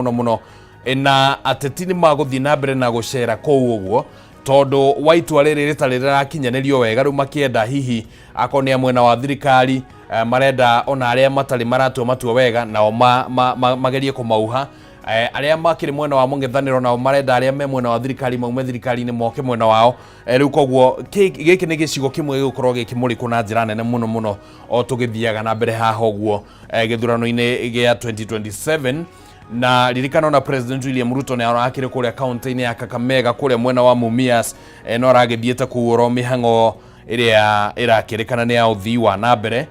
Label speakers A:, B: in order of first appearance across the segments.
A: Mũno mũno. Na ateti nĩ magũthiĩ na mbere na gũcera kũu ũguo tondũ wa itua rĩrĩ rĩtarĩ rĩrakinyanĩrio wega. Rĩu makĩenda hihi akorwo nĩ a mwena wa thirikari, marenda ona arĩa matarĩ maratua matua wega nao magerie kũmauha. Arĩa makĩrĩ mwena wa mũng'ethanĩro nao marenda arĩa me mwena wa thirikari maume thirikari-inĩ moke mwena wao. Rĩu koguo gĩkĩ nĩ gĩcigo kĩmwe gĩgũkorwo gĩkĩmũrĩkwo na njĩra nene mũno mũno o tũgĩthiaga na mbere haha ũguo gĩthurano-inĩ gĩa 2027. Na ririkana ona President William Ruto nĩ arakĩrĩ kũrĩa kaunti-inĩ ya Kakamega kũrĩa mwena wa Mumias, no aragĩthiĩte kũu oro mĩhang'o ĩrĩa ĩrakĩrĩkana nĩ ya ũthii wa na mbere.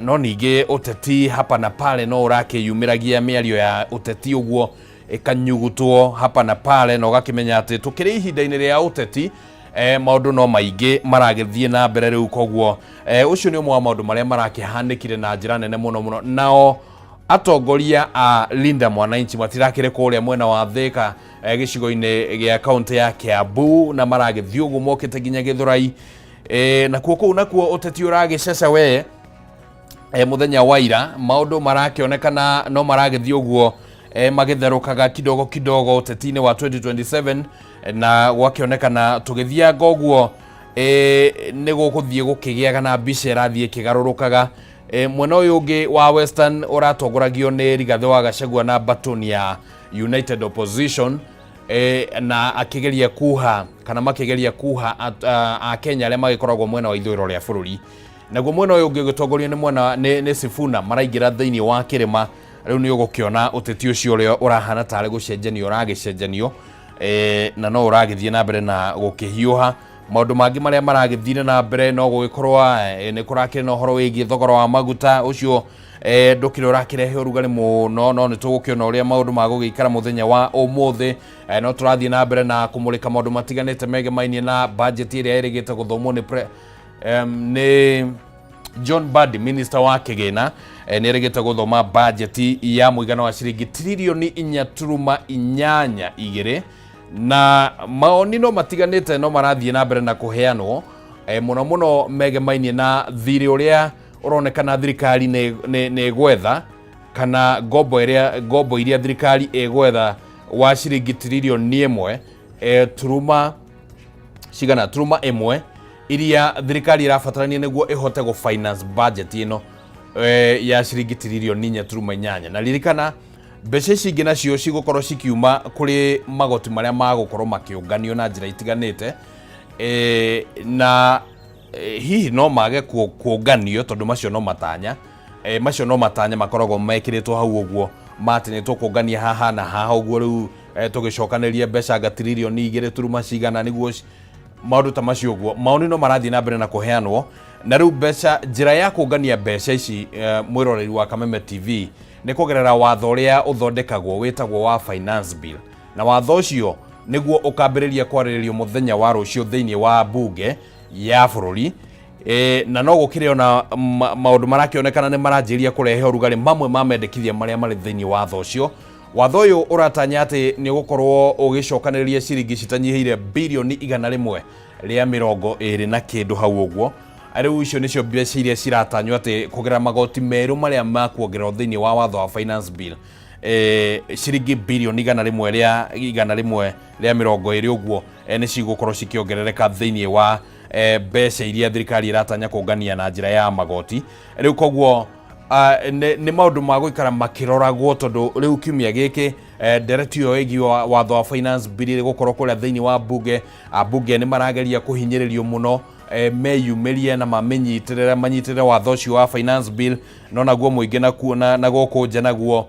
A: No ningĩ ũteti hapa na pale no ũrakĩyumĩragia, mĩario ya ũteti ũguo ĩkanyugutwo hapa na pale, na ũgakĩmenya atĩ tũkĩrĩ ihinda-inĩ rĩa ũteti, maũndũ no maingĩ maragĩthiĩ na mbere rĩu. Koguo ũcio nĩ ũmwe wa maũndũ marĩa marakĩhanĩkire na njĩra nene mũno mũno. Nao atongoria a Linda Mwananchi matirakĩrĩ kũrĩa mwena wa Thika, gĩcigo-inĩ gĩa kaunti ya Kiambu, na maragĩthiĩ ũguo mokĩte nginya Gĩthũrai. Nakuo kũu nakuo ũteti ũragĩceca we. Mũthenya wa ira maũndũ marakĩonekana no maragĩthiĩ ũguo, magĩtherũkaga kidogo kidogo ũteti-inĩ wa 2027, na gwakĩonekana tũgĩthianga ũguo, nĩ gũgũthiĩ gũkĩgĩaga na mbica ĩrathiĩ ĩkĩgarũrũkaga. Mwena ũyũ ũngĩ wa Western ũratongoragio nĩ Rigathĩ wa Gachagua na baton ya United Opposition, na akĩgeria kuha kana makĩgeria kuha Akenya arĩa magĩkoragwo mwena wa ithũĩro rĩa bũrũri, naguo mwena ũyũ ũngĩ ũgĩtongorio nĩ mwena nĩ Sifuna maraingĩra thĩinĩ wa kĩrĩma. Rĩu nĩ ũgũkĩona ũteti ũcio ũrĩa ũrahana tarĩ gũcenjanio ũragĩcenjanio, na no ũragĩthiĩ na mbere na gũkĩhiũha. Maũndũ mangĩ marĩa maragĩthire na mbere no gũgĩkorwo nĩ kũrakĩrĩ na ũhoro wĩgiĩ thogora wa maguta ũcio, ndũkĩrĩ ũrakĩrehe ũrugarĩ mũno, no nĩ tũgũkĩona ũrĩa maũndũ magũgĩikara mũthenya wa ũmũthĩ. No tũrathiĩ na mbere na kũmũrĩka maũndũ matiganĩte megemainie na budget ĩrĩa ĩrĩgĩte gũthomwo nĩ John Mbadi, minister wa kĩgĩna. Nĩ erĩgĩte gũthoma budget ya mũigana wa ciringi tiririoni 4.82, na maoni no matiganĩte no marathiĩ na mbere na kũheanwo, mũno mũno megemainie na thirĩ ũrĩa ũronekana thirikari nĩ ĩgwetha kana ngombo ĩrĩa ngombo iria thirikari ĩgwetha wa ciringi tiririoni 1 turuma cigana turuma 1 iria thirikari ĩrabatarania nĩguo ĩhote gũ finance budget ĩno ya ciringi tiririoni 4.8. Na ririkana mbeca ici ingĩ nacio cigũkorwo cikiuma kũrĩ magoti marĩa magũkorwo makĩũnganio na njĩra itiganĩte, na hihi no mage kũnganio tondũ macio no matanya, macio no matanya makoragwo mekĩrĩtwo hau ũguo matĩ nĩ tũkũngania haha na haha ũguo. Rĩu tũgĩcokanĩria mbeca anga tiririoni 2 turuma cigana nĩguo maũndũ ta macio ũguo. Maoni no marathiĩ na mbere na kũheanwo. Na rĩu mbeca, njĩra ya kũngania mbeca ici, mwĩroreri wa Kameme TV, nĩ kũgerera watho ũrĩa ũthondekagwo wĩtagwo wa finance bill, na watho ũcio nĩguo ũkambĩrĩria kwarĩrĩrio mũthenya wa rũciũ thĩinĩ wa bunge ya bũrũri. Na no gũkĩrĩ ona maũndũ marakĩonekana nĩ maranjĩrĩria kũrehe ũrugarĩ, mamwe ma mendekithia marĩa marĩ thĩinĩ wa watho ũcio. Watho ũyũ ũratanya atĩ nĩ ũgũkorwo ũgĩcokanĩrĩria ciringi citanyihĩire birioni 120 na kĩndũ hau ũguo. Rĩu icio nĩcio mbeca iria ciratanywo atĩ kũgerera magoti merũ marĩa makuongererwo thĩinĩ wa watho wa finance bill, ciringi birioni 120 ũguo, nĩ cigũkorwo cikĩongerereka thĩinĩ wa mbeca iria thirikari ĩratanya kũngania na njĩra ya magoti. Rĩu koguo nĩ maũndũ ma gũikara makĩroragwo tondũ rĩu kiumia gĩkĩ, ndereti ĩyo ĩgiĩ watho wa finance bill ĩgũkorwo kũrĩa thĩinĩ wa bunge. Ambunge nĩ marageria kũhinyĩrĩrio mũno, meyumĩrie na mamĩnyitĩrĩre, manyitĩrĩre watho ũcio wa finance bill, no naguo mũingĩ nakuo na gũkũ nja naguo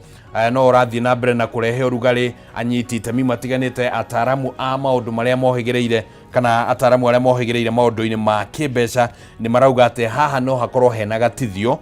A: no ũrathiĩ na mbere na kũrehe ũrugarĩ. Anyiti itemi matiganĩte, ataramu a maũndũ marĩa mohĩgĩrĩire kana ataramu arĩa mohĩgĩrĩire maũndũ-inĩ ma kĩmbeca nĩ marauga atĩ haha no hakorwo hena gatithio.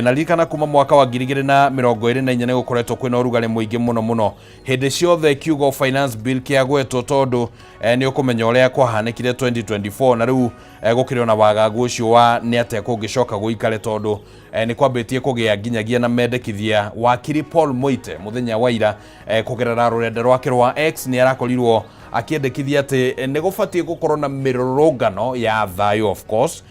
A: Na ririkana kuma mwaka wa 2024 nĩ gũkoretwo kwĩna ũrugarĩ mũingĩ mũno mũno hĩndĩ ciothe kiugo finance bill kĩagwetwo, tondũ nĩ ũkũmenya ũrĩa kwahanĩkire 2024. Na rĩu gũkĩrĩ ona wagagu ũcio wa nĩ atĩa kũngĩcoka gũikare, tondũ nĩ kwambĩtie kũgĩa nginyagia na mendekithia. Wakiri Paul Moite mũthenya wa ira, kũgerera rũrenda rwake rwa X, nĩ arakorirwo akĩendekithia atĩ nĩ gũbatiĩ gũkorwo na mĩrũrũngano ya thayũ, of course.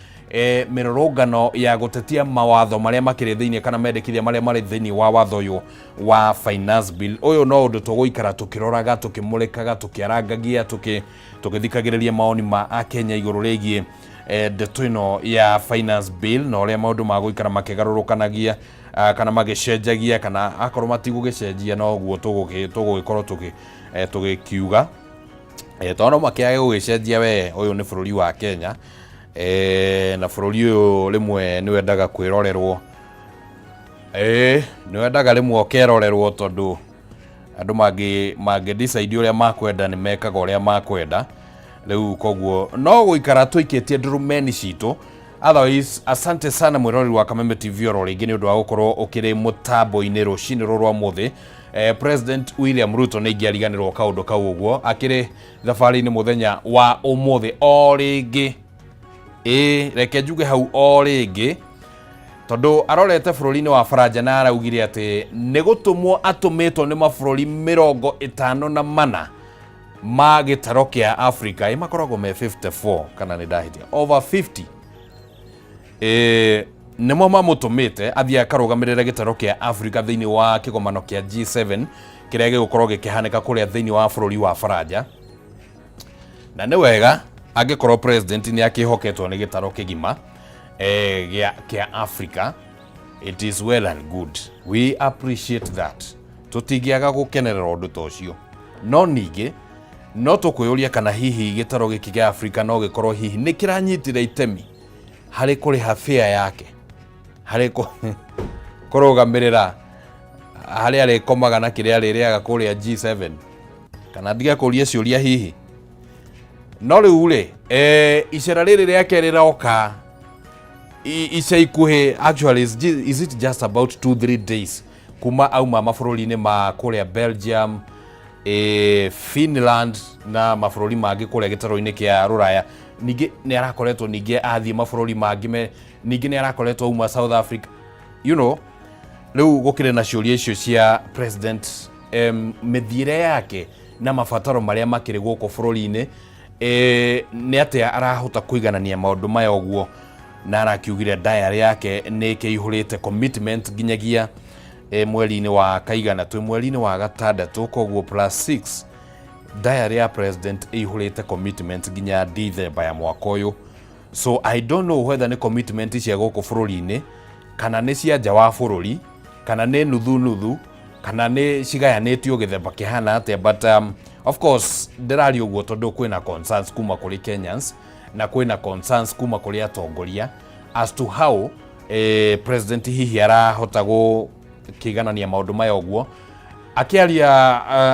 A: Mĩrũrũngano ya gũtetia mawatho marĩa makĩrĩ thĩinĩ kana mendekithia marĩa marĩ thĩinĩ wa watho ũyũ wa finance bill. Ũyũ no ũndũ tũgũikara tũkĩroraga, tũkĩmũrĩkaga, tũkĩarangagia, tũgĩthikagĩrĩria maoni ma akenya igũrũ rĩgiĩ ndeto ĩno ya finance bill na ũrĩa maũndũ magũikara makĩgarũrũkanagia, kana magĩcenjagia, kana akorwo matigũgĩcenjia noguo tũgũgĩkorwo tũgĩkiuga, tondũ no makĩage gũgĩcenjia. We ũyũ nĩ bũrũri wa Kenya, na bũrũri ũyũ rĩmwe nĩ wendaga kwĩrorerwo, nĩ wendaga rĩmwe ũkerorerwo, tondũ andũ mangĩ decide ũrĩa makwenda nĩ mekaga ũrĩa makwenda. Rĩu koguo no gũikara tũikĩtie ndurumeni citũ. Otherwise, asante sana mwĩroreri wa Kameme TV oro rĩngĩ nĩ ũndũ wa gũkorwo ũkĩrĩ mũtambo-inĩ rũcinĩ rũrũ rwa mũthĩ. President William Ruto nĩ ingĩariganĩrwo kaũndũ kau ũguo akĩrĩ thabarĩ-inĩ mũthenya wa ũmũthĩ o rĩngĩ. Ĩĩ, reke njuge hau o rĩngĩ, tondũ arorete bũrũri-inĩ wa Faranja na araugire atĩ nĩ gũtũmwo atũmĩtwo nĩ mabũrũri 54 ma gĩtaro kĩa Africa. Ĩ makoragwo me 54 kana nĩ ndahĩtia? Over 50 nĩmo mamũtũmĩte athiĩ akarũgamĩrĩre gĩtaro kĩa Africa thĩinĩ wa kĩgomano kĩa G7 kĩrĩa gĩgũkorwo gĩkĩhanĩka kũrĩa thĩinĩ wa bũrũri wa Faranja. Na nĩ wega angĩkorwo president nĩ akĩhoketwo nĩ gĩtaro kĩgima kĩa Africa. It is well and good, we appreciate that, tũtingĩaga gũkenerera ũndũ ta ũcio. No ningĩ no tũkwĩyũria kana hihi gĩtaro gĩkĩ gĩa Africa no gĩkorwo hihi nĩ kĩranyitire itemi harĩ kũrĩha fare yake, harĩ kũrũgamĩrĩra harĩa arĩkomaga na kĩrĩa arĩrĩaga kũrĩa G7, kana ndige kũria ciũria hihi. No rĩu rĩ, icera rĩrĩ rĩake rĩroka ica ikuhĩ. Actually, is it just about 2-3 days kuma auma mabũrũri-inĩ ma kũrĩa Belgium, Finland na mabũrũri mangĩ kũrĩa gĩtarũ-inĩ kĩa rũraya. Ningĩ nĩ arakoretwo ningĩ athiĩ mabũrũri mangĩ me ningĩ nĩ arakoretwo auma South Africa. Rĩu gũkĩrĩ na ciũria icio cia president, mĩthiĩre yake na mabataro marĩa makĩrĩ gũkũ bũrũri-inĩ, nĩ atĩa arahota kũiganania maũndũ maya ũguo. Na arakiugire diary yake nĩ ĩkĩihũrĩte commitment nginyagia mweri-inĩ wa kaigana, twĩ mweri-inĩ wa gatandatũ, koguo plus 6. Diary ya president ĩihũrĩte commitment nginya December ya mwaka ũyũ. So I don't know whether nĩ commitment cia gũkũ bũrũri-inĩ kana nĩ cia nja wa bũrũri, kana nĩ nuthu nuthu, kana nĩ cigayanĩtio gĩthemba kĩhana atĩa. But of course ndĩraria ũguo tondũ kwĩna concerns kuma kũrĩ Kenyans na kwĩna concerns kuma kũrĩ atongoria as to how president hihi arahota gũkĩiganania maũndũ maya ũguo. Akĩaria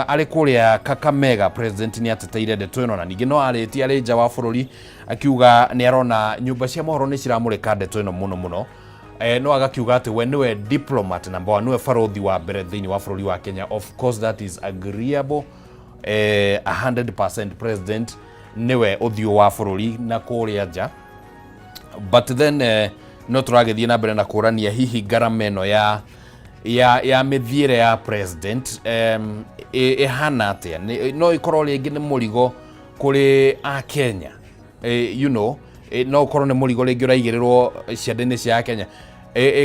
A: arĩ kũrĩa Kakamega, president nĩ ateteire ndeto ĩno, na ningĩ no arĩtie arĩ nja wa bũrũri akiuga nĩ arona nyũmba cia mohoro nĩ ciramũrĩka ndeto ĩno mũno mũno. No agakiuga atĩ we nĩwe diplomat number one, nĩwe barothi wa mbere thĩinĩ wa bũrũri wa Kenya. Of course that is agreeable, 100%. President nĩwe ũthiũ wa bũrũri na kũrĩa nja, but then no tũragĩthiĩ na mbere na kũrania hihi ngarama ĩno ya mĩthiĩre ya president ĩhana atĩa. No ĩkorwo rĩngĩ nĩ mũrigo kũrĩ akenya, no ũkorwo nĩ mũrigo rĩngĩ ũraigĩrĩrwo ciande-inĩ cia akenya,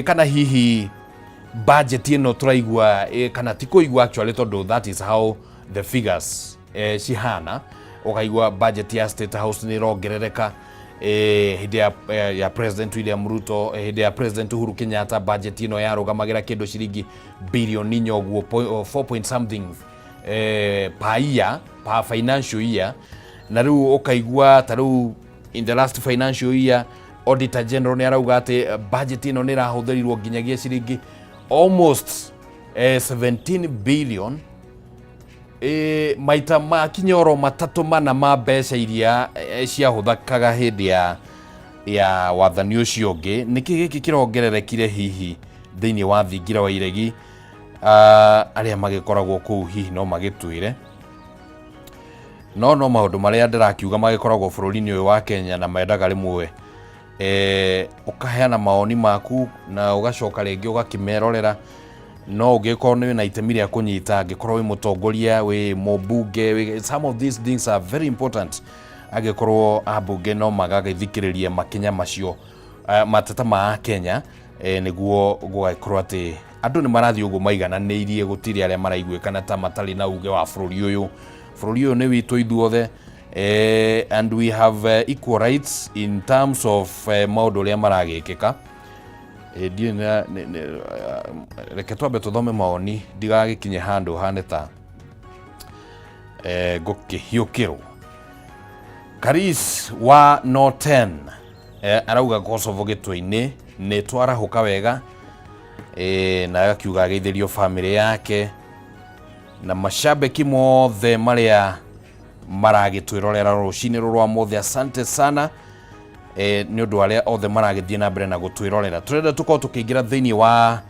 A: kana hihi budget ĩno tũraigua, kana ti kũigua actually, tondũ that is how the figures cihana. Ũkaigua budget ya State House nĩ ĩrongerereka hĩndĩ ya President William Ruto. Hĩndĩ ya President Uhuru Kenyatta budget ĩno yarũgamagĩra kĩndũ ciringi bilioni 4 ũguo, 4 point something per year, per financial year. Na rĩu ũkaigua ta rĩu in the last financial year Auditor General nĩ arauga atĩ budget ĩno nĩ ĩrahũthĩrirwo nginyagia ciringi almost 17 billion, maita makinya oro matatũ mana ma mbeca iria ciahũthĩkaga hĩndĩ ya wathani ũcio ũngĩ. Nĩkĩ gĩkĩ kĩrongererekire hihi thĩinĩ wa thingira wa iregi? Arĩa magĩkoragwo kũu hihi no magĩtwĩre. No maũndũ marĩa ndĩrakiuga magĩkoragwo bũrũri-inĩ ũyũ wa Kenya na mendaga rĩmwe ũkaheana mawoni maku na ũgacoka rĩngĩ ũgakĩmerorera. No ũngĩkorwo nĩ wĩna itemi rĩa kũnyita, angĩkorwo wĩ mũtongoria, wĩ mũmbunge, some of these things are very important. Angĩkorwo ambunge no magagĩthikĩrĩria makinya macio. Mateta ma Kenya nĩguo gũgagĩkorwo atĩ andũ nĩ marathiĩ ũguo maigananĩirie, gũtirĩ arĩa maraiguĩkana ta matarĩ na uge wa bũrũri ũyũ. Bũrũri ũyũ nĩ witũ ithuothe, and we have equal rights in terms of maũndũ ũrĩa maragĩkĩka. Ndiũĩ reke twambe tũthome mawoni ndigagĩkinye handũ hane ta ngũkĩhiũkĩrwo. Karis wa no 10 arauga Kosovo gĩtwe-inĩ nĩ twarahũka wega, na agakiuga ageithĩrio bamĩrĩ yake na mashabiki mothe marĩa maragĩtwĩrorera rũcinĩ rũrũ rwa mũthĩ. Asante sana nĩ ũndũ arĩa othe maragĩthiĩ na mbere na gũtwĩrorera. Tũrenda tũkorwo tũkĩingĩra thĩinĩ wa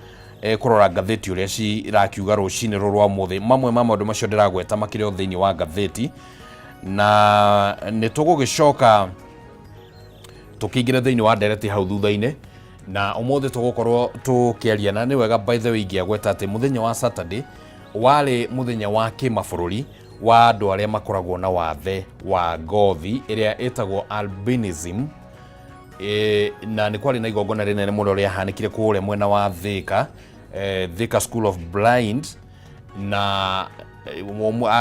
A: kũrora ngathĩti ũrĩa cirakiuga rũcinĩ rũrũ rwa mũthĩ. Mamwe ma maũndũ macio ndĩragweta makĩrĩ o thĩinĩ wa ngathĩti, na nĩ tũgũgĩcoka tũkĩingĩra thĩinĩ wa ndereti hau thutha-inĩ. Na ũmũthĩ tũgũkorwo tũkĩaria, na nĩ wega by the way ingĩagweta atĩ mũthenya wa Saturday warĩ mũthenya wa kĩmabũrũri wa andũ arĩa makoragwo na wathe wa ngothi ĩrĩa ĩtagwo albinism. Na nĩ kwarĩ na igongona rĩnene mũno rĩahanĩkire kũrĩa mwena wa Thika, Thika School of Blind, na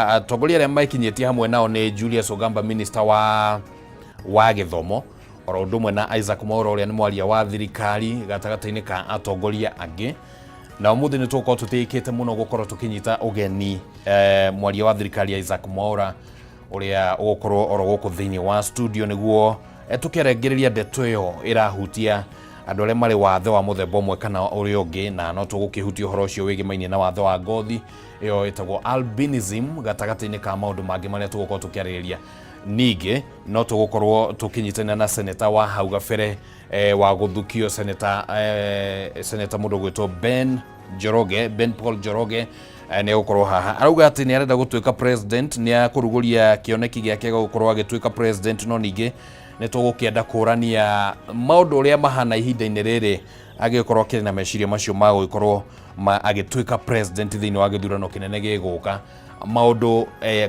A: atongoria arĩa mekinyĩtie hamwe nao nĩ Julius Ogamba, minister wa gĩthomo, oro ũndũ ũmwe na Isaac Mwaura ũrĩa nĩ mwaria wa thirikari, gatagatĩ-inĩ ka atongoria angĩ. Na ũmũthĩ nĩ tũgũkorwo tũtĩĩkĩte mũno gũkorwo tũkĩnyita ũgeni mwaria wa thirikari Isaac Mwaura, ũrĩa ũgũkorwo oro gũkũ thĩinĩ wa studio nĩguo tũkĩarengĩrĩria ndeto ĩyo ĩrahutia andũ arĩa marĩ wathe wa mũthemba ũmwe kana ũrĩa ũngĩ. Na no tũgũkĩhutia ũhoro ũcio wĩgĩmainie na wathe wa ngothi ĩyo ĩtagwo albinism, gatagatĩ-inĩ ka maũndũ mangĩ marĩa tũgũkorwo tũkĩarĩrĩria. Ningĩ no tũgũkorwo tũkĩnyitanĩra na seneta wa hau gabere wa gũthukio, seneta mũndũ ũgwĩtwo Ben Njoroge, Ben Paul Njoroge, nĩ egũkorwo haha. Arauga atĩ nĩ arenda gũtuĩka president, nĩ akũrugũria kĩoneki gĩake gĩa gũkorwo agĩtuĩka president, no ningĩ nĩ tũgũkĩenda kũrania maũndũ ũrĩa mahana ihinda-inĩ rĩrĩ agĩkorwo akĩrĩ na meciria macio ma gũgĩkorwo agĩtuĩka president thĩinĩ wa gĩthurano kĩnene gĩgũka. Maũndũ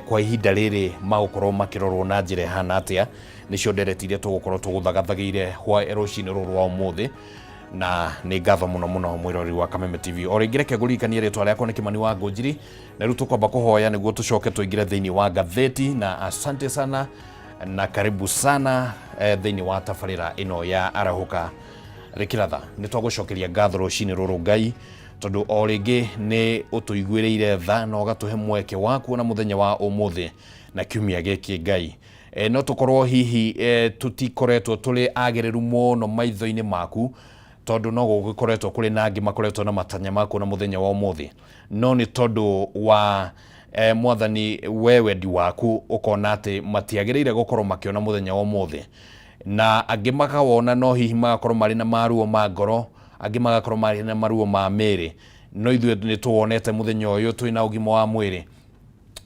A: kwa ihinda rĩrĩ magũkorwo makĩrorwo na njĩra ĩhana atĩa? Nĩcio ndereti iria tũgũkorwo tũgũthagathagĩire rũcinĩ rũrũ rwa ũmũthĩ. Na nĩ ngatho mũno mũno mwĩroreri wa Kameme TV. O rĩngĩ reke ngũririkanie rĩtwa rĩakwa nĩ Kĩmani wa Ngũnjiri, na rĩu tũkwamba kũhoya nĩguo tũcoke tũingĩre thĩinĩ wa ngathĩti. Na asante sana na karibu sana thĩinĩ wa tabarĩra ĩno ya Arahũka Rĩkĩratha. Nĩ twagũcokeria ngatho rũcinĩ rũrũ Ngai, tondũ o rĩngĩ nĩ ũtũiguĩrĩire tha na ũgatũhe mweke wa kuona mũthenya wa ũmũthĩ na kiumia gĩkĩ. Ngai, no tũkorwo hihi tũtikoretwo tũrĩ agĩrĩru mũno maitho-inĩ maku, tondũ no gũgĩkoretwo kũrĩ na angĩ makoretwo na matanya ma kuona mũthenya wa ũmũthĩ, no nĩ tondũ wa Mwathani we wendi waku ũkona atĩ matiagĩrĩire gũkorwo makĩona mũthenya wa ũmũthĩ, na angĩ makawona no hihi magakorwo marĩ na maruo ma ngoro, angĩ magakorwo marĩ na maruo ma mĩĩrĩ, no ithuĩ nĩ tũwonete mũthenya ũyũ twĩna ũgima wa mwĩrĩ.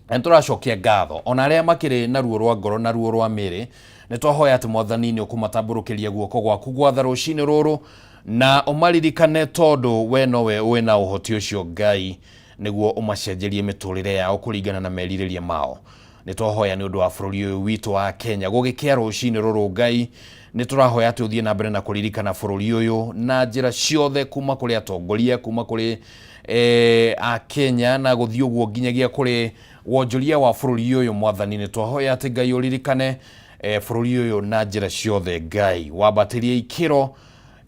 A: Na nĩ tũracokia ngatho ona arĩa makĩrĩ na ruo rwa ngoro na ruo rwa mĩĩrĩ. Nĩ twahoya atĩ Mwathani nĩ ũkũmatambũrũkĩria guoko gwaku gwatha rũcinĩ rũrũ na ũmaririkane, tondũ we nowe wĩ na ũhoti ũcio Ngai, nĩguo ũmacenjerie mĩtũrĩre yao kũringana na merirĩria mao. Nĩ twahoya nĩ ũndũ wa bũrũri ũyũ witũ wa Kenya. Gũgĩkĩa rũcinĩ rũrũ Ngai, nĩ tũrahoya atĩ ũthiĩ na mbere na kũririkana bũrũri ũyũ na njĩra ciothe, kuma kũrĩ atongoria, kuma kũrĩ a Kenya, na gũthiĩ ũguo nginyagia kũrĩ wonjoria wa bũrũri ũyũ. Mwathani, nĩ twahoya atĩ Ngai ũririkane bũrũri ũyũ na njĩra ciothe. Ngai, wambatĩrie ikĩro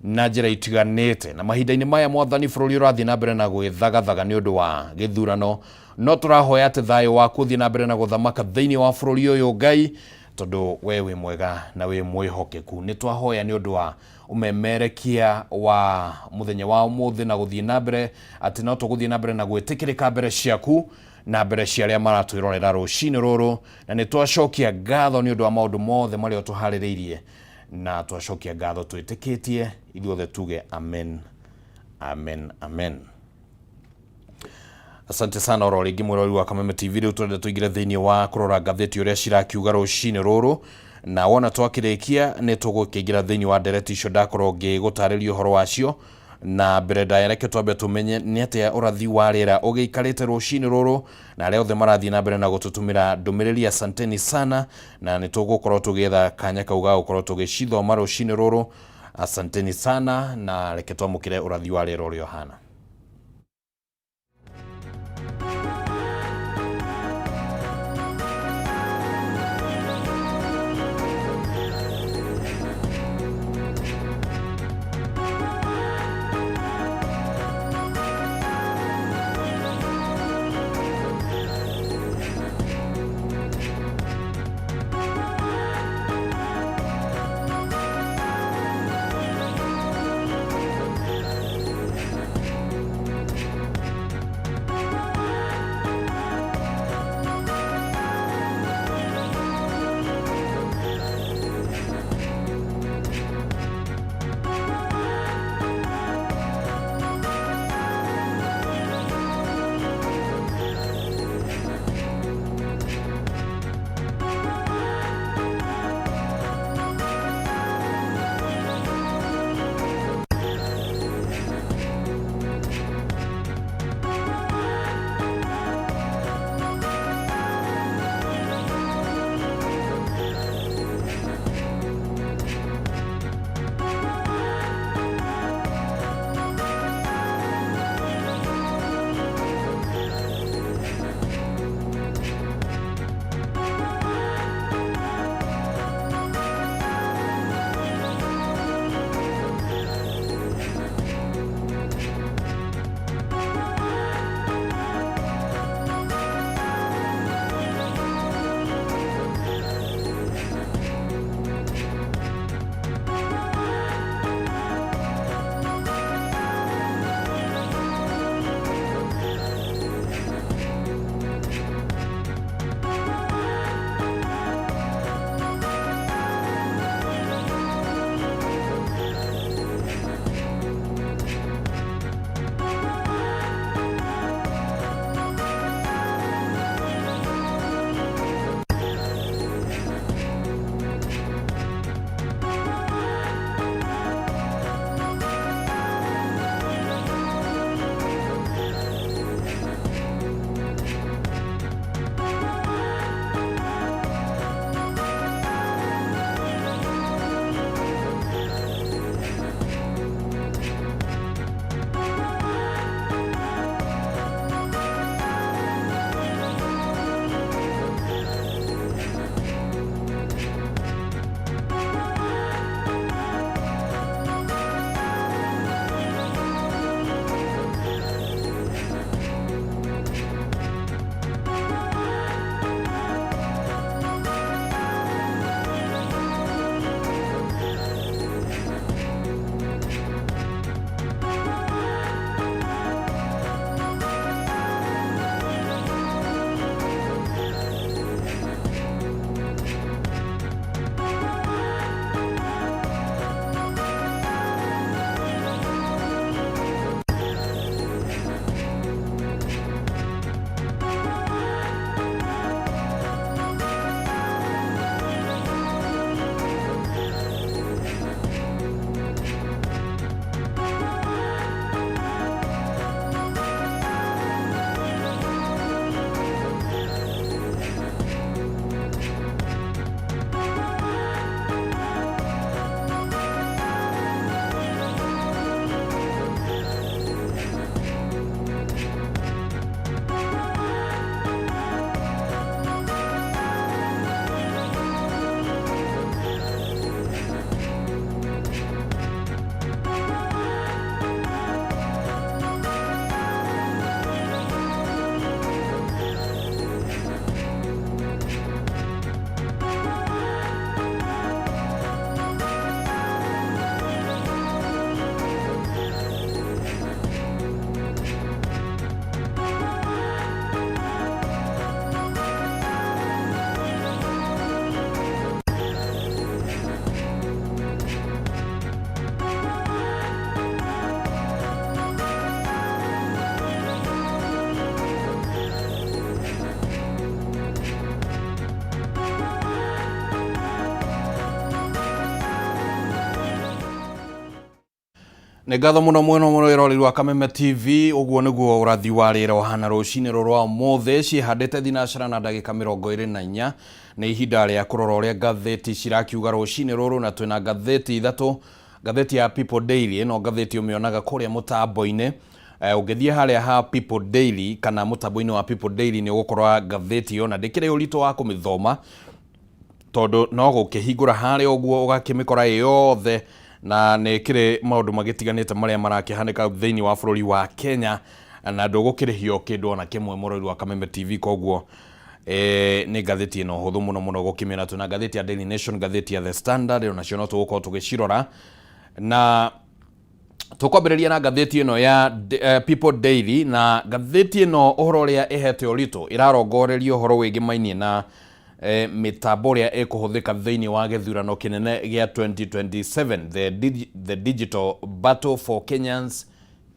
A: na njĩra itiganĩte. Na mahinda-inĩ maya Mwathani, bũrũri ũrathiĩ na mbere na gwĩthagathaga nĩ ũndũ wa gĩthurano, no tũrahoya atĩ thayũ waku ũthiĩ na mbere na gũthamaka thĩinĩ wa bũrũri ũyũ Ngai, tondũ we wĩ mwega na wĩ mwĩhokeku. Nĩ twahoya nĩ ũndũ wa ũmemerekia wa mũthenya wa ũmũthĩ na gũthiĩ na mbere, atĩ no tũgũthiĩ na mbere na gwĩtĩkĩrĩka mbere ciaku na mbere cia arĩa maratwĩrorera rũcinĩ rũrũ. Na nĩ twacokia ngatho nĩ ũndũ wa maũndũ mothe marĩa ũtũharĩrĩirie, na twacokia ngatho twĩtĩkĩtie. Ithuothe tuge amen, amen, amen. Asante sana oro rĩngĩ mwĩrori wa Kameme TV. Rĩu tũrenda tũingĩre thĩinĩ wa kũrora ngathĩti ũrĩa cirakiuga rũcinĩ rũrũ, na wona twakĩrĩkia nĩ tũgũkĩingĩra thĩinĩ wa ndereti icio ndakorwo ngĩgũtarĩria ũhoro wacio. Na mbere ndaya, reke twambe tũmenye nĩ atĩa ũrathi wa rĩera ũgĩikarĩte rũcinĩ rũrũ. Na arĩa othe marathiĩ na mbere na gũtũtũmĩra ndũmĩrĩri, asanteni sana, na nĩ tũgũkorwo tũgĩetha kanya kau ga gũkorwo tũgĩcithoma rũcinĩ rũrũ. Asanteni sana, na reke twamũkĩre ũrathi wa rĩera ũrĩa ũhana. Nĩ ngatho mũno mwena mũroreri wa Kameme TV. Ũguo nĩguo ũrathi wa rĩera ũhana rũcinĩ rũrũ rwa ũmũthĩ. Ciĩhandĩte thinacara na ndagĩka 24. Nĩ ihinda rĩa kũrora ũrĩa ngathĩti cirakiuga rũcinĩ rũrũ, na twĩna ngathĩti ithatũ. Ngathĩti ya People Daily, ĩno ngathĩti ũmĩonaga kũrĩa mũtambo-inĩ. Ũngĩthiĩ harĩa ha People Daily kana mũtambo-inĩ wa People Daily nĩ ũgũkora ngathĩti ĩyo, na ndĩkĩrĩ ũritũ wa kũmĩthoma tondũ no gũkĩhingũra harĩa ũguo ũgakĩmĩkora ĩ yothe, na nĩ ĩkĩrĩ maũndũ magĩtiganĩte marĩa marakĩhanĩka thĩinĩ wa bũrũri wa Kenya, na ndũgũkĩrĩhio kĩndũ ona kĩmwe mũrori wa Kameme TV. Koguo nĩ ngathĩti ĩno hũthũ mũno mũno gũkĩmĩona. Twĩna ngathĩti ya Daily Nation, ngathĩti ya The Standard, onacio no tũgũkorwo tũgĩcirora, na tũkwambĩrĩria na ngathĩti ĩno ya People Daily. Na ngathĩti ĩno ũhoro ũrĩa ĩhete ũritũ ĩrarongoreria ũhoro wĩgĩmainie na mĩtambo ĩrĩa ĩkũhũthĩka thĩinĩ wa gĩthurano kĩnene gĩa 2027, the digital battle for Kenyans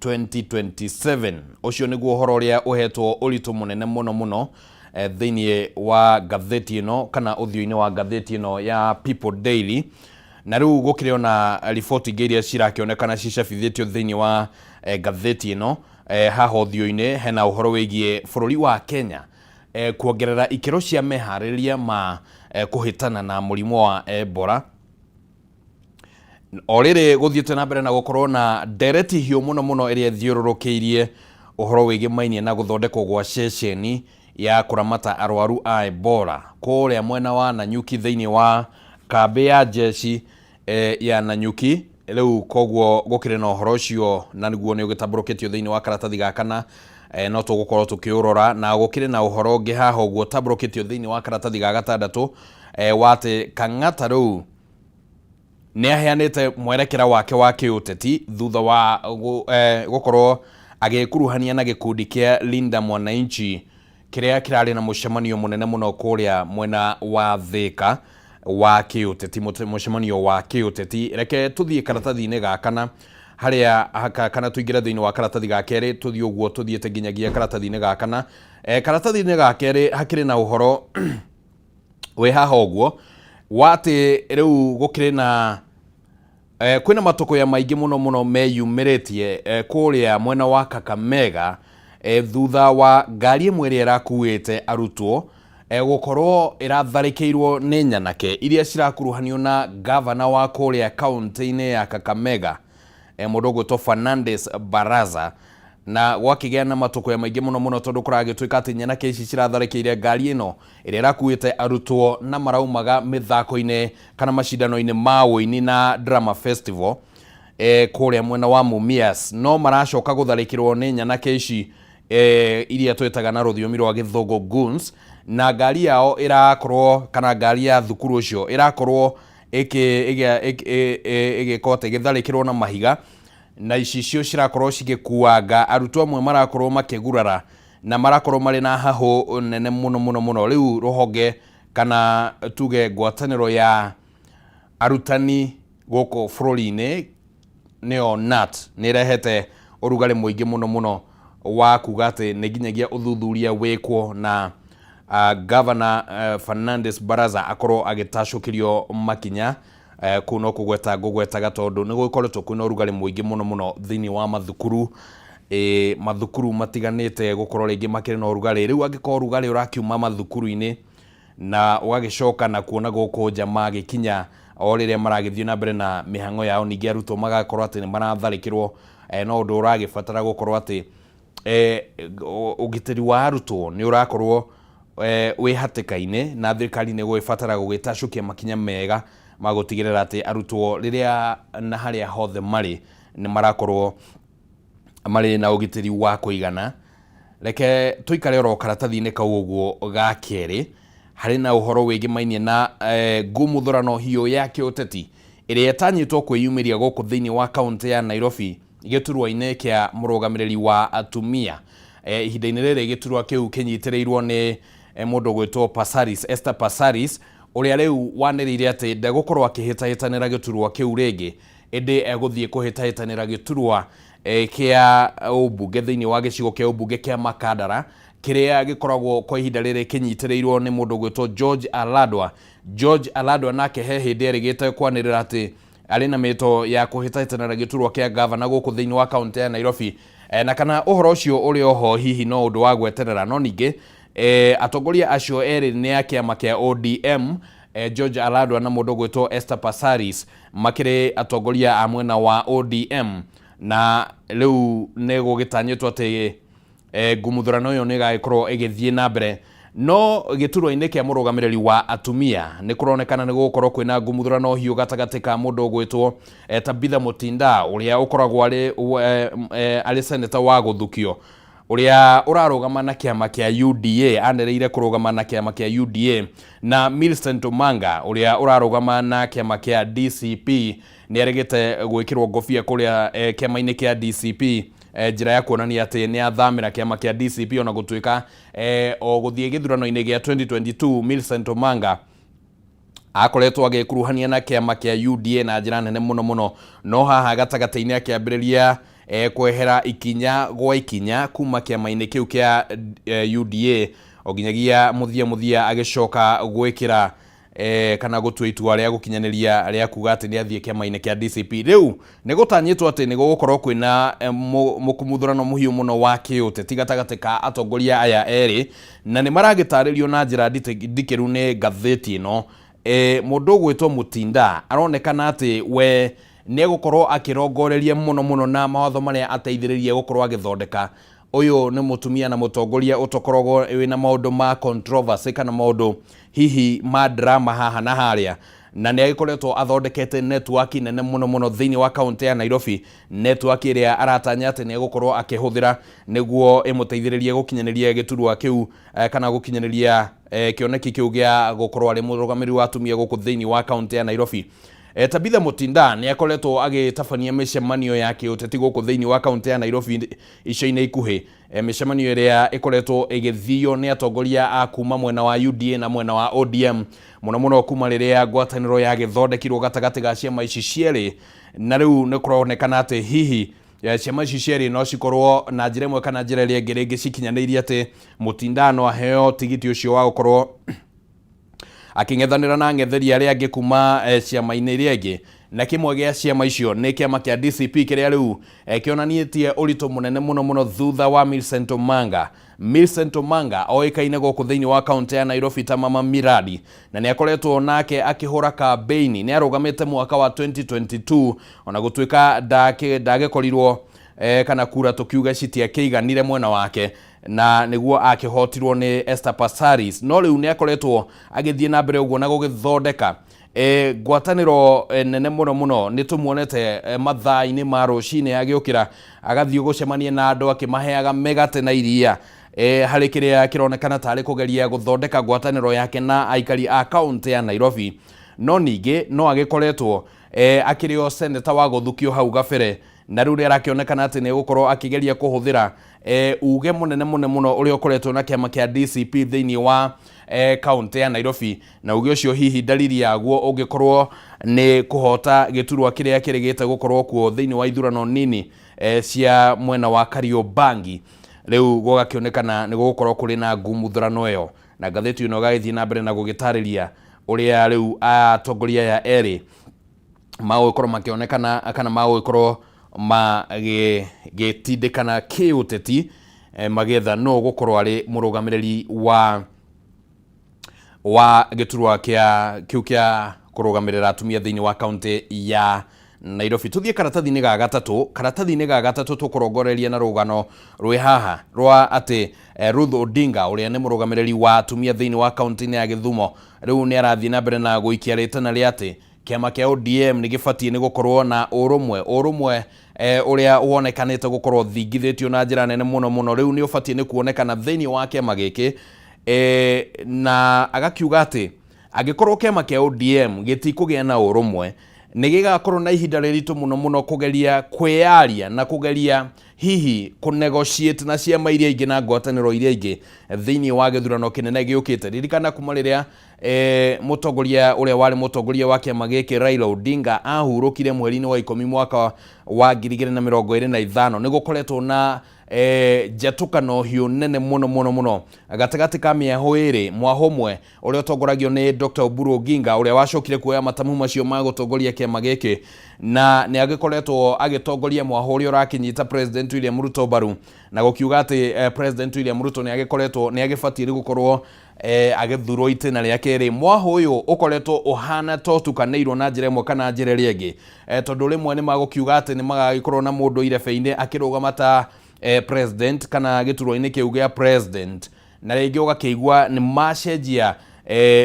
A: 2027. Ũcio nĩguo ũhoro ũrĩa ũhetwo ũritũ mũnene mũno mũno thĩinĩ wa ngathĩti ĩno kana ũthiũ-inĩ wa ngathĩti ĩno ya People Daily. Na rĩu gũkĩrĩ ona riboti ingĩ iria cirakĩonekana cicabithĩtio thĩinĩ wa ngathĩti ĩno. Haha ũthiũ-inĩ hena ũhoro wĩgiĩ bũrũri wa Kenya kuongerera ikĩro cia meharĩrĩria ma kũhĩtana na mũrimũ wa Ebola, o rĩrĩ gũthiĩte na mbere na gũkorwo na ndereti hiũ mũno mũno ĩrĩa ĩthiũrũrũkĩirie ũhoro wĩgĩmainie na gũthondekwo gwa ceceni ya kũramata arwaru a Ebola kũrĩa mwena wa Nanyuki thĩinĩ wa kambĩ ya jeshi ya Nanyuki. Rĩu koguo gũkĩrĩ na ũhoro ũcio, na nĩguo nĩ ũgĩtambũrũkĩtio thĩinĩ wa karatathi ga kana, no tũgũkorwo tũkĩũrora. Na gũkĩrĩ na ũhoro ũngĩ haha ũguo ũtambũrũkĩtio thĩinĩ wa karatathi ga gatandatũ, wa atĩ Kang'ata rĩu nĩ aheanĩte mwerekera wake wa kĩũteti thutha wa gũkorwo agĩkuruhania na gĩkundi kĩa Linda Mwananchi kĩrĩa kĩrarĩ na mũcemanio mũnene mũno kũrĩa mwena wa Thika wa kĩũteti, mũcemanio wa kĩũteti. Reke tũthiĩ karatathi-inĩ ga kana harĩa kana tũingĩre thĩinĩ wa karatathi ga kerĩ, tũthiĩ ũguo tũthiĩte nginyagia karatathi-inĩ ga kana. Karatathi-inĩ ga kerĩ hakĩrĩ na ũhoro wĩ haha ũguo wa atĩ rĩu gũkĩrĩ na kwĩna matũkũya maingĩ mũno mũno meyumĩrĩtie kũrĩa mwena wa Kakamega, thutha wa ngari ĩmwe ĩrĩa ĩrakuĩte arutwo gũkorwo ĩratharĩkĩirwo nĩ nyanake iria cirakuruhanio na gavana wa kũrĩa kaunti-inĩ ya Kakamega, mũndũ ũgwĩtwo Fernandes Baraza. Na gwakĩgĩa na matũkũya maingĩ mũno mũno tondũ kũragĩtuĩka atĩ nyanake ici ciratharĩkĩire ngari ĩno ĩrĩa ĩrakuĩte arutwo na maraumaga mĩthako-inĩ kana macindano-inĩ ma ũini na drama festival kũrĩa mwena wa Mumias, no maracoka gũtharĩkĩrwo nĩ nyanake ici iria twĩtaga na rũthiomi rwa gĩthũngũ goons, na ngari yao ĩrakorwo kana ngari ya thukuru ũcio ĩrakorwo ĩgĩka atĩ ĩgĩtharĩkĩrwo na mahiga na icicio cirakorwo cigĩkuanga. Arutwo amwe marakorwo makĩgurara na marakorwo marĩ na hahũ nene mũno mũno mũno. Rĩu rũhonge kana tuge ngwatanĩro ya arutani gũkũ bũrũri-inĩ nĩyo KNUT nĩ ĩrehete ũrugarĩ mũingĩ mũno mũno wa kuga atĩ nĩ nginyagia ũthuthuria wĩkwo na Governor Fernandes Baraza akorwo agĩtacũkĩrio makinya. Kũu no kũgweta ngũgwetaga tondũ nĩ gũkoretwo kwĩna ũrugarĩ mũingĩ mũno mũno thĩinĩ wa mathukuru, mathukuru matiganĩte gũkorwo rĩngĩ makĩrĩ na ũrugarĩ. Rĩu angĩkorwo ũrugarĩ ũrakiuma mathukuru-inĩ na ũgagĩcoka na kuona gũkũ nja magĩkinya o rĩrĩa maragĩthiĩ na mbere na mĩhang'o yao, ningĩ arutwo magakorwo atĩ nĩ maratharĩkĩrwo, no ũndũ ũragĩbatara gũkorwo atĩ ũgitĩri wa arutwo nĩ ũrakorwo wĩ hatĩka-inĩ, na thirikari nĩ ĩgũgĩbatara gũgĩtacũkia makinya mega ma gũtigĩrĩra atĩ arutwo rĩrĩa na harĩa hothe marĩ nĩ marakorwo marĩ na ũgitĩri wa kũigana. Reke tũikare oro karatathi-inĩ kau ũguo ga kerĩ, harĩ na ũhoro wĩgĩmainie na ngumuthũrano hiũ ya kĩũteti ĩrĩa ĩtanyĩtwo kwĩyumĩria gũkũ thĩinĩ wa kaũntĩ ya Nairobi gĩturwa-inĩ kĩa mũrũgamĩrĩri wa atumia. Ihinda-inĩ rĩrĩ gĩturwa kĩu kĩnyitĩrĩirwo nĩ mũndũ ũgwĩtwo Passaris, Esther Passaris, ũrĩa rĩu wanĩrĩire atĩ ndegũkorwo akĩhĩtahĩtanĩra gĩturwa kĩu rĩngĩ, ĩndĩ egũthiĩ kũhĩtahĩtanĩra gĩturwa kĩa ũmbunge thĩinĩ wa gĩcigo kĩa ũmbunge kĩa Makandara kĩrĩa gĩkoragwo kwa ihinda rĩrĩ kĩnyitĩrĩirwo nĩ mũndũ ũgwĩtwo George Aladwa. George Aladwa nake he hĩndĩ erĩgĩte kwanĩrĩra atĩ arĩ na mĩto ya kũhĩtahĩtanĩra gĩturwa kĩa gavana gũkũ thĩinĩ wa kaũntĩ ya Nairobi, na kana ũhoro ũcio ũrĩ oho hihi no ũndũ wa gweterera. No ningĩ atongoria acio erĩ nĩ a kĩama kĩa ODM. George Aladwa na mũndũ ũgwĩtwo Esther Passaris makĩrĩ atongoria a mwena wa ODM, na rĩu nĩ gũgĩtanyĩtwo atĩ ngumuthurano ĩyo nĩ ĩgagĩkorwo ĩgĩthiĩ na mbere. No gĩturwa-inĩ kĩa mũrũgamĩrĩri wa atumia nĩ kũronekana nĩ gũgũkorwo kwĩna ngumuthurano hiũ gatagatĩ ka mũndũ ũgwĩtwo Tabitha Mutinda, ũrĩa ũkoragwo arĩ seneta wa gũthukio, ũrĩa ũrarũgama na kĩama kĩa UDA, anĩrĩire kũrũgama na kĩama kĩa UDA, na Millicent Omanga, ũrĩa ũrarũgama na kĩama kĩa DCP. Nĩ arĩgĩte gwĩkĩrwo ngobia kũrĩa kĩama-inĩ kĩa DCP, njĩra ya kuonania atĩ nĩ athamĩra kĩama kĩa DCP, ona gũtuĩka o gũthiĩ gĩthurano-inĩ gĩa 2022 Millicent Omanga akoretwo agĩkuruhania na kĩama kĩa UDA na njĩra nene mũno mũno. No haha gatagatĩ-inĩ akĩambĩrĩria kwehera ikinya gwa ikinya kuma kĩama-inĩ kĩu kĩa UDA, o nginyagia mũthia mũthia agĩcoka gwĩkĩra kana gũtua itua rĩa gũkinyanĩria rĩa kuga atĩ nĩ athiĩ kĩama-inĩ kĩa DCP. Rĩu nĩ gũtanyĩtwo atĩ nĩ gũgũkorwo kwĩna mũkumuthurano mũhiũ mũno wa kĩũteti gatagatĩ ka atongoria aya erĩ, na nĩ maragĩtarĩrio na njĩra ndikĩru nĩ ngathĩti ĩno. Mũndũ ũgwĩtwo Mutinda aronekana atĩ we nĩ egũkorwo akĩrongoreria mũno mũno na mawatho marĩa ateithĩrĩrie gũkorwo agĩthondeka. Ũyũ nĩ mũtumia na mũtongoria ũtokoragwo wĩna maũndũ ma controversy kana maũndũ hihi ma drama haha na harĩa, na nĩ agĩkoretwo athondekete network nene mũno mũno thĩinĩ wa kaunti ya Nairobi, network ĩrĩa aratanya atĩ nĩ egũkorwo akĩhũthĩra nĩguo ĩmũteithĩrĩrie gũkinyanĩria gĩturwa kĩu, kana gũkinyanĩria kĩoneki kĩu gĩa gũkorwo arĩ mũrũgamĩrĩri wa atumia gũkũ thĩinĩ wa kaunti ya Nairobi. Tabitha Mutinda nĩ akoretwo agĩtabania mĩcemanio ya kĩũteti gũkũ thĩinĩ wa kaunti ya Nairobi ica-inĩ ikuhĩ, mĩcemanio ĩrĩa ĩkoretwo ĩgĩthio nĩ atongoria a kuma mwena wa UDA na mwena wa ODM, mũno mũno kuma rĩrĩa ngwatanĩro yagĩthondekirwo gatagatĩ ga ciama ici cierĩ. Na rĩu nĩ kũronekana atĩ hihi ciama ici cierĩ no cikorwo na njĩra ĩmwe kana njĩra ĩrĩa ĩngĩ rĩngĩ cikinyanĩirie atĩ Mutinda no aheo tigiti ũcio wa gũkorwo akĩng'ethanĩra na ang'etheri arĩa angĩ kuma ciama-inĩ iria ingĩ. Na kĩmwe gĩa ciama icio nĩ kĩama kĩa DCP, kĩrĩa rĩu kĩonanĩtie ũritũ mũnene mũno mũno thutha wa Millicent Omanga. Millicent Omanga oĩkaine gũkũ thĩinĩ wa kaunti ya Nairobi ta Mama Miradi, na nĩ akoretwo nake akĩhũra kambeini. Nĩ arũgamĩte mwaka wa 2022, ona gũtuĩka ndagĩkorirwo kana kura tũkiuge citiakĩiganire mwena wake, na nĩguo akĩhotirwo nĩ Esther Passaris. No rĩu nĩ akoretwo agĩthiĩ na mbere ũguo na gũgĩthondeka ngwatanĩro nene mũno mũno. Nĩ tũmuonete mathaa-inĩ ma rũcinĩ agĩũkĩra agathiĩ gũcemania na andũ akĩmaheaga mĩgate na iria, harĩ kĩrĩa kĩronekana tarĩ kũgeria gũthondeka ngwatanĩro yake na aikari a kaunti ya Nairobi. No ningĩ no agĩkoretwo akĩrĩ o seneta wa gũthukio hau gabere, na rĩu nĩ arakĩonekana atĩ nĩ egũkorwo akĩgeria kũhũthĩra uge mũnene mũno mũno ũrĩa ũkoretwo na kĩama kĩa DCP thĩinĩ wa kaunti ya Nairobi, na uge ũcio hihi dalili yaguo ũngĩkorwo nĩ kũhota gĩturwa kĩrĩa kĩrĩgĩte gũkorwo kuo thĩinĩ wa ithurano nini cia mwena wa Kariobangi. Rĩu gũgakĩonekana nĩ gũgũkorwo kũrĩ na ngumuthurano ĩyo, na ngathĩti ĩno ĩgagĩthiĩ na mbere na gũgĩtarĩria ũrĩa rĩu atongoria aya erĩ magũgĩkorwo makĩonekana kana magũgĩkorwo magĩtindĩkana kĩũteti, magĩetha no gũkorwo arĩ mũrũgamĩrĩri wa gĩturwa kĩa kĩu kĩa kũrũgamĩrĩra atumia thĩinĩ wa kaunti ya Nairobi. Tuthiĩ karatathi-inĩ ga gatatũ. Karatathi-inĩ ga gatatũ tũkũrongoreria na rũgano rwĩ haha rwa atĩ Ruth Odinga, ũrĩa nĩ mũrũgamĩrĩri wa atumia thĩinĩ wa kaunti-inĩ ya Gĩthumo, rĩu nĩ arathiĩ na mbere na gũikia rĩtana rĩa atĩ kĩama kĩa ODM nĩ gĩbatiĩ nĩ gũkorwo na ũrũmwe, ũrũmwe ũrĩa wonekanĩte gũkorwo thingithĩtio na njĩra nene mũno mũno, rĩu nĩ ũbatiĩ nĩ kuonekana thĩinĩ wa kĩama gĩkĩ. Na agakiuga atĩ angĩkorwo kĩama kĩa ODM gĩtikũgĩa na ũrũmwe, nĩ gĩgakorwo na ihinda rĩritũ mũno mũno kũgeria kwĩyaria na kũgeria hihi kũ-negotiate na ciama iria ingĩ na ngwatanĩro iria ingĩ thĩinĩ wa gĩthurano kĩnene gĩũkĩte. Ririkana kuma rĩrĩa mũtongoria ũrĩa warĩ mũtongoria wa kĩama gĩkĩ Raila Odinga ahurũkire mweri-inĩ wa 10 mwaka wa 2025, nĩ gũkoretwo na njatũkano hiũ nene mũno mũno mũno gatagatĩ ka mĩahũ ĩrĩ. Mwahũ ũmwe ũrĩa ũtongoragio nĩ Dr. Oburu Oginga, ũrĩa wacokire kuoya matamu macio ma gũtongoria kĩama gĩkĩ, na nĩ agĩkoretwo agĩtongoria mwahũ ũrĩa ũrakĩnyita President William Ruto mbaru, na gũkiuga atĩ President William Ruto nĩ agĩkoretwo nĩ agĩbatiĩ nĩ gũkorwo Agĩthurwo itĩna rĩa kerĩ. Mwahũ ũyũ ũkoretwo ũhana ta ũtukanĩirwo na njĩra ĩmwe kana njĩra ĩrĩa ĩngĩ, tondũ rĩmwe nĩ magũkiuga atĩ nĩ magagĩkorwo na mũndũ irebe-inĩ akĩrũgama ta president kana gĩturwa-inĩ kĩu gĩa president, na rĩngĩ ũgakĩigua nĩ macenjia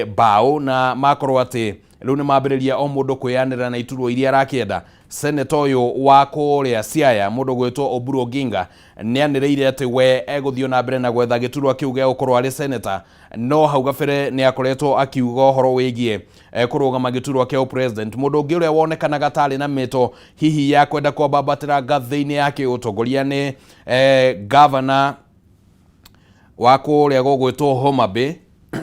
A: mbaũ na makorwo atĩ rĩu nĩ mambĩrĩria o mũndũ kwĩyanĩrĩra na iturwa iria arakĩenda. Seneta ũyũ wa kũrĩa Siaya, mũndũ gwĩtwo Oburu Oginga, nĩ anĩrĩire atĩ we egũthiĩ na mbere na gwetha gĩturwa kĩu gĩa gũkorwo arĩ seneta, no hau gabere nĩ akoretwo akiuga ũhoro wĩgiĩ kũrũgama gĩturwa kĩa president. Mũndũ ũngĩ ũrĩa wonekanaga tarĩ na mĩto hihi ya kwenda kwambambatĩra ngathĩ-inĩ ya kĩũtongoria nĩ gavana wa kũrĩa gũgwĩtwo Homa Bay.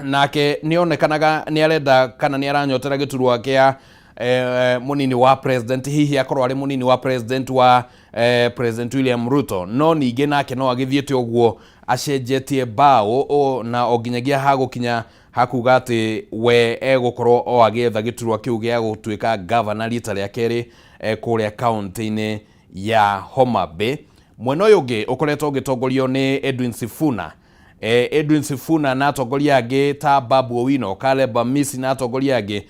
A: Nake nĩ onekanaga nĩ arenda kana nĩ aranyotera gĩturwa kĩa mũnini wa president, hihi akorwo arĩ mũnini wa president wa President William Ruto. No ningĩ nake no agĩthiĩte ũguo acenjetie mbaũ na o nginyagia hagũkinya hakuga atĩ we egũkorwo o agĩetha gĩturwa kĩu gĩa gũtuĩka gavana rita rĩa kerĩ kũrĩa kaunti-inĩ ya Homa Bay. Mwena ũyũ ũngĩ ũkoretwo ũgĩtongorio nĩ Edwin Sifuna. Edwin Sifuna na atongoria angĩ ta Babu Owino, Caleb Amisi na atongoria angĩ,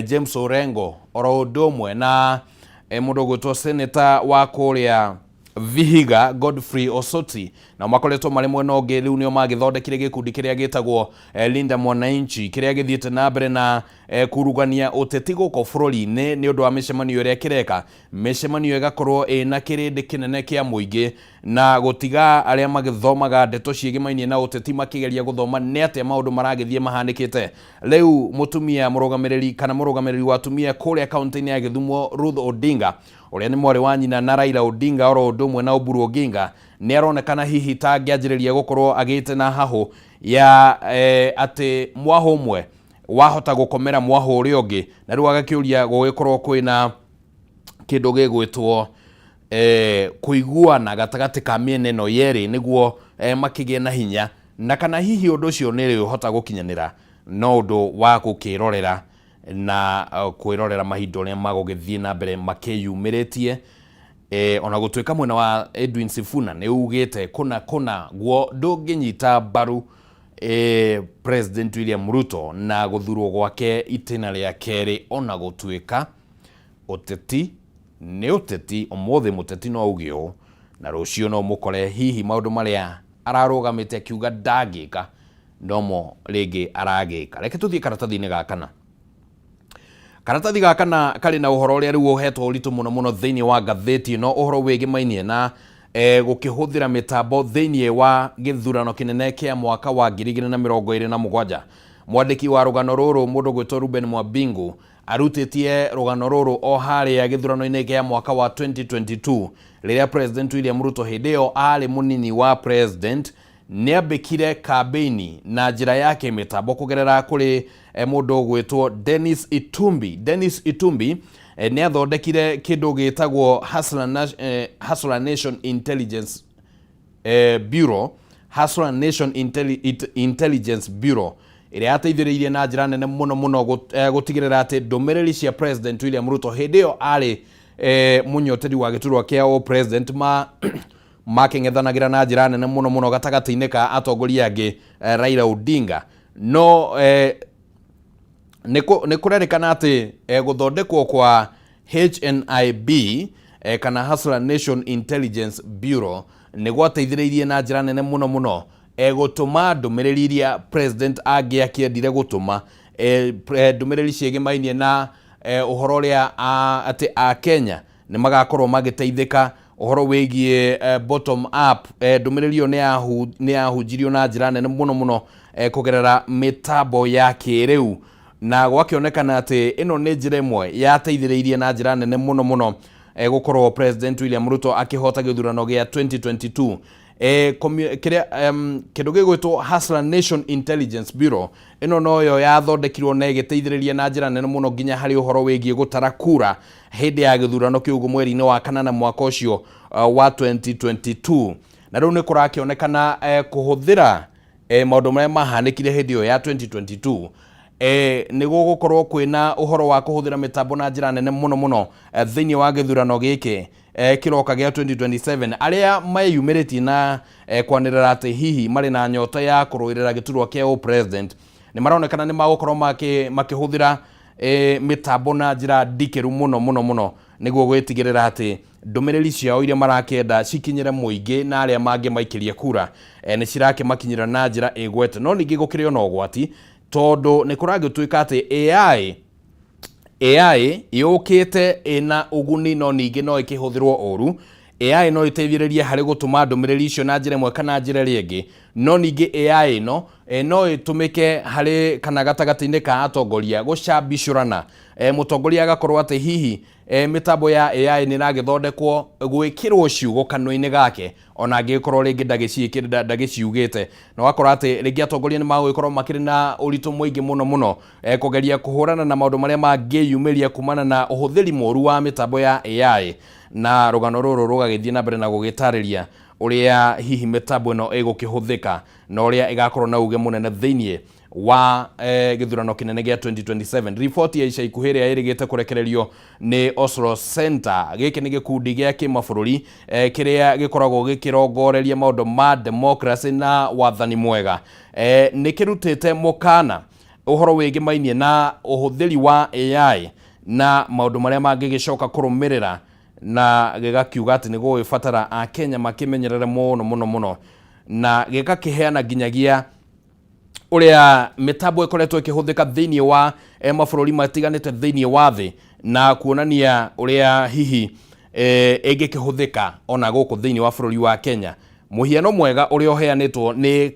A: James Orengo oro ũndũ ũmwe na mũndũ ũgwĩtwo senator wa kũrĩa Vihiga Godfrey Osoti, na makoretwo marĩ mwena ũngĩ. Rĩu nĩo magĩthondekire gĩkundi kĩrĩa gĩtagwo Linda Mwananchi, kĩrĩa gĩthiĩte na mbere na kurugania ũteti gũkũ bũrũri-inĩ nĩ ũndũ wa mĩcemanio ĩrĩa kĩreka. Mĩcemanio ĩgakorwo ĩna kĩrĩndĩ kĩnene kĩa mũingĩ na gũtiga arĩa magĩthomaga ndeto ciĩgĩmainie na ũteti makĩgeria gũthoma nĩ atĩa maũndũ maragĩthiĩ mahanĩkĩte. Rĩu mũtumia mũrũgamĩrĩri kana mũrũgamĩrĩri wa atumia kũrĩa kaunti-inĩ ya Gĩthumo, Ruth Odinga, ũrĩa nĩ mwarĩ wa nyina na Raila Odinga oro ũndũ ũmwe na Oburu Oginga, nĩ aronekana hihi ta angĩanjĩrĩria gũkorwo agĩte na hahũ ya atĩ mwahũ ũmwe wahota gũkomera mwahũ ũrĩa ũngĩ, na rĩu agakĩũria gũgĩkorwo kwĩna kĩndũ gĩgwĩtwo kũiguana gatagatĩ ka mĩena ĩno yerĩ nĩguo makĩgĩe na hinya, na kana hihi ũndũ ũcio nĩ ũhota gũkinyanĩra. No ũndũ wa gũkĩrorera na kwĩrorera mahinda ũrĩa magũgĩthiĩ na mbere makĩyumĩrĩtie. Ona gũtuĩka mwena wa Edwin Sifuna nĩ ugĩte kũna kũna guo ndũngĩnyita mbaru President William Ruto na gũthurwo gwake itĩna rĩa kerĩ, ona gũtuĩka ũteti nĩ ũteti, ũmũthĩ mũteti no auge ũũ na rũciũ no mũkore hihi maũndũ marĩa ararũgamĩte akiuga ndangĩka nomo rĩngĩ aragĩka. Reke tũthiĩ karatathi-inĩ ga kana. Karatathi ga kana karĩ na ũhoro ũrĩa rĩu ũhetwo ũritũ mũno mũno thĩinĩ wa ngathĩti ĩno, ũhoro wĩgĩmainie na gũkĩhũthĩra mĩtambo thĩinĩ wa gĩthurano kĩnene kĩa mwaka wa 2027. Mwandĩki wa rũgano rũrũ, mũndũ gwĩtwo Ruben Mwabingu, arutĩtie rũgano rũrũ o harĩa gĩthurano-inĩ kĩa mwaka wa 2022, rĩrĩa President William Ruto hĩndĩ ĩyo arĩ mũnini wa president nĩambĩkire kambĩini na njĩra ya kĩmĩtambo kũgerera kũrĩ mũndũ ũgwĩtwo Dennis Itumbi. Dennis Itumbi nĩ athondekire kĩndũ gĩtagwo Hustler Nation Intelligence Bureau, Hustler Nation Intelligence Bureau, ĩrĩa yateithĩrĩirie na njĩra nene mũno mũno gũtigĩrĩra atĩ ndũmĩrĩri cia President William Ruto hĩndĩ ĩyo arĩ mũnyoteri wa gĩturwa kĩa o president ma makĩng'ethanagĩra na njĩra nene mũno mũno gatagatĩ-inĩ ka atongoria angĩ, Raila Odinga. No nĩ kũrerĩkana atĩ gũthondekwo kwa HNIB kana Hustler Nation Intelligence Bureau nĩ gwateithĩrĩirie na njĩra nene mũno mũno gũtũma ndũmĩrĩri iria president angĩakĩendire gũtũma, ndũmĩrĩri ciĩgĩmainie na ũhoro ũrĩa atĩ a Kenya nĩ magakorwo magĩteithĩka, ũhoro wĩgiĩ bottom up. Ndũmĩrĩri ĩyo nĩ yahunjirio na njĩra nene mũno mũno kũgerera mĩtambo ya kĩrĩu, na gwakĩonekana atĩ ĩno nĩ njĩra ĩmwe yateithĩrĩirie na njĩra nene mũno mũno gũkorwo President William Ruto akĩhota gĩthurano gĩa 2022. Kĩrĩa kĩndũ gĩgwĩtwo Hustler Nation Intelligence Bureau ĩno noyo yathondekirwo na ĩgĩteithĩrĩria na njĩra nene mũno nginya harĩ ũhoro wĩgiĩ gũtara kura hĩndĩ ya gĩthurano kĩu mweri-inĩ wa kanana mwaka ũcio wa 2022. Na rĩu nĩ kũrakĩonekana kũhũthĩra maũndũ marĩa mahanĩkire hĩndĩ ĩyo ya 2022, nĩ gũgũkorwo kwĩna ũhoro wa kũhũthĩra mĩtambo na njĩra nene mũno mũno thĩinĩ wa gĩthurano gĩkĩ kĩroka gĩa 2027. Arĩa meyumĩrĩtie na kwanĩrĩra atĩ hihi marĩ na nyota ya kũrũĩrĩra gĩturwa kĩa president. Nĩ maronekana nĩ magũkorwo makĩhũthĩra mĩtambo na njĩra ndikĩru mũno mũno mũno nĩguo gwĩtigĩrĩra atĩ ndũmĩrĩri ciao iria marakĩenda cikinyĩre mũingĩ na arĩa mangĩmaikĩria kura nĩ cirakĩmakinyĩra na njĩra ĩgwete. No ningĩ gũkĩrĩ ona ũgwati tondũ nĩ kũragĩtuĩka atĩ AI yũkĩte ĩna ũguni no ningĩ no ĩkĩhũthĩrwo ũru. AI no ĩteithĩrĩrie harĩ gũtũma ndũmĩrĩri icio na njĩra ĩmwe kana njĩra ĩrĩa ĩngĩ, no ningĩ AI ĩno no ĩtũmĩke harĩ kana gatagatĩ-inĩ ka atongoria gũcambicũrana. Mũtongoria agakorwo atĩ hihi mĩtambo ya AI nĩ ĩragĩthondekwo gwĩkĩrwo ciugo kanua-inĩ gake ona angĩgĩkorwo rĩngĩ ndagĩciugĩte, na ũgakora atĩ rĩngĩ atongoria nĩ magũgĩkorwo makĩrĩ na ũritũ mũingĩ mũno mũno kũgeria kũhũrana na maũndũ marĩa mangĩyumĩria kumana na ũhũthĩri mũru wa mĩtambo ya AI. Na rũgano rũrũ rũgagĩthiĩ na mbere na gũgĩtarĩria ũrĩa hihi mĩtambo ĩno ĩgũkĩhũthĩka na ũrĩa ĩgakorwo na uge mũnene thĩinĩ wa gĩthurano kĩnene gĩa 2027. Riboti ya ica ikuhĩ ĩrĩa ĩrĩgĩte kũrekererio nĩ Oslo Center, gĩkĩ nĩ gĩkundi gĩa kĩmabũrũri kĩrĩa gĩkoragwo gĩkĩrongoreria maũndũ ma democracy na wathani mwega, nĩ kĩrutĩte mũkana ũhoro wĩgĩmainie na ũhũthĩri wa AI na maũndũ marĩa mangĩgĩcoka kũrũmĩrĩra, na gĩgakiuga atĩ nĩ gũgĩbatara Akenya makĩmenyerere mũno mũno mũno, na gĩgakĩheana nginyagia ũrĩa mĩtambo ĩkoretwo ĩkĩhũthĩka thĩinĩ wa mabũrũri matiganĩte thĩinĩ wa thĩ, na kuonania ũrĩa hihi ĩngĩkĩhũthĩka ona gũkũ thĩinĩ wa bũrũri wa Kenya. Mũhiano mwega ũrĩa ũheanĩtwo nĩ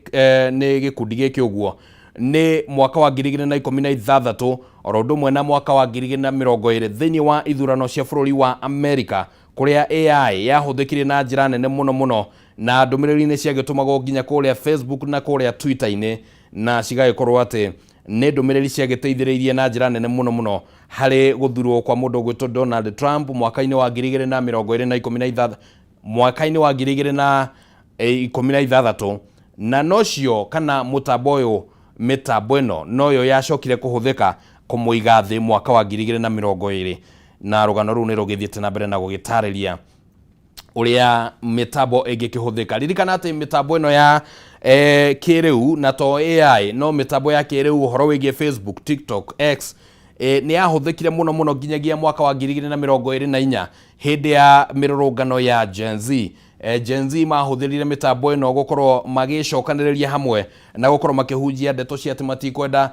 A: gĩkundi gĩkĩ ũguo nĩ mwaka wa 2016 oro ũndũ ũmwe na mwaka wa 2020 thĩinĩ wa ithurano cia bũrũri wa Amerika, kũrĩa AI yahũthĩkire na njĩra nene mũno mũno, na ndũmĩrĩri nĩ ciagĩtũmagwo nginya kũrĩa Facebook na kũrĩa Twitter-inĩ, na cigagĩkorwo atĩ nĩ ndũmĩrĩri ciagĩteithĩrĩirie na njĩra nene mũno mũno harĩ gũthurwo kwa mũndũ ũgwĩtwo Donald Trump mwaka-inĩ wa 2026, mwaka-inĩ wa 2016. Na nocio kana mũtambo ũyũ, mĩtambo ĩno noyo yacokire kũhũthĩka kũmũiga thĩ mwaka wa 2020. Na rũgano rũu nĩ rũgĩthiĩte na mbere na gũgĩtarĩria ũrĩa mĩtambo ĩngĩkĩhũthĩka. Ririkana atĩ mĩtambo ĩno ya kĩrĩu, na to AI, no mĩtambo ya kĩrĩu ũhoro wĩgiĩ Facebook, TikTok, X, nĩ yahũthĩkire mũno mũno nginyagia mwaka wa 2024 hĩndĩ ya mĩrũrũngano ya Gen Z. Gen Z mahũthĩrire mĩtambo ĩno gũkorwo magĩcokanĩrĩria hamwe na gũkorwo makĩhunjia ndeto cia atĩ matikwenda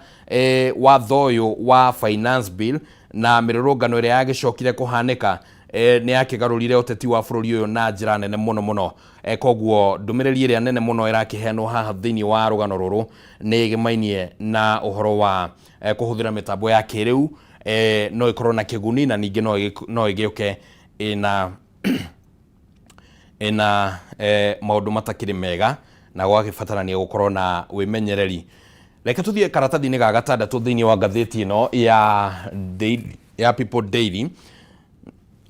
A: watho ũyũ wa finance bill, na mĩrũrũngano ĩrĩa yagĩcokire kũhanĩka nĩ yakĩgarũrire ũteti wa bũrũri ũyũ na njĩra nene mũno mũno. Koguo ndũmĩrĩri ĩrĩa nene mũno ĩrakĩheanwo haha thĩinĩ wa rũgano rũrũ nĩ ĩgĩmainie na ũhoro wa kũhũthĩra mĩtambo ya kĩrĩu, no ĩkorwo na kĩguni na ningĩ no ĩgĩũke ĩna maũndũ matakĩrĩ mega, na gwagĩbatarania gũkorwo na wĩmenyereri. Reke tũthiĩ karatathi-inĩ ga gatandatũ thĩinĩ wa ngathĩti ĩno ya Daily, ya People Daily.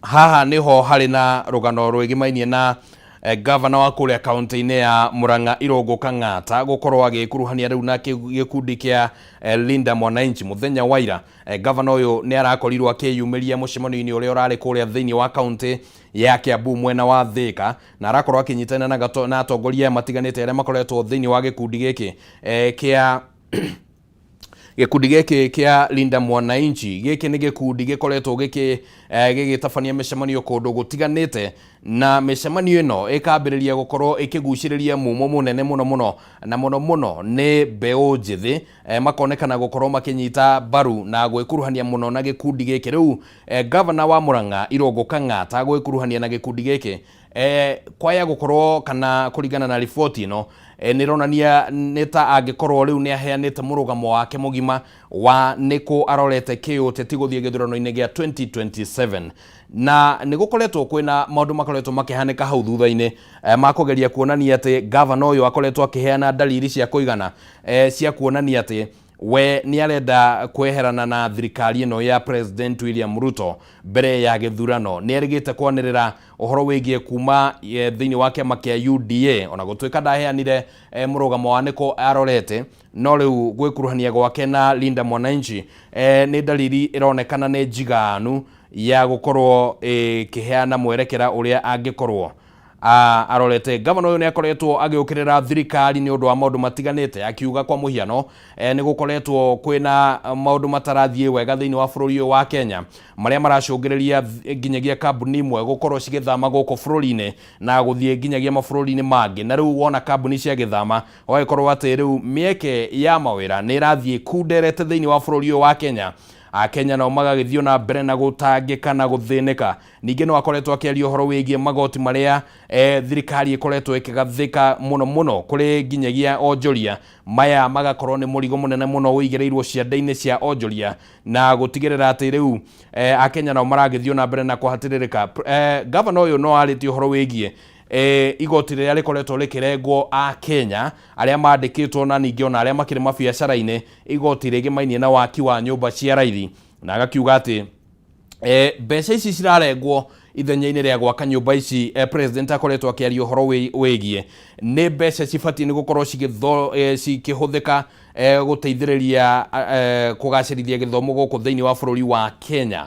A: Haha nĩho harĩ na rũgano rwĩgĩmainie na gavana wa kũrĩa kaunti-inĩ ya Murang'a Irũngũ Kang'ata gũkorwo agĩkuruhania rĩu na gĩkundi kĩa Linda Mwananchi. Mũthenya wa ira gavana ũyũ nĩ arakorirwo akĩyumĩria mũcemanio-inĩ ũrĩa ũrarĩ kũrĩa thĩinĩ wa kaunti ya Kiambu mwena wa Thika, na arakorwo akĩnyitana na atongoria matiganĩte arĩa makoretwo thĩinĩ wa gĩkundi gĩkĩ kĩa gĩkundi gĩkĩ kĩa Linda Mwananchi. Gĩkĩ nĩ gĩkundi gĩkoretwo gĩgĩtabania mĩcemanio kũndũ gũtiganĩte, na mĩcemanio ĩno ĩkambĩrĩria gũkorwo ĩkĩgucĩrĩria mumo mũnene mũno mũno, na mũno mũno nĩ mbeũ njĩthĩ, makonekana gũkorwo makĩnyita mbaru na gwĩkuruhania mũno na gĩkundi gĩkĩ. Rĩu gavana wa Murang'a Irũngũ Kang'ata gwĩkuruhania na gĩkundi gĩkĩ kwaya gũkorwo kana kũringana na riboti ĩno, nĩ ĩronania nĩ ta angĩkorwo rĩu nĩ aheanĩte mũrũgamo wake mũgima wa nĩkũ arorete kĩũteti gũthiĩ gĩthurano-inĩ gĩa 2027. Na nĩ gũkoretwo kwĩna maũndũ makoretwo makĩhanĩka hau thutha-inĩ ma kũgeria kuonania atĩ gavana ũyũ akoretwo akĩheana dalili cia kũigana cia kuonania atĩ we nĩ arenda kweherana na thirikari ĩno ya President William Ruto mbere ya gĩthurano. Nĩ erĩgĩte kwanĩrĩra ũhoro wĩgiĩ kuma thĩinĩ wa kĩama kĩa UDA, ona gũtuĩka ndaheanire mũrũgamo wa nĩkũ arorete, no rĩu gwĩkuruhania gwake na Linda Mwananchi nĩ dalili ĩronekana nĩ njiganu ya gũkorwo ĩkĩheana mwerekera ũrĩa angĩkorwo Arorete gavana ũyũ nĩ akoretwo agĩũkĩrĩra thirikari nĩ ũndũ wa maũndũ matiganĩte, akiuga kwa mũhiano nĩ gũkoretwo kwĩna maũndũ matarathiĩ wega thĩinĩ wa bũrũri ũyũ wa Kenya, marĩa maracũngĩrĩria nginyagia kambuni imwe gũkorwo cigĩthama gũkũ bũrũri-inĩ na gũthiĩ nginyagia mabũrũri-inĩ mangĩ. Na rĩu wona kambuni ciagĩthama, ũgagĩkorwo atĩ rĩu mĩeke ya mawĩra nĩ ĩrathiĩ kunderete thĩinĩ wa bũrũri ũyũ wa Kenya. Akenya nao magagĩthiĩ na mbere na gũtangĩka na gũthĩnĩka. Ningĩ no akoretwo akĩaria ũhoro wĩgiĩ magoti marĩa thirikari ĩkoretwo ĩkĩgathĩka mũno mũno kũrĩ nginyagia onjoria, maya magakorwo nĩ mũrigo mũnene mũno ũigĩrĩirwo ciande-inĩ cia onjoria, na gũtigĩrĩra atĩ rĩu Akenya nao maragĩthiĩ na mbere na kũhatĩrĩrĩka. Gavana ũyũ no arĩtie ũhoro wĩgiĩ igoti rĩrĩa rĩkoretwo rĩkĩrengwo Akenya arĩa mandĩkĩtwo na ningĩ ona arĩa makĩrĩ mabiacara-inĩ, igoti rĩgĩmainie na waki wa nyũmba cia raithi, na agakiuga atĩ mbeca ici cirarengwo ithenya-inĩ rĩa gwaka nyũmba ici. President akoretwo akĩaria ũhoro wĩgiĩ nĩ mbeca cibatiĩ nĩ gũkorwo cikĩhũthĩka gũteithĩrĩria kũgacĩrithia gĩthomo gũkũ thĩinĩ wa bũrũri wa Kenya.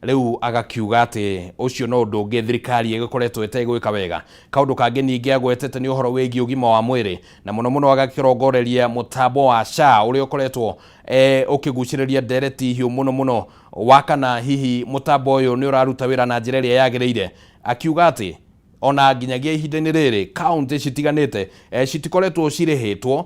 A: Rĩu agakiuga atĩ ũcio no ũndũ ũngĩ thirikari ĩgĩkoretwo ĩtegwĩka wega. Kaũndũ kangĩ ningĩ agwetete nĩ ũhoro wĩgiĩ ũgima wa mwĩrĩ, na mũno mũno agakĩrongoreria mũtambo wa SHA ũrĩa ũkoretwo ũkĩgucĩrĩria ndereti hiũ mũno mũno, wa kana hihi mũtambo ũyũ nĩ ũraruta wĩra na njĩra ĩrĩa yagĩrĩire, akiuga atĩ ona nginyagia ihinda-inĩ rĩrĩ kaunti citiganĩte citikoretwo cirĩhĩtwo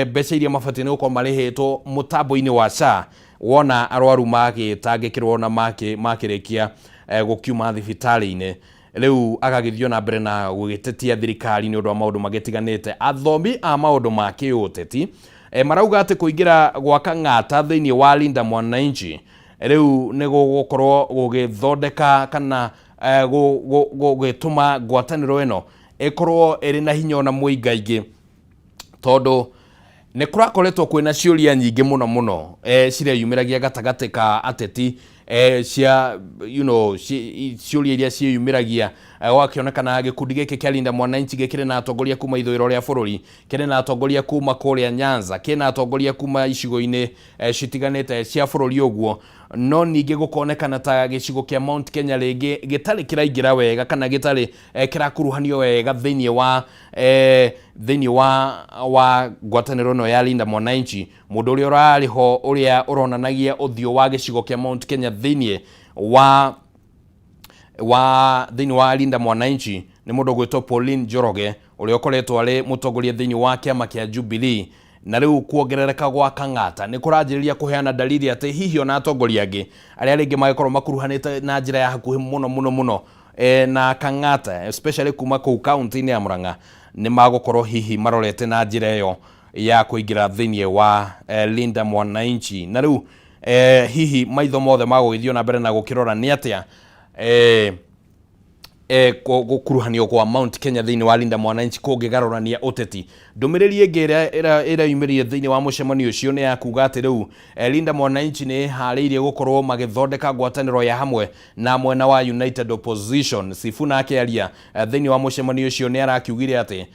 A: mbeca iria mabatiĩ nĩ gũkorwo marĩhĩtwo mũtambo-inĩ wa SHA, wona arwaru magĩtangĩkĩrwo na makĩrĩkia gũkiuma thibitarĩ-inĩ. Rĩu agagĩthiĩ na mbere na gũgĩtetia thirikari nĩ ũndũ wa maũndũ magĩtiganĩte. Athomi a maũndũ ma kĩũteti marauga atĩ kũingĩra gwa Kang'ata thĩinĩ wa Linda Mwananchi rĩu nĩ gũgũkorwo gũgĩthondeka kana gũgĩtũma ngwatanĩro ĩno ĩkorwo ĩrĩ na hinya ona mũingaingĩ, tondũ nĩ kũrakoretwo kwĩna ciũria nyingĩ mũno mũno cireyumĩragia gatagatĩ ka ateti, cia ciũria iria ciĩyumĩragia, gwakĩonekana gĩkundi gĩkĩ kĩa Linda Mwananchi gĩkĩrĩ na atongoria kuma ithũĩro rĩa bũrũri, kĩrĩ na atongoria kuma kũrĩa Nyanza, kĩna atongoria kuma icigo-inĩ citiganĩte cia bũrũri ũguo, no ningĩ gũkonekana ta gĩcigo kĩa Mount Kenya rĩngĩ gĩtarĩ kĩraingĩra wega kana gĩtarĩ kĩrakuruhanio wega thĩinĩ wa ngwatanĩro ĩno ya Linda Mwananchi. Mũndũ ũrĩa ũrarĩ ho, ũrĩa ũronanagia ũthiũ wa gĩcigo kĩa Mount Kenya thĩinĩ wa Linda Mwananchi, nĩ mũndũ ũgwĩtwo Pauline Njoroge, ũrĩa ũkoretwo arĩ mũtongoria thĩinĩ wa kĩama kĩa Jubilee. Na rĩu kuongerereka gwa Kang'ata nĩ kũranjĩrĩria kũheana dalili atĩ hihi ona atongoria angĩ arĩa rĩngĩ magĩkorwo makuruhanĩte na njĩra ya hakuhĩ mũno mũno mũno na Kang'ata, especially kuma kũu kaunti-inĩ ya Murang'a, nĩ magũkorwo hihi marorete na njĩra ĩyo ya kũingĩra thĩinĩ wa Linda Mwananchi. Na rĩu hihi maitho mothe magũgĩthiĩ na mbere na gũkĩrora nĩ atĩa gũkuruhanio kwa Mount Kenya thĩinĩ wa Linda Mwananchi kũngĩgarũrania ũteti. Ndũmĩrĩri ĩngĩ ĩrĩa ĩrayumĩrire thĩinĩ wa mũcemanio ũcio nĩ ya kuga atĩ rĩu Linda Mwananchi nĩ ĩharĩirie gũkorwo magĩthondeka ngwatanĩro ya hamwe na mwena wa United Opposition. Sifuna akĩaria thĩinĩ wa mũcemanio ũcio nĩ arakiugire atĩ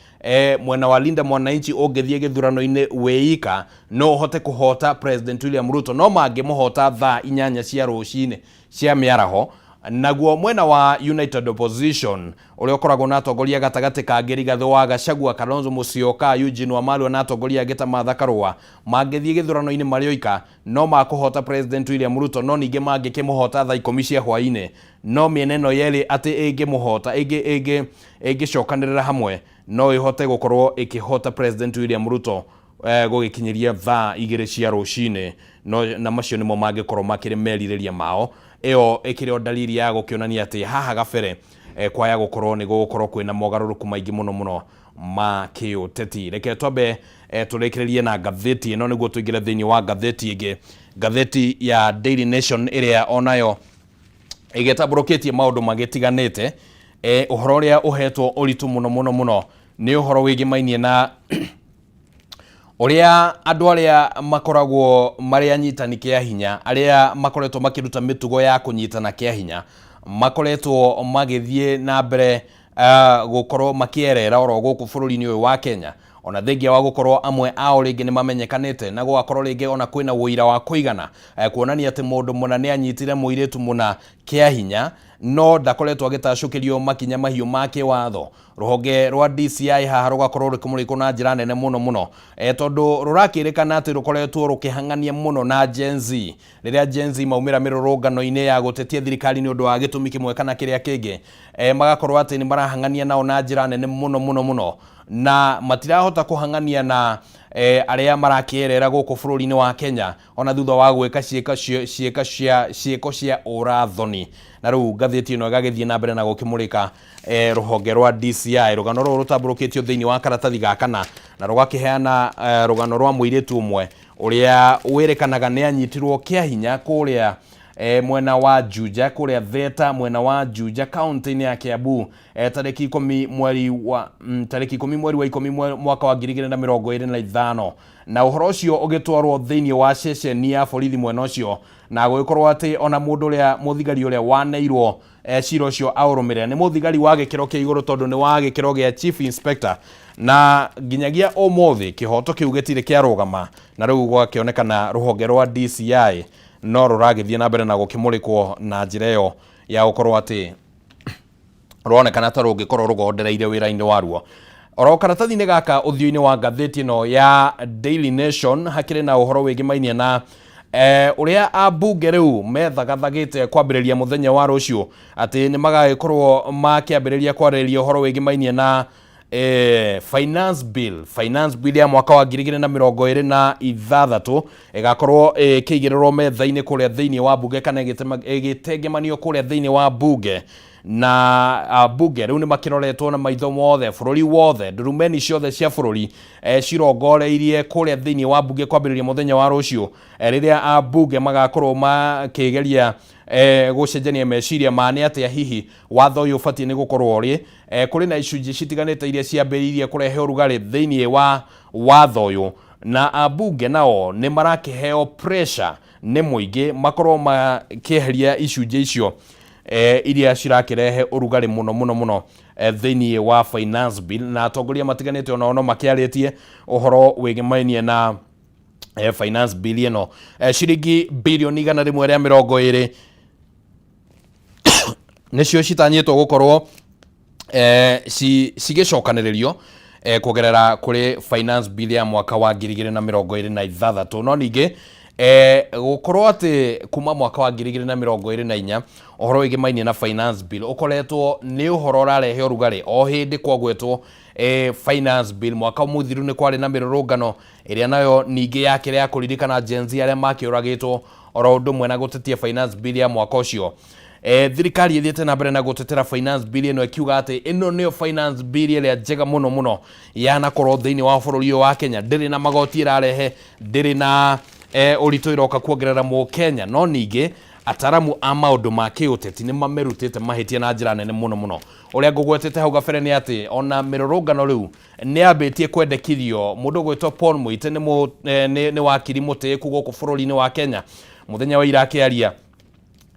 A: mwena wa Linda Mwananchi ũngĩthiĩ gĩthurano-inĩ wĩika no ũhote kũhota President William Ruto, no mangĩmũhota thaa 8 cia rũcinĩ cia mĩaraho. Naguo mwena wa United Opposition, ũrĩa ũkoragwo na atongoria gatagatĩ ka Rigathĩ wa Gachagua, Kalonzo Musyoka, Eugene Wamalwa na atongoria angĩ ta Martha Karua, mangĩthiĩ gĩthurano-inĩ marĩ oika no makũhota President William Ruto, no ningĩ mangĩkĩmũhota thaa 10 cia hwaĩ-inĩ, no mĩena ĩno yerĩ atĩ ĩngĩmũhota ĩngĩcokanĩrĩra hamwe no ĩhote gũkorwo ĩkĩhota President William Ruto gũgĩkinyĩria thaa 2 cia rũcinĩ. No na macio nĩmo mangĩkorwo makĩrĩ merirĩria mao. Ĩyo ĩkĩrĩ o dalili ya gũkĩonania atĩ haha gabere kwaya gũkorwo nĩ gũgũkorwo kwĩna mogarũrũku maingĩ mũno mũno ma kĩũteti. Reke twambe tũrĩkĩrĩrie na ngathĩti ĩno nĩguo tũingĩre thĩinĩ wa ngathĩti ĩngĩ, ngathĩti ya Daily Nation, ĩrĩa onayo ĩgĩtambũrũkĩtie maũndũ magĩtiganĩte. Ũhoro ũrĩa ũhetwo ũritũ mũno mũno mũno nĩ ũhoro wĩgĩmainie na ũrĩa andũ arĩa makoragwo marĩ anyitani kĩa hinya, arĩa makoretwo makĩruta mĩtugo ya kũnyitana kĩa hinya, makoretwo magĩthiĩ na mbere gũkorwo makĩerera oro gũkũ bũrũri-inĩ ũyũ wa Kenya. Ona thengia wa gũkorwo amwe ao rĩngĩ nĩ mamenyekanĩte na gũgakorwo rĩngĩ ona kwĩna ũira wa kũigana kuonania atĩ mũndũ mũna nĩ anyitire mũirĩtu mũna kĩa hinya, no ndakoretwo agĩtacũkĩrio makinya mahiũ ma kĩwatho. Rũhonge rwa DCI haha rũgakorwo rũkĩmũrĩkwo na njĩra nene mũno mũno, tondũ rũrakĩrĩkana atĩ rũkoretwo rũkĩhang'ania mũno na Gen Z. Rĩrĩa Gen Z maumĩra mĩrũrũngano-inĩ ya gũtetia thirikari nĩ ũndũ wa gĩtũmi kĩmwe kana kĩrĩa kĩngĩ, magakorwo atĩ nĩ marahang'ania nao na njĩra nene mũno mũno mũno, na matirahota kũhang'ania na arĩa marakĩerera gũkũ bũrũri-inĩ wa Kenya ona thutha wa gwĩka ciĩko ciĩko cia ciĩko cia ũrathoni. Na rĩu ngathĩti ĩno ĩgagĩthiĩ na mbere na gũkĩmũrĩka rũhonge rwa DCI. Rũgano rũrũ rũtambũrũkĩtio thĩinĩ wa karatathi ga kana na rũgakĩheana rũgano rwa mũirĩtu ũmwe ũrĩa wĩrĩkanaga nĩ anyitirwo kĩa hinya kũrĩa mwena wa Juja, kũrĩa Theta mwena wa Juja, kaunti-inĩ ya Kiambu, tarĩki 10 mweri wa 10 mwaka wa 2025, na ũhoro ũcio ũgĩtwarwo thĩinĩ wa ceceni ya borithi mwena ũcio, na gũgĩkorwo atĩ ona mũndũ ũrĩa mũthigari ũrĩa waneirwo cira ũcio aũrũmĩrĩra nĩ mũthigari wa gĩkĩro kĩa igũrũ, tondũ nĩ wa gĩkĩro gĩa chief inspector, na nginyagia ũmũthĩ kĩhoto kĩu gĩtirĩ kĩarũgama. Na rĩu gwakĩonekana rũhonge rwa DCI no rũragĩthiĩ na mbere na gũkĩmũrĩkwo na njĩra ĩyo ya gũkorwo atĩ rũronekana ta rũngĩkorwo rũgondereire wĩra-inĩ waruo. Oro karatathi-inĩ gaka ũthiũ-inĩ wa ngathĩti ĩno ya Daily Nation hakĩrĩ na ũhoro wĩgĩmainie na ũrĩa ambunge rĩu methagathagĩte kwambĩrĩria mũthenya wa rũciũ atĩ nĩ magagĩkorwo makĩambĩrĩria kwarĩrĩria ũhoro wĩgĩmainie na finance bill ya mwaka wa 2026 ĩgakorwo ĩkĩigĩrĩrwo metha-inĩ kũrĩa thĩinĩ wa bunge kana ĩgĩtengemanio kũrĩa thĩinĩ wa bunge. Na ambunge rĩu nĩ makĩroretwo na maitho mothe, bũrũri wothe, ndurumeni ciothe cia bũrũri cirongoreirie kũrĩa thĩinĩ wa bunge kwambĩrĩria mũthenya wa rũciũ, rĩrĩa ambunge magakorwo makĩgeria gũcenjania meciria ma nĩ atĩa hihi watho ũyũ ũbatiĩ nĩ gũkorwo ũrĩ. Kũrĩ na icunjĩ citiganĩte iria ciambĩrĩirie kũrehe ũrugarĩ thĩinĩ wa watho ũyũ, na ambunge nao nĩ marakĩheo pressure nĩ mũingĩ makorwo makĩeheria icunjĩ icio iria cirakĩrehe ũrugarĩ mũno mũno mũno thĩinĩ wa finance bill. Na atongoria matiganĩte onao no makĩarĩtie ũhoro wĩgĩmainie na finance bill ĩno. Ciringi birioni 120 nĩcio citanyĩtwo gũkorwo cigĩcokanĩrĩrio kũgerera kũrĩ finance bill ya mwaka wa 2026. No ningĩ gũkorwo atĩ kuma mwaka wa 2024 ũhoro wĩgĩmainie na finance bill ũkoretwo nĩ ũhoro ũrarehe ũrugarĩ o hĩndĩ kwagwetwo finance bill. Mwaka mũthiru nĩ kwarĩ na mĩrũrũngano ĩrĩa nayo ningĩ yakĩrĩ ya kũririkana Gen Z arĩa makĩũragĩtwo, oro ũndũ ũmwe na gũtetia finance bill ya mwaka ũcio. Thirikari ĩthiĩte na mbere na gũtetera finance bill ĩno ĩkiuga atĩ ĩno nĩyo finance bill ĩrĩa njega mũno mũno yanakorwo thĩinĩ wa bũrũri ũyũ wa Kenya, ndĩrĩ na magoti ĩrarehe, ndĩrĩ na ũritũ ĩroka kuongerera mũkenya. No ningĩ ataramu a maũndũ ma kĩũteti nĩ mamerutĩte mahĩtia na njĩra nene mũno mũno. Ũrĩa ngũgwetete hau gabere nĩ atĩ ona mĩrũrũngano rĩu nĩ yambĩtie kwendekithio. Mũndũ ũgwĩtwo Paul Muite nĩ wakiri mũtĩĩku gũkũ bũrũri-inĩ wa Kenya, mũthenya wa ira akĩaria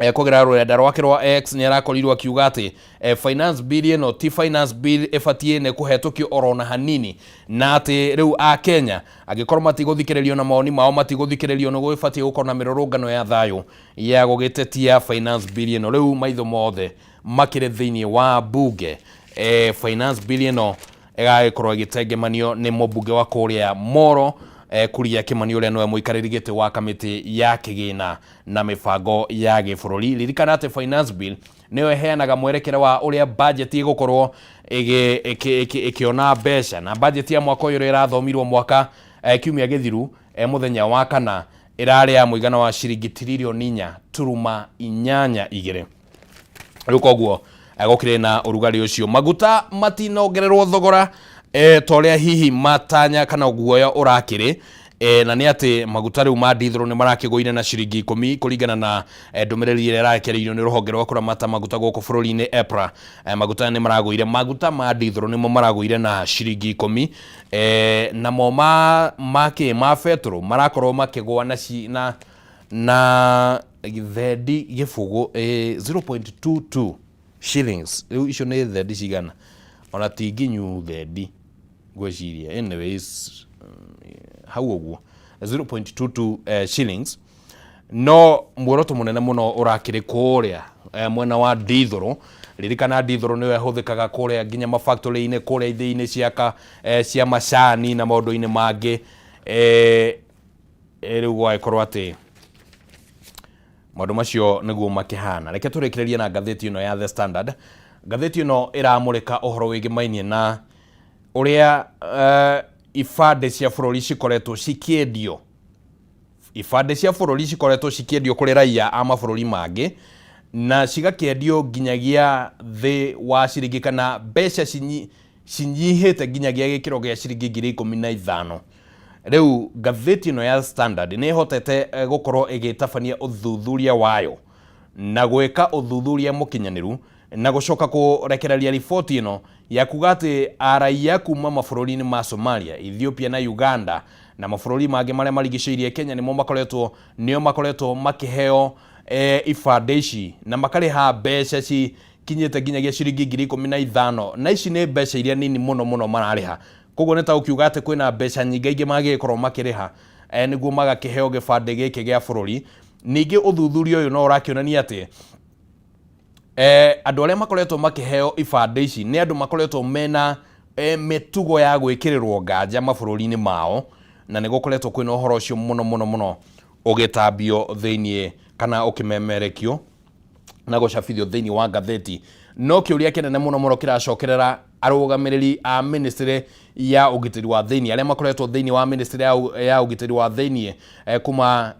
A: kũgerera rũrenda rwake rwa X nĩ arakorirwo akiuga atĩ finance bill ĩno ti finance bill ĩbatiĩ nĩ kũhetũkio orona hanini, na atĩ rĩu a Kenya angĩkorwo matigũthikĩrĩrio na mawoni mao matigũthikĩrĩrio, nĩ gũgĩbatiĩ gũkorwo na mĩrũrũngano ya thayũ ya gũgĩtetia finance bill ĩno. Rĩu maitho mothe makĩrĩ thĩinĩ wa bunge. Finance bill ĩno ĩgagĩkorwo ĩgĩtengemanio nĩ mũmbunge wa kũrĩa Moro, Kuria Kimani, ũrĩa nĩwe mũikarĩri gĩtĩ wa kamĩtĩ ya kĩgĩna na mĩbango ya gĩbũrũri. Ririkana atĩ finance bill nĩyo ĩheanaga mwerekera wa ũrĩa budget ĩgũkorwo ĩkĩona mbeca, na budget ya mwaka ũyũ ũrĩa ĩrathomirwo mwaka kiumia gĩthiru, mũthenya wa kana, ĩrarĩ ya mũigana wa ciringi tiririoni 4.82. Rĩu koguo gũkĩrĩ na ũrugarĩ ũcio, maguta matinongererwo thogora ta ũrĩa hihi matanya kana guoya ũrakĩrĩ, na nĩ atĩ maguta rĩu ma ndithũrũ nĩ marakĩgũire na ciringi 10 kũringana na ndũmĩrĩri ĩrĩa ĩrarekereirio nĩ rũhonge rwa kũramata maguta gũkũ bũrũri-inĩ, EPRA. Maguta nĩ maragũire, maguta ma ndithũrũ nĩmo maragũire na ciringi 10, namo ma kĩ ma betũrũ marakorwo makĩgũa na thendi 0, 0.22 shillings. Rĩu icio nĩ thendi cigana? Ona ti nginyu thendi. Ngwĩciria anyways hau ũguo 0.22 shillings. No muoroto mũnene mũno ũrakĩrĩ kũrĩa mwena wa ndithũrũ. Ririkana ndithũrũ nĩyo ĩhũthĩkaga kũrĩa nginya mafactory-inĩ, kũrĩa ithĩi-inĩ cia macani na maũndũ-inĩ mangĩ. Rĩu gwagĩkorwo atĩ maũndũ macio nĩguo makĩhana. Reke tũrĩkĩrĩrie na ngathĩti ĩno ya The Standard. Ngathĩti ĩno ĩramũrĩka ũhoro wĩgĩmainie na ũrĩa ibandĩ cia bũrũri cikoretwo cikĩendio. Ibandĩ cia bũrũri cikoretwo cikĩendio kũrĩ raia a mabũrũri mangĩ, na cigakĩendio nginyagia thĩ wa ciringi kana mbeca cinyihĩte nginyagia gĩkĩro gĩa ciringi 15,000. Rĩu ngathĩti ĩno ya Standard nĩ ĩhotete gũkorwo ĩgĩtabania ũthuthuria wayo na gwĩka ũthuthuria mũkinyanĩru na gũcoka kũrekereria riboti ĩno ya kuga atĩ araiya kuma mabũrũri-inĩ ma Somalia, Ethiopia na Uganda na mabũrũri mangĩ marĩa marigicĩirie Kenya nĩmo makoretwo nĩo makoretwo makĩheo ibandĩ ici na makarĩha mbeca cikinyĩte nginyagia ciringi 15,000, na ici nĩ mbeca iria nini mũno mũno mararĩha. Koguo nĩ ta ũkiuga atĩ kwĩna mbeca nyingaingĩ mangĩgĩkorwo makĩrĩha nĩguo magakĩheo gĩbandĩ gĩkĩ gĩa bũrũri. Ningĩ ũthuthuria ũyũ no ũrakĩonania atĩ andũ arĩa makoretwo makĩheo ibandĩ ici nĩ andũ makoretwo mena mĩtugo ya gwĩkĩrĩrwo nganja mabũrũri-inĩ mao, na nĩ gũkoretwo kwĩna ũhoro ũcio mũno mũno mũno ũgĩtambio thĩiniĩ kana ũkĩmemerekio na gũcabithio thĩiniĩ wa ngathĩti. No kĩũria kĩnene mũno mũno kĩracokerera arũgamĩrĩri a ministry ya ũgitĩri wa thĩiniĩ arĩa makoretwo thĩiniĩ wa ministry ya ũgitĩri wa thĩiniĩ kuma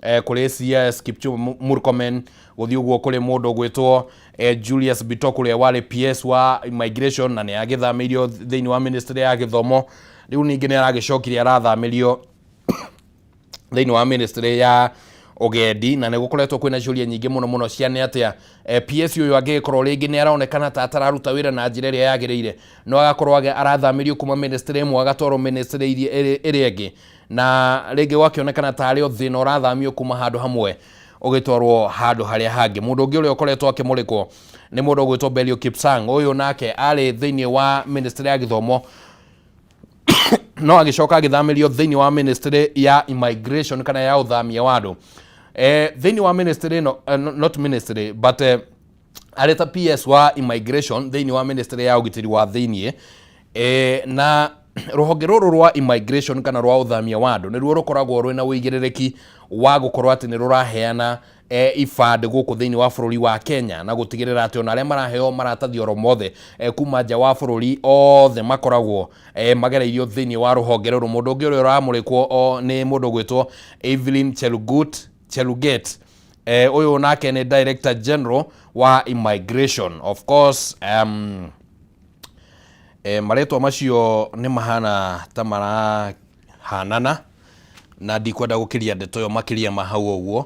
A: kũrĩ CS Kipchumba Murkomen gũthiĩ ũguo kũrĩ mũndũ ũgwĩtwo Julius Bitok ũrĩa warĩ PS wa immigration na nĩ agĩthamĩirio thĩiniĩ wa ministry ya gĩthomo. Rĩu ningĩ nĩ aragĩcokire arathamĩrio thĩiniĩ wa ministry ya ũgendi, na nĩ gũkoretwo kwĩna ciũria nyingĩ mũno mũno cia nĩ atĩa PS ũyũ angĩgĩkorwo rĩngĩ nĩ aronekana ta atararuta wĩra na njĩra ĩrĩa yagĩrĩire, no agakorwo arathamĩrio kuma ministry ĩmwe agatwarwo ministry ĩrĩa ĩngĩ, na rĩngĩ gwakĩonekana tarĩ o thĩna ũrathamio kuma handũ hamwe ũgĩtwarwo handũ harĩa hangĩ. Mũndũ ũngĩ ũrĩa ũkoretwo akĩmũrĩkwo nĩ mũndũ ũgwĩtwo Belio Kipsang. Ũyũ nake arĩ thĩiniĩ wa ministry ya gĩthomo, no agĩcoka agĩthamĩrio thĩiniĩ wa ministry ya immigration kana ya ũthamia wa andũ. Thĩiniĩ wa ministry ĩno, not ministry but arĩ ta PS wa immigration thĩiniĩ wa ministry ya ũgitĩri wa thĩiniĩ. Na rũhonge rũrũ rwa immigration kana rwa ũthamia wa andũ nĩruo rũkoragwo rwĩna ũigĩrĩrĩki wa gũkorwo atĩ nĩ rũraheana ibandĩ gũkũ thĩinĩ wa bũrũri wa Kenya, na gũtigĩrĩra atĩ ona arĩa maraheo maratathi oro mothe kuma nja wa bũrũri othe makoragwo magereirio thĩinĩ wa rũhonge rũrũ. Mũndũ ũngĩ ũrĩa ũramũrĩkwo nĩ mũndũ ũgwĩtwo Evelyn Cheluget. Ũyũ nake nĩ Director General wa Immigration. Of course, marĩtwa macio nĩ mahana ta marahanana na ndikwenda gũkĩria ndeto ĩyo makĩria ma hau ũguo.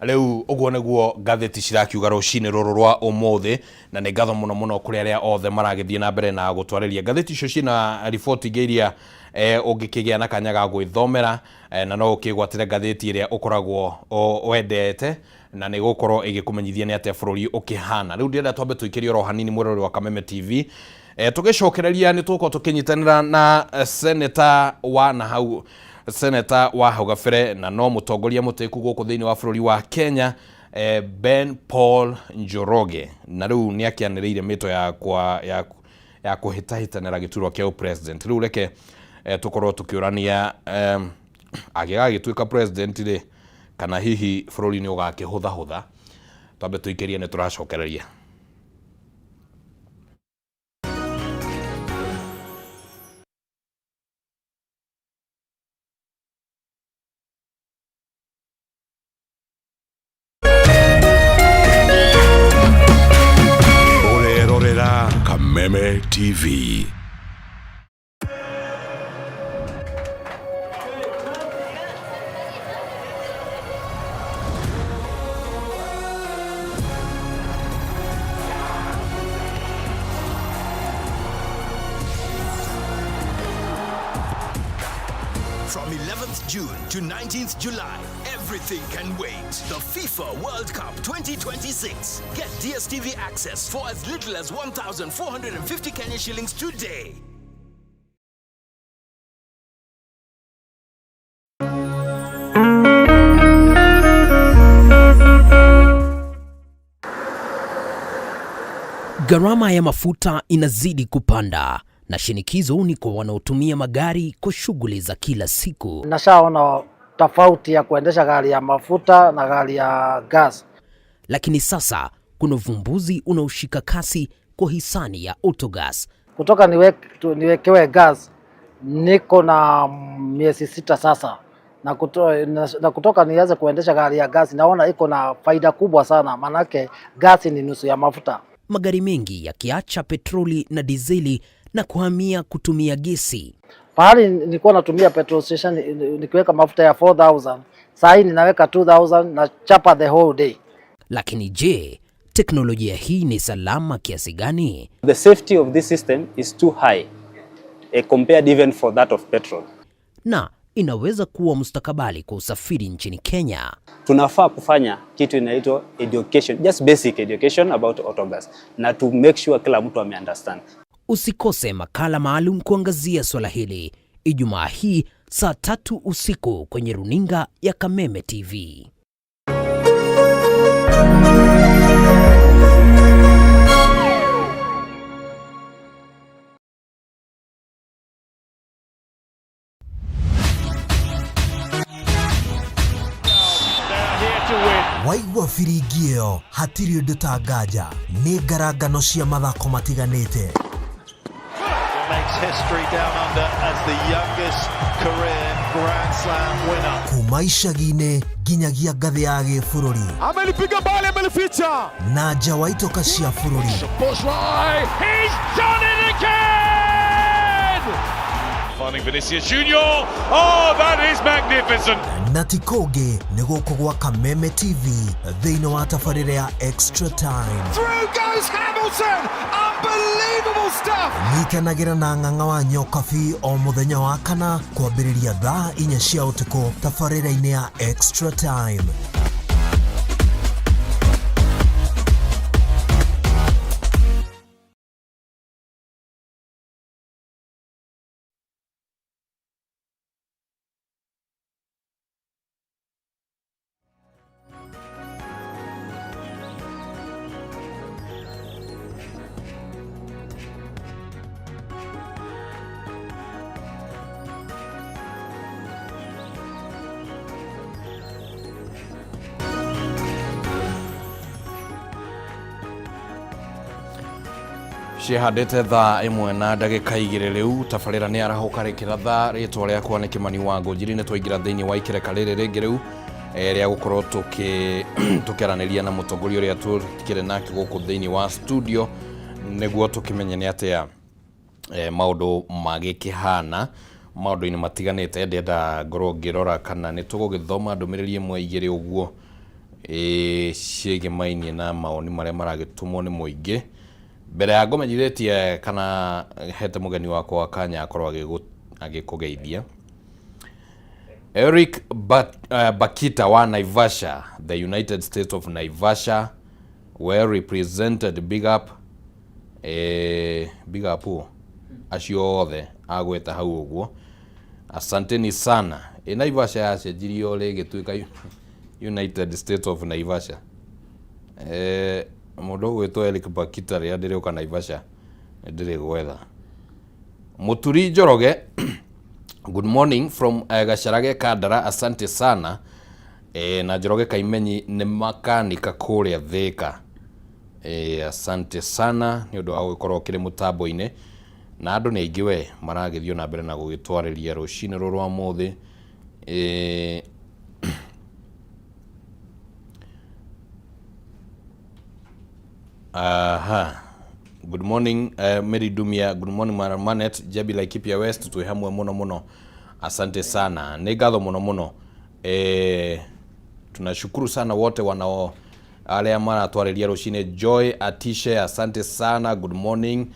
A: Rĩu ũguo nĩguo ngathĩti cirakiuga rũcinĩ rũrũ rwa ũmũthĩ, na nĩ ngatho mũno mũno kũrĩ arĩa othe maragĩthiĩ na mbere na gũtwarĩria ngathĩti icio. Ciĩna riboti ingĩ iria ũngĩkĩgĩa na kanya ga gwĩthomera, na no ũkĩgwatĩre ngathĩti ĩrĩa ũkoragwo wendete, na nĩ gũkorwo ĩgĩkũmenyithia nĩ atĩa bũrũri ũkĩhana. Rĩu ndĩrenda twambe tũikĩrie oro hanini mwĩroreri wa Kameme TV. Tũgĩcokereria nĩ tũgũkorwo tũkĩnyitanĩra na seneta wa nahau, seneta wa hau gabere na no mũtongoria mũtĩku gũkũ thĩinĩ wa bũrũri wa Kenya, Ben Paul Njoroge, na rĩu nĩ akĩanĩrĩire mĩto ya kũhĩtahĩtanĩra gĩturwa kĩa president. Rĩu reke tũkorwo tũkĩũrania, angĩgagĩtuĩka president rĩ, kana hihi bũrũri nĩ ũgakĩhũthahũtha. Twambe tũikĩrie, nĩ tũracokereria.
B: Ũrerorera Kameme TV.
C: From 11th June to 19th July, everything can wait. The FIFA World Cup 2026. Get DSTV access for as little as 1,450 Kenya shillings today.
D: Gharama ya mafuta inazidi kupanda na shinikizo ni kwa wanaotumia magari kwa shughuli za kila siku.
E: Nashaona tofauti ya kuendesha gari ya mafuta na gari ya gas.
D: Lakini sasa kuna uvumbuzi unaoshika kasi kwa hisani ya Autogas.
E: Kutoka niwekewe gas niko na miezi 6 sasa, na kutoka nianze kuendesha gari ya gas naona iko na faida kubwa sana, manake gas ni nusu ya mafuta.
D: Magari mengi yakiacha petroli na dizeli na kuhamia kutumia gesi.
E: Pahali nilikuwa natumia petrol station nikiweka mafuta ya 4000, saa hii ninaweka 2000 na chapa the whole day.
D: Lakini je, teknolojia hii ni salama kiasi gani?
F: The safety of this system is too high compared even for that of petrol.
D: Na inaweza kuwa mustakabali kwa usafiri nchini Kenya.
F: Tunafaa kufanya kitu inaitwa education, just basic education about autogas, na to make sure kila mtu ame-understand.
D: Usikose makala maalum kuangazia swala hili Ijumaa hii saa 3 usiku kwenye runinga ya Kameme TV.
C: Waigua biringi ĩyo hatirĩ ũndũ ta nganja nĩ ngarangano cia mathako matiganĩte. Kuma icagi-inĩ nginyagia ngathĩ ya gĩbũrũri.
B: Amelipiga bali, amelificha.
C: Na nja wa itoka cia bũrũri.
B: He's done it again! Finding Vinicius Junior. Oh, that is magnificent.
C: Na ti kũngĩ nĩ gũkũ gwa Kameme TV thĩinĩ wa tabarĩra ya Extra Time.
B: Through goes Hamilton! Unbelievable stuff!
C: Nyitanagĩra na ng'ang'a wa Nyokabi o mũthenya wa kana kwambĩrĩria thaa 4 cia ũtukũ tabarĩra-inĩ ya Extra Time.
A: Cihandĩte thaa 1 na ndagĩka 2 rĩu tabarĩra nĩ arahũka rĩkĩratha rĩtwa rĩakwa nĩ Kĩmani wa Ngũnjiri nĩ twaingĩra thĩinĩ wa ikereka rĩrĩ rĩngĩ rĩu rĩa gũkorwo tũkĩaranĩria na mũtongoria ũrĩa tũkĩrĩ nake gũkũ thĩinĩ wa studio nĩguo tũkĩmenye nĩ atĩa maũndũ magĩkĩhana maũndũ-inĩ matiganĩte. Ndĩrenda ngorwo ngĩrora kana nĩ tũgũgĩthoma ndũmĩrĩri ĩmwe igĩrĩ ũguo ciĩgĩmainie na mawoni marĩa maragĩtũmwo nĩ mũingĩ. Mbere ya ngũmenyithĩtie kana hete mũgeni wakwa kanya akorwo agĩkũgeithia. Eric Bakita wa Naivasha, the United States of Naivasha, well represented, big up, big up acio othe agweta hau ũguo, asanteni sana. Naivasha yacenjirio rĩgĩtuĩka United States of Naivasha. Mũndũ ũgwĩtwo Eric Bakita rĩrĩa ndĩrĩũka Naivasha ndĩrĩgwetha. Mũturi Njoroge, good morning from Gacharage Kandara, asante sana. Na Njoroge Kaimenyi nĩ makanika kũrĩa Thĩka. Asante sana nĩ ũndũ wa gũgĩkorwo ũkĩrĩ mũtambo-inĩ. Na andũ nĩ aingĩ we maragĩthiĩ na mbere na gũgĩtwarĩria rũcinĩ rũrũ rwa mũthĩ. Aha. Good morning Mary Dumia, good morning Manet, Jebi Laikipia West, twĩ hamwe mũno mũno. Asante sana. Nĩ ngatho mũno mũno. Tunashukuru sana wote wanao arĩa maratwarĩria rũcinĩ. Joy Atishe, asante sana, good morning.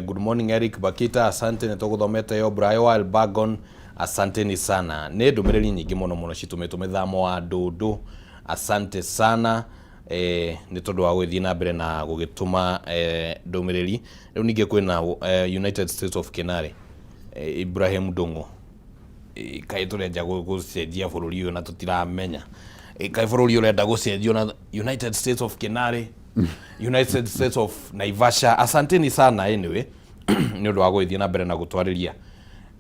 A: Good morning Eric Bakita, asante nĩ tũgũthomete yo. Brayo Albagon, asante ni sana. Nĩ ndũmĩrĩri nyingĩ mũno mũno citũmĩtwo mĩthamo wa ndũndũ, asante sana. Nĩ tondũ wa gũgĩthiĩ na mbere na gũgĩtũma ndũmĩrĩri. Rĩu ningĩ kwĩna United States of Kenari, Ibrahim Ndung'u. Kaĩ tũrenda gũcenjia bũrũri ũyũ na tũtiramenya. Kaĩ bũrũri ũrenda gũcenjio na United States of Kenari. United States of Naivasha. Asanteni sana anyway nĩ ũndũ wa gũgĩthiĩ na mbere na gũtwarĩria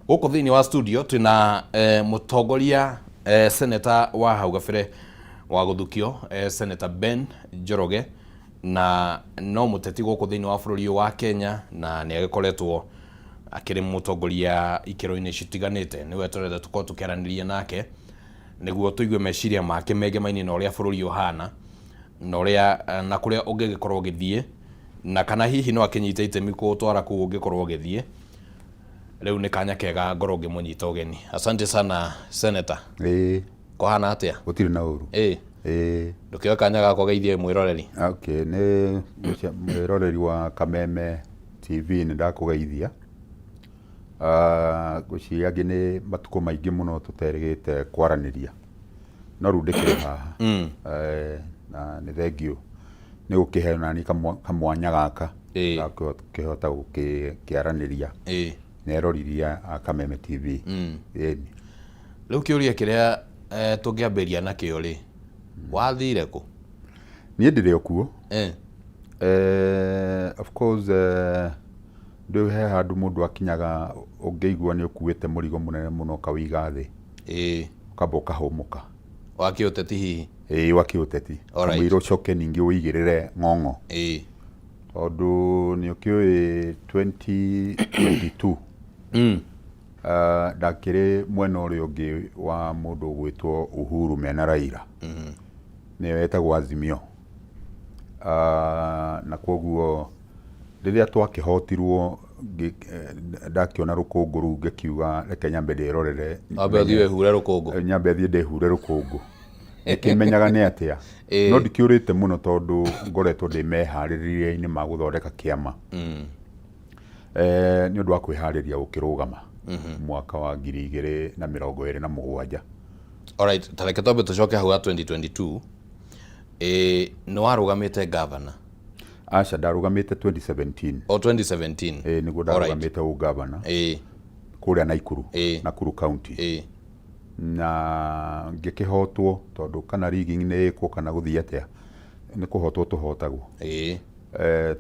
A: gũkũ thĩinĩ wa studio. Twĩna mũtongoria, senator wa hau gabere wa gũthukio, Senator Ben Njoroge, na no mũteti gũkũ thĩinĩ wa bũrũri ũyũ wa Kenya, na nĩ agĩkoretwo akĩrĩ mũtongoria ikĩro-inĩ citiganĩte. Nĩwe tũrenda tũkorwo tũkĩaranĩria nake nĩguo tũigue meciria make megemainie na ũrĩa bũrũri ũhana na ũrĩa na kũrĩa ũngĩgĩkorwo ũgĩthiĩ, na kana hihi no akĩnyite itemi kũũtwara kũu ũngĩkorwo ũgĩthiĩ. Rĩu nĩ kanya kega ngorwo ngĩmũnyita ũgeni. Asante sana, Senator.
G: Ĩĩ.
A: Kũhana atĩa?
G: Gũtirĩ na ũru.
A: Ĩĩ.
G: Ĩĩ.
A: Ndũkĩoe kanya gakwa geithie mwĩroreri.
G: Okay, nĩ mwĩroreri wa Kameme TV, nĩ ndakũgeithia. Ngwĩciria angĩ nĩ matukũ maingĩ mũno tũterĩgĩte kwaranĩria, no rĩu ndĩkĩrĩ haha. Na nĩ thengiũ nĩ gũkĩhe nani kamwanya gaka gakũhota gũkĩaranĩria na eroreri a Kameme TV. Ĩni.
A: Rĩu kĩũria kĩrĩa tũngĩambĩrĩria nakĩo rĩ, wathire kũ?
G: Niĩ ndĩrĩ o kuo. Of course, ndũĩ he handũ mũndũ akinyaga ũngĩigua nĩ ũkuĩte mũrigo mũnene mũno, ũkawĩiga thĩ, ũkamba ũkahũmũka.
A: Wa kĩũteti hihi?
G: Ĩĩ, wa kĩũteti. Kamũira ũcoke ningĩ ũigĩrĩre ng'ong'o, tondũ nĩ ũkĩũĩ 2022 ndakĩrĩ mwena ũrĩa ũngĩ wa mũndũ ũgwĩtwo Uhuru mena Raila, nĩyo etagwo Azimio. Na koguo rĩrĩa twakĩhotirwo, ndakĩona rũkũngũ rũu, ngĩkiuga reke nyambe ndĩrorere.
A: Wambe ũthiĩ wĩhure rũkũngũ.
G: Nyambe thiĩ ndĩhure rũkũngũ ndĩkĩmenyaga nĩ atĩa. No ndikĩũrĩte mũno tondũ ngoretwo ndĩ meharĩrĩria-inĩ ma gũthondeka kĩama nĩ ũndũ wa kwĩharĩria gũkĩrũgama mwaka wa 2027.
A: Alright, tareke twambe tũcoke hau ha 2022. Nĩ warũgamĩte governor?
G: Aca, ndarũgamĩte 2017.
A: O 2017?
G: Ĩ, nĩguo ndarũgamĩte ũgavana kũrĩa Naikuru, Nakuru County. Na ngĩkĩhotwo tondũ kana rigging nĩ ĩkwo kana gũthiĩ atĩa, nĩ kũhotwo tũhotagwo.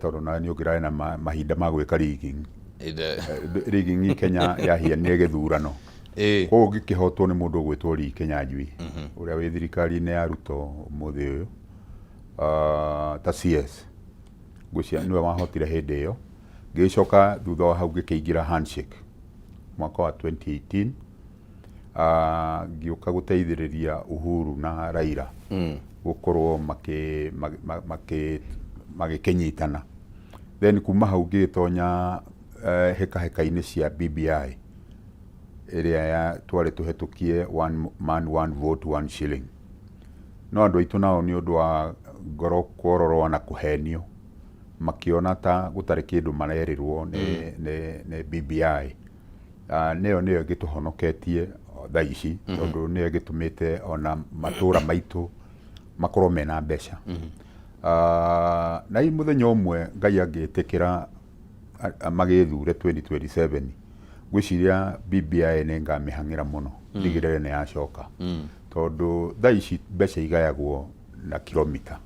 G: Tondũ nawe nĩ ũngĩrarĩ na mahinda ma gwĩka rigging. Rigging Kenya yahianire gĩthurano. Koguo ngĩkĩhotwo nĩ mũndũ ũgwĩtwo Lee Kinyanjui, ũrĩa wĩ thirikari-inĩ ya Ruto ũmũthĩ ũyũ, ta CS. Ngwĩciria nĩwe wahotire hĩndĩ ĩyo. Ngĩgĩcoka thutha wa hau ngĩkĩingĩra handshake mwaka wa 2018, ngĩũka gũteithĩrĩria Uhuru na Raila gũkorwo magĩkĩnyitana. Then kuma hau ngĩgĩtonya hĩkahĩka-inĩ cia BBI ĩrĩa ya twarĩ tũhetũkie one man one vote one shilling, no andũ aitũ nao nĩ ũndũ wa ngoro kwororoa na kũhenio makĩona ta gũtarĩ kĩndũ marerirwo nĩ BBI. Nĩyo ĩgĩtũhonoketie thaa ici, tondũ nĩyo ĩgĩtũmĩte ona matũra maitũ makorwo mena mbeca. Na hihi mũthenya ũmwe Ngai angĩtĩkĩra magĩthure 2027, ngwĩciria BBI nĩ ngamĩhang'ĩra mũno ndigĩrĩre nĩ yacoka, tondũ thaa ici mbeca igayagwo na kilomita.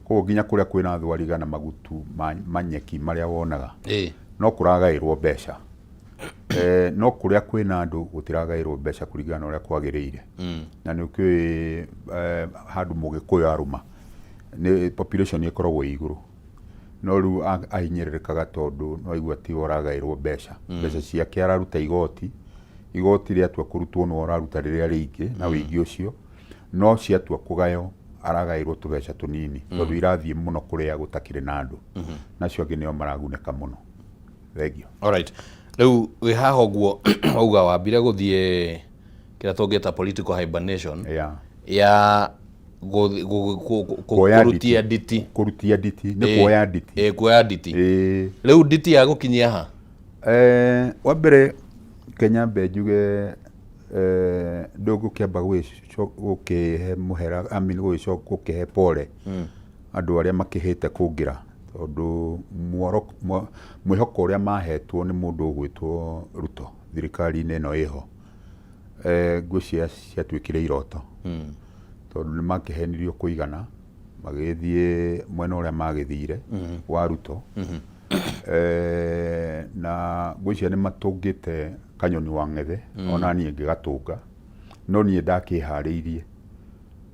G: Koguo nginya kũrĩa kwĩna thwariga na magutu manyeki marĩa wonaga no kũragaĩrwo mbeca, no kũrĩa kwĩna andũ gũtiragaĩrwo mbeca kũringana na ũrĩa kwagĩrĩire. Na nĩ ũkĩũĩ handũ Mũgĩkũyũ arũma nĩ population ĩkoragwo ĩ igũrũ, no rĩu ahinyĩrĩrĩkaga tondũ no aigua tiwe ũragaĩrwo mbeca. Mbeca ciake araruta igoti, igoti rĩatua kũrutwo nĩwe ũraruta rĩrĩa rĩingĩ na wĩingĩ ũcio, no ciatua kũgayo aragaĩrwo tũbeca tũnini tondũ irathiĩ mũno kũrĩa gũtakĩrĩ na andũ, na acio angĩ nĩo maragunĩka mũno. Thengiũ.
A: Alright. Rĩu wĩ haha ũguo wauga wambire gũthiĩ kĩrĩa tũngĩta political hibernation ya
G: Kuoya
A: kũrutia nditi.
G: Kũrutia nditi nĩ kuoya nditi.
A: Ĩ, kuoya nditi.
G: Ĩĩ.
A: Rĩu nditi ya gũkinyia ha?
G: Wa mbere Kenya mbe njuge, ndũgũkĩamba gũkĩhe mũhera, I mean, gũkĩhe pole andũ arĩa makĩhĩte kũngĩra, tondũ mwĩhoko ũrĩa mahetwo nĩ mũndũ ũgwĩtwo Ruto thirikari-inĩ ĩno ĩho, ngwĩciria ciatuĩkire iroto, tondũ nĩ makĩhenirio kũigana. Magĩgĩthiĩ mwena ũrĩa magĩthire wa Ruto. Na ngwĩciria nĩ matũngĩte Kanyoni wa Ng'ethe, ona niĩ ngĩgatũnga, no niĩ ndakĩharĩirie,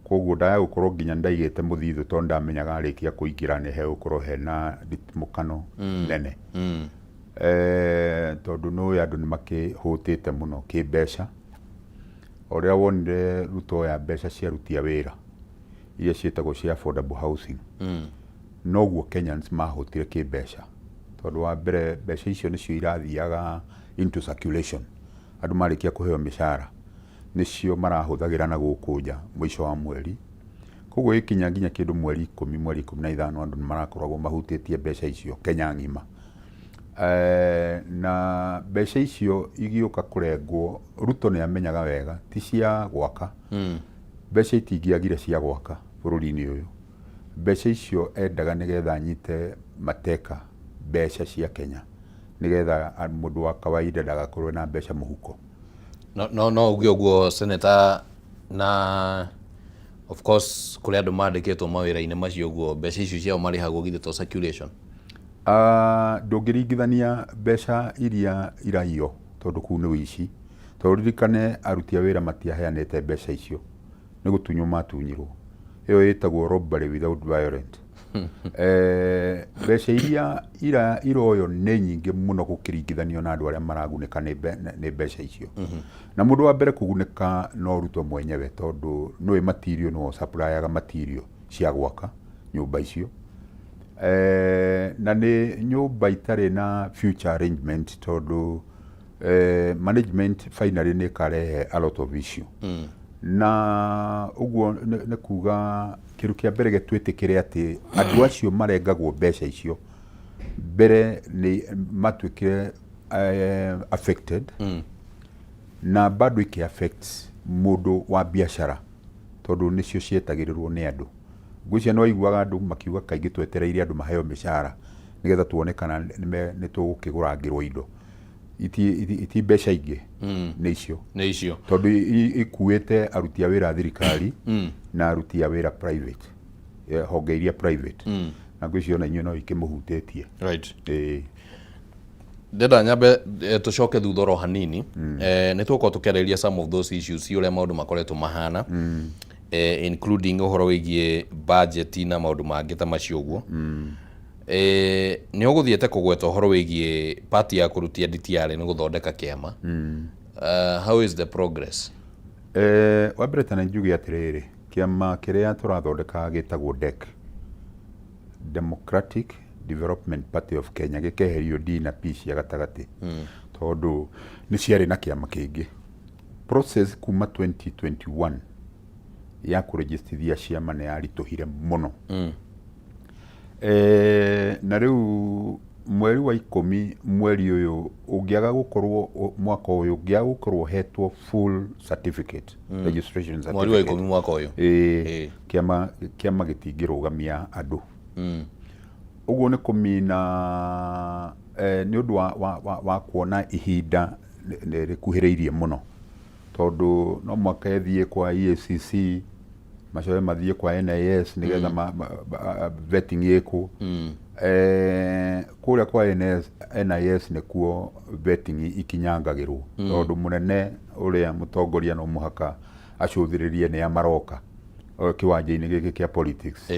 G: koguo ndaya gũkorwo nginya ndaigĩte mũthithũ tondũ ndamenyaga arĩkia kũingĩra nĩ hegũkorwo hena nditimũkano nene. Tondũ nĩ andũ nĩ makĩhũtĩte mũno kĩmbeca. O rĩrĩa wonire Ruto oya mbeca cia aruti a wĩra iria ciĩtagwo cia affordable housing, noguo Kenyans mahũtire kĩmbeca, tondũ wa mbere mbeca icio nĩcio irathiaga into circulation. Andũ marĩkia kũheo mĩcara nĩcio marahũthagĩra na gũkũ nja mũico wa mweri. Koguo ĩkinya nginya kĩndũ mweri 10, mweri 15, andũ nĩ marakoragwo mahutĩtie mbeca icio Kenya ng'ima. Na mbeca icio igĩũka kũrengwo, Ruto nĩ amenyaga wega ti cia gwaka. Mbeca itingĩagire cia gwaka bũrũri-inĩ ũyũ. Mbeca icio endaga nĩgetha anyite mateka mbeca cia Kenya, nĩgetha mũndũ wa kawaida ndagakorwo na mbeca mũhuko.
A: No uge ũguo, Senator, na of course kũrĩ andũ mandĩkĩtwo mawĩra-inĩ macio ũguo, mbeca icio ciao marĩhagwo githĩ to circulation?
G: Ndũngĩringithania mbeca iria iraiywo, tondũ kũu nĩ ũici. Tondũ ririkane aruti a wĩra matiaheanĩte mbeca icio, nĩ gũtunywo matunyirwo. Ĩyo ĩtagwo robbery without violence. Mbeca iria iroywo nĩ nyingĩ mũno gũkĩringithanio na andũ arĩa maragunĩka nĩ mbeca icio. Na mũndũ wa mbere kũgunĩka no Ruto mwenyewe, tondũ nĩwe material, nĩwe ũsupplyaga material cia gwaka nyũmba icio. Na nĩ nyũmba itarĩ na future arrangement, tondũ management finally nĩ ĩkarehe a lot of issue. Na ũguo nĩ kuga kĩndũ kĩa mbere gĩtwĩtĩkĩre atĩ andũ acio marengagwo mbeca icio mbere nĩ matuĩkire affected, na bado ikĩ affect mũndũ wa biacara, tondũ nĩcio cietagĩrĩrwo nĩ andũ. Ngwĩciria nĩ waiguaga andũ makiuga kaingĩ, twetereire andũ maheo mĩcara nĩgetha tuone kana nĩ tũgũkĩgũrangĩrwo indo. Iti mbeca ingĩ, nĩ icio.
A: Nĩ icio.
G: Tondũ ikuĩte aruti a wĩra a thirikari na aruti a wĩra private, honge iria private, na ngwĩciria ona inyuĩ no ikĩmũhutĩtie. Ĩĩ.
A: Ndenda nyambe tũcoke thutha oro hanini. Nĩ tũgũkorwo tũkĩarĩrĩria some of those issues, ũrĩa maũndũ makoretwo mahana, including ũhoro wĩgiĩ budget na maũndũ mangĩ ta macio ũguo. Nĩ ũgũthiĩte kũgweta ũhoro wĩgiĩ party ya kũrutia DTR nĩ gũthondeka kĩama. How is the progress?
G: Wa mbere tene njuge atĩrĩrĩ, kĩama kĩrĩa tũrathondeka gĩtagwo DEC, Democratic Development Party of Kenya, gĩkeherio D na P cia gatagatĩ, tondũ nĩ ciarĩ na kĩama kĩngĩ. Process kuma 2021 ya kũrĩgĩstithia ciama nĩ yaritũhire mũno. Na rĩu mweri wa 10 mweri ũyũ ũngĩaga gũkorwo, mwaka ũyũ ũngĩaga gũkorwo ũhetwo full certificate, registration
A: certificate, Mweri wa 10 mwaka ũyũ.
G: Ĩĩ, kĩama gĩtingĩrũgamia andũ. Ũguo nĩ kũmina nĩ ũndũ wa kuona ihinda nĩ rĩkuhĩrĩirie mũno, tondũ no mwaka ĩthiĩ kwa EACC, macoke mathiĩ kwa NIS nĩgetha vetting ĩkwo. Kũrĩa kwa NIS, NIS nĩkuo vetting ikinyangagĩrwo, tondũ mũnene ũrĩa mũtongoria no mũhaka acũthĩrĩrie nĩa maroka kĩwanja-inĩ gĩkĩ kĩa politics.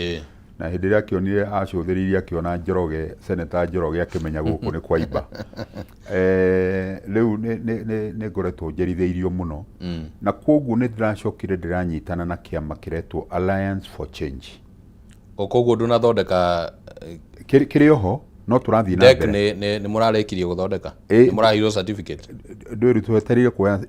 G: Na hĩndĩ ĩrĩa akĩonire acũthĩrĩirie akĩona Njoroge, Senator Njoroge, akĩmenya gũkũ nĩ kwaimba. Rĩu nĩ ngoretwo njerithĩirio mũno, na kwoguo nĩ ndĩracokire ndĩranyitana na kĩama kĩretwo Alliance for Change.
A: O koguo ndũnathondeka?
G: Kĩrĩ oho, no tũrathiĩ na
A: DEC
G: mbere.
A: Nĩ mũrarĩkirie gũthondeka?
G: Ĩ.
A: Nĩ mũraheirwo certificate?
G: Ndwĩru twetereire kuoya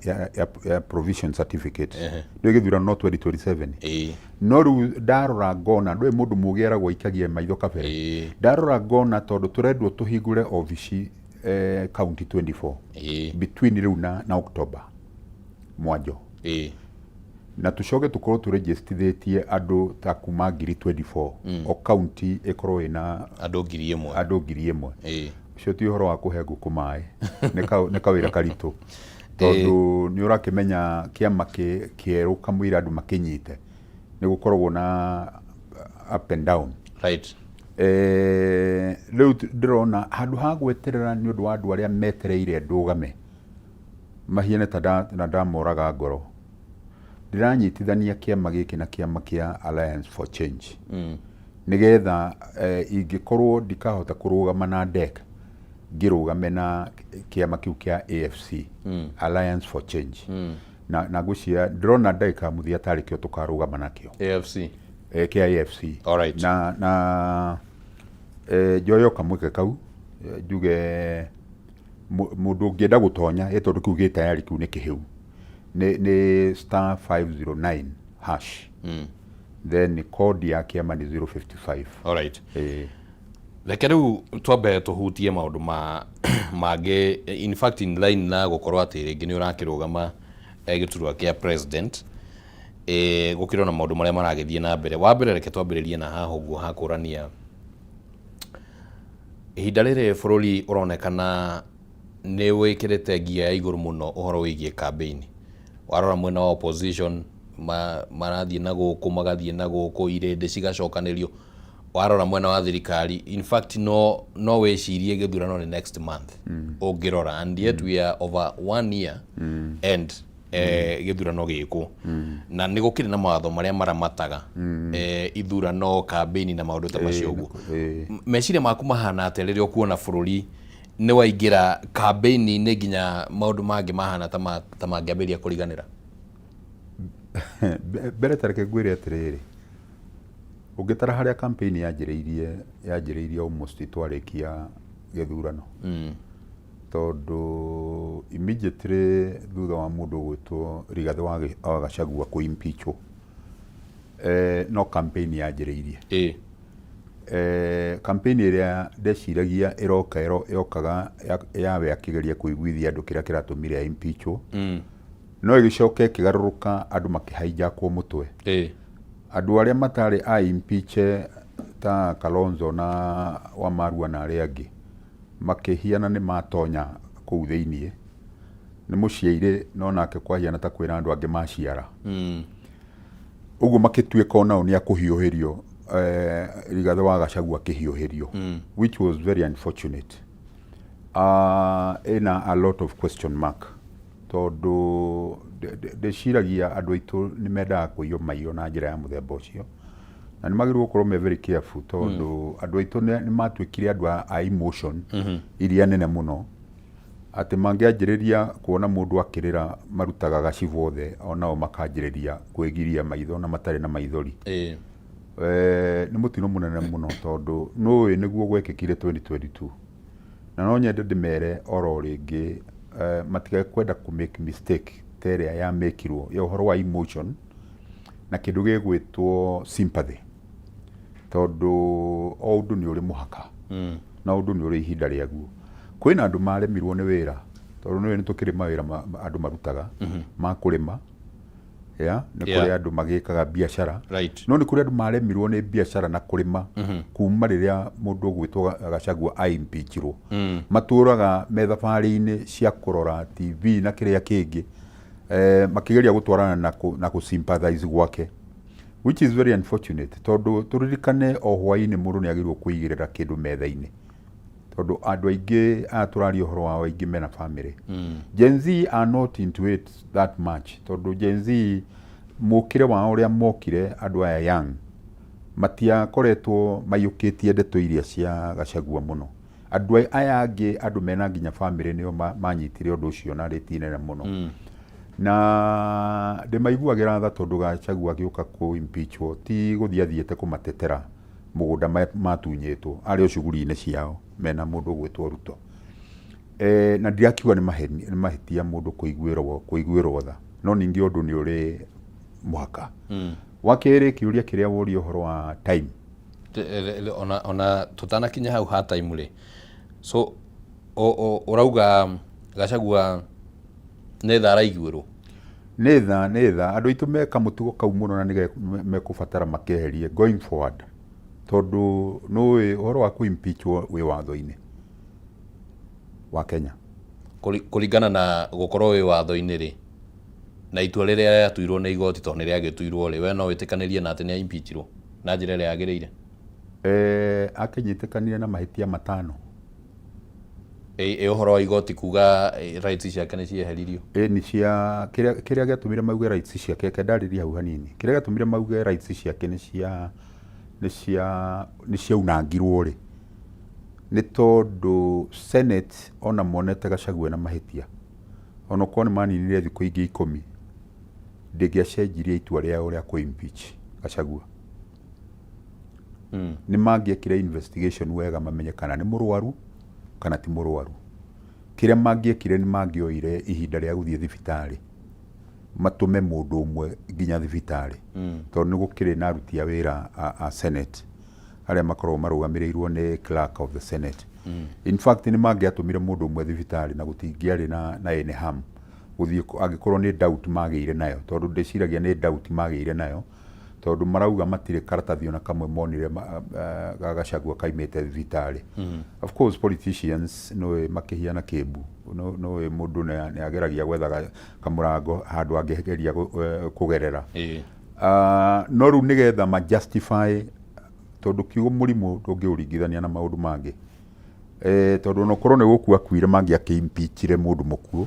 G: ya provision certificate. Ndũĩ gĩthurano no 2027. No rĩu ndarora ngona, ndũĩ mũndũ mũgĩ eragwo aikagie maitho kabere. Ndarora ngona tondũ tũrendwo tũhingũre obici county 24 between rĩu na October mwanjo, na tũcoke tũkorwo tũrĩgĩstithĩtie andũ ta kuma ngiri 24, o county ĩkorwo ĩna
A: andũ 1000.
G: Andũ 1000. Ũcio ti ũhoro wa kũhe ngũkũ maĩ, nĩ kawĩra karitũ, tondũ nĩ ũrakĩmenya kĩama kĩerũ kamũira andũ makĩnyite nĩ gũkoragwo na up and down. Rĩu ndĩrona handũ ha gweterera nĩ ũndũ wa andũ arĩa metereire ndũgame mahiane ta na ndamoraga ngoro, ndĩranyitithania kĩama gĩkĩ na kĩama kĩa Alliance for Change, nĩgetha ingĩkorwo ndikahota kũrũgama na DEC, ngĩrũgame na kĩama kĩu kĩa AFC, Alliance for Change. Na ngwĩciria ndĩrona ndagĩka ya mũthia tarĩ kĩo tũkarũgama nakĩo.
A: AFC.
G: Kĩa AFC. Na njoyo kamweke kau, njuge mũndũ ũngĩenda gũtonya, tondũ kĩu gĩ tayari, kĩu nĩ kĩhĩu, nĩ *509#. Then code ya kĩama nĩ 055.
A: Reke rĩu twambe tũhutie maũndũ ma mangĩ, in fact in line na gũkorwo atĩ rĩngĩ nĩ ũrakĩrũgama gĩturwa kĩa president, gũkĩrĩ na maũndũ marĩa maragĩthiĩ na mbere. Wa mbere, reke twambĩrĩrie na haha ũguo hakũrania ihinda rĩrĩ bũrũri ũronekana nĩ wĩkĩrĩte ngia ya igũrũ mũno ũhoro wĩgiĩ campaign. Warora mwena wa opposition, marathiĩ na gũkũ, magathiĩ na gũkũ, irĩndĩ cigacokanĩrio. Warora mwena wa thirikari, in fact no wĩcirie gĩthurano nĩ next month ũngĩrora, and yet we are over one year and gĩthurano gĩkũ, na nĩ gũkĩrĩ na mawatho marĩa maramataga ithurano, campaign na maũndũ ta macio ũguo. Meciria maku mahana atĩa rĩrĩa ũkuona bũrũri nĩ waingĩra campaign-inĩ, nginya maũndũ mangĩ mahana ta mangĩambĩrĩria kũriganĩra?
G: Mbere ta reke ngwĩre atĩrĩrĩ, ũngĩtara harĩa campaign yanjĩrĩirie almost twarĩkia gĩthurano, tondũ immediately thutha wa mũndũ gwĩtwo Rigathĩ wa Gachagua kũ-impeachwo, no campaign yanjĩrĩirie. Campaign ĩrĩa ndeciragia ĩroka yokaga yawe akĩgeria kũiguithia andũ kĩrĩa kĩratũmire impeachwo, no ĩgĩcoka ĩkĩgarũrũka, andũ makĩhaijakwo mũtwe. Andũ arĩa matarĩ a impeach ta Kalonzo na Wamarua na arĩa angĩ makĩhiana nĩ matonya kũu thĩiniĩ nĩ mũciairĩ, no nake kwahiana ta kwĩna andũ angĩ maciara. Ũguo makĩtuĩka onao nĩ akũhiũhĩrio, Rigathĩ wa Gachagua akĩhiũhĩrio, which was very unfortunate. Ĩna a lot of question mark, tondũ ndĩciragia andũ aitũ nĩ mendaga kũiywo maiyo na njĩra ya mũthemba ũcio, na nĩ magĩrĩirwo gũkorwo me very careful, tondũ andũ aitũ nĩ matuĩkire andũ a emotion iria nene mũno, atĩ mangĩanjĩrĩria kuona mũndũ akĩrĩra marutaga gacibũ othe, onao makanjĩrĩria kwĩgiria maitho na matarĩ na maithori. Nĩ mũtino mũnene mũno, tondũ nũĩ nĩguo gwekĩkire 2022, na no nyende ndĩmere oro rĩngĩ, matigae kwenda kũ make mistake ta ĩrĩa yamĩkirwo ya ũhoro wa emotion na kĩndũ gĩgwĩtwo sympathy, tondũ o ũndũ nĩ ũrĩ mũhaka na ũndũ nĩ ũrĩ ihinda rĩaguo. Kwĩna andũ maremirwo nĩ wĩra, tondũ nĩũĩ nĩ tũkĩrĩ mawĩra andũ marutaga ma kũrĩma ya nĩ kũrĩ andũ magĩkaga biacara, no nĩ kũrĩ andũ maremirwo nĩ biacara na kũrĩma kuma rĩrĩa mũndũ ũgwĩtwo Gachagua aimpeachirwo. Matũraga me thabarĩ-inĩ cia kũrora TV na kĩrĩa kĩngĩ, makĩgeria gũtwarana na kũ sympathize gwake, which is very unfortunate, tondũ tũririkane o hwaĩ-inĩ mũndũ nĩ agĩrĩirwo kũigĩrĩra kĩndũ metha-inĩ, tondũ andũ aingĩ aya tũraria ũhoro wao aingĩ mena family. Gen Z are not into it that much, tondũ Gen Z mũkĩre wao ũrĩa mokire, andũ aya young matiakoretwo maiyũkĩtie ndeto iria cia Gachagua mũno. Andũ aya angĩ, andũ mena nginya family, nĩo manyitire ũndũ ũcio na rĩti nene mũno, na ndĩmaiguagĩra tha, tondũ Gachagua agĩũka kũ impeachwo ti gũthiĩ athiĩte kũmatetera mũgũnda matunyĩtwo, arĩ o cuguri-inĩ ciao mena mũndũ ũgwĩtwo Ruto. Na ndirakiuga nĩ maheni, nĩ mahĩtia mũndũ kũiguĩrwo tha, no ningĩ ũndũ nĩ ũrĩ mũhaka. Wa kerĩ, kĩũria kĩrĩa woria ũhoro wa time.
A: Ona tũtanakinya hau ha time rĩ, so ũrauga Gachagua nĩ tha araiguĩrwo?
G: Nĩ tha andũ aitũ meka mũtugo kau mũno, na nĩ mekũbatara makeherie going forward, tondũ nũĩ ũhoro wa kũ-impeachwo wĩ watho-inĩ wa Kenya.
A: Kũringana na gũkorwo wĩ watho-inĩ rĩ, na itua rĩrĩa rĩatuirwo nĩ igoti, tondũ nĩ rĩagĩtuirwo rĩ, we no wĩtĩkanĩrie na atĩ nĩ impeachirwo? Na njĩra ĩrĩa yagĩrĩire.
G: Akĩnyitĩkanire na mahĩtia matano.
A: Ĩ ũhoro wa igoti kuga rights ciake nĩ cieheririo?
G: Ĩ nĩ cia kĩrĩa gĩatũmire mauge rights ciake, reke ndarĩrie hau hanini. Kĩrĩa gĩatũmire mauge rights ciake nĩ cia nĩ cia nĩ ciaunangirwo rĩ, nĩ tondũ Senate ona monete Gachagua ena mahĩtia, ona okorwo nĩ maninire thikũ ingĩ 10, ndĩngĩacenjirie itua rĩao rĩa kũ impeach Gachagua. Nĩ mangĩekire investigation wega mamenye kana nĩ mũrwaru kana ti mũrwaru. Kĩrĩa mangĩekire nĩ mangĩoire ihinda rĩa gũthiĩ thibitarĩ, matũme mũndũ ũmwe nginya thibitarĩ, tondũ nĩ gũkĩrĩ na aruti a wĩra a Senate arĩa makoragwo marũgamĩrĩirwo nĩ clerk of the Senate. In fact nĩ mangĩatũmire mũndũ ũmwe thibitarĩ na gũtingĩarĩ na any harm gũthiĩ angĩkorwo nĩ doubt magĩire nayo, tondũ ndĩciragia nĩ doubt magĩire nayo, tondũ marauga matirĩ karatathi ona kamwe monire ga Gachagua kaimĩte thibitarĩ. Of course politicians nĩũĩ makĩhiana kĩmbu, nĩũĩ mũndũ nĩ ageragia gwetha kamũrango handũ angĩgeria kũgerera. No rĩu nĩgetha ma justify, tondũ kiugo mũrimũ ndũngĩũringithania na maũndũ mangĩ, tondũ ona okorwo nĩ gũkua akuire mangĩakĩ impeachire mũndũ mũkuũ,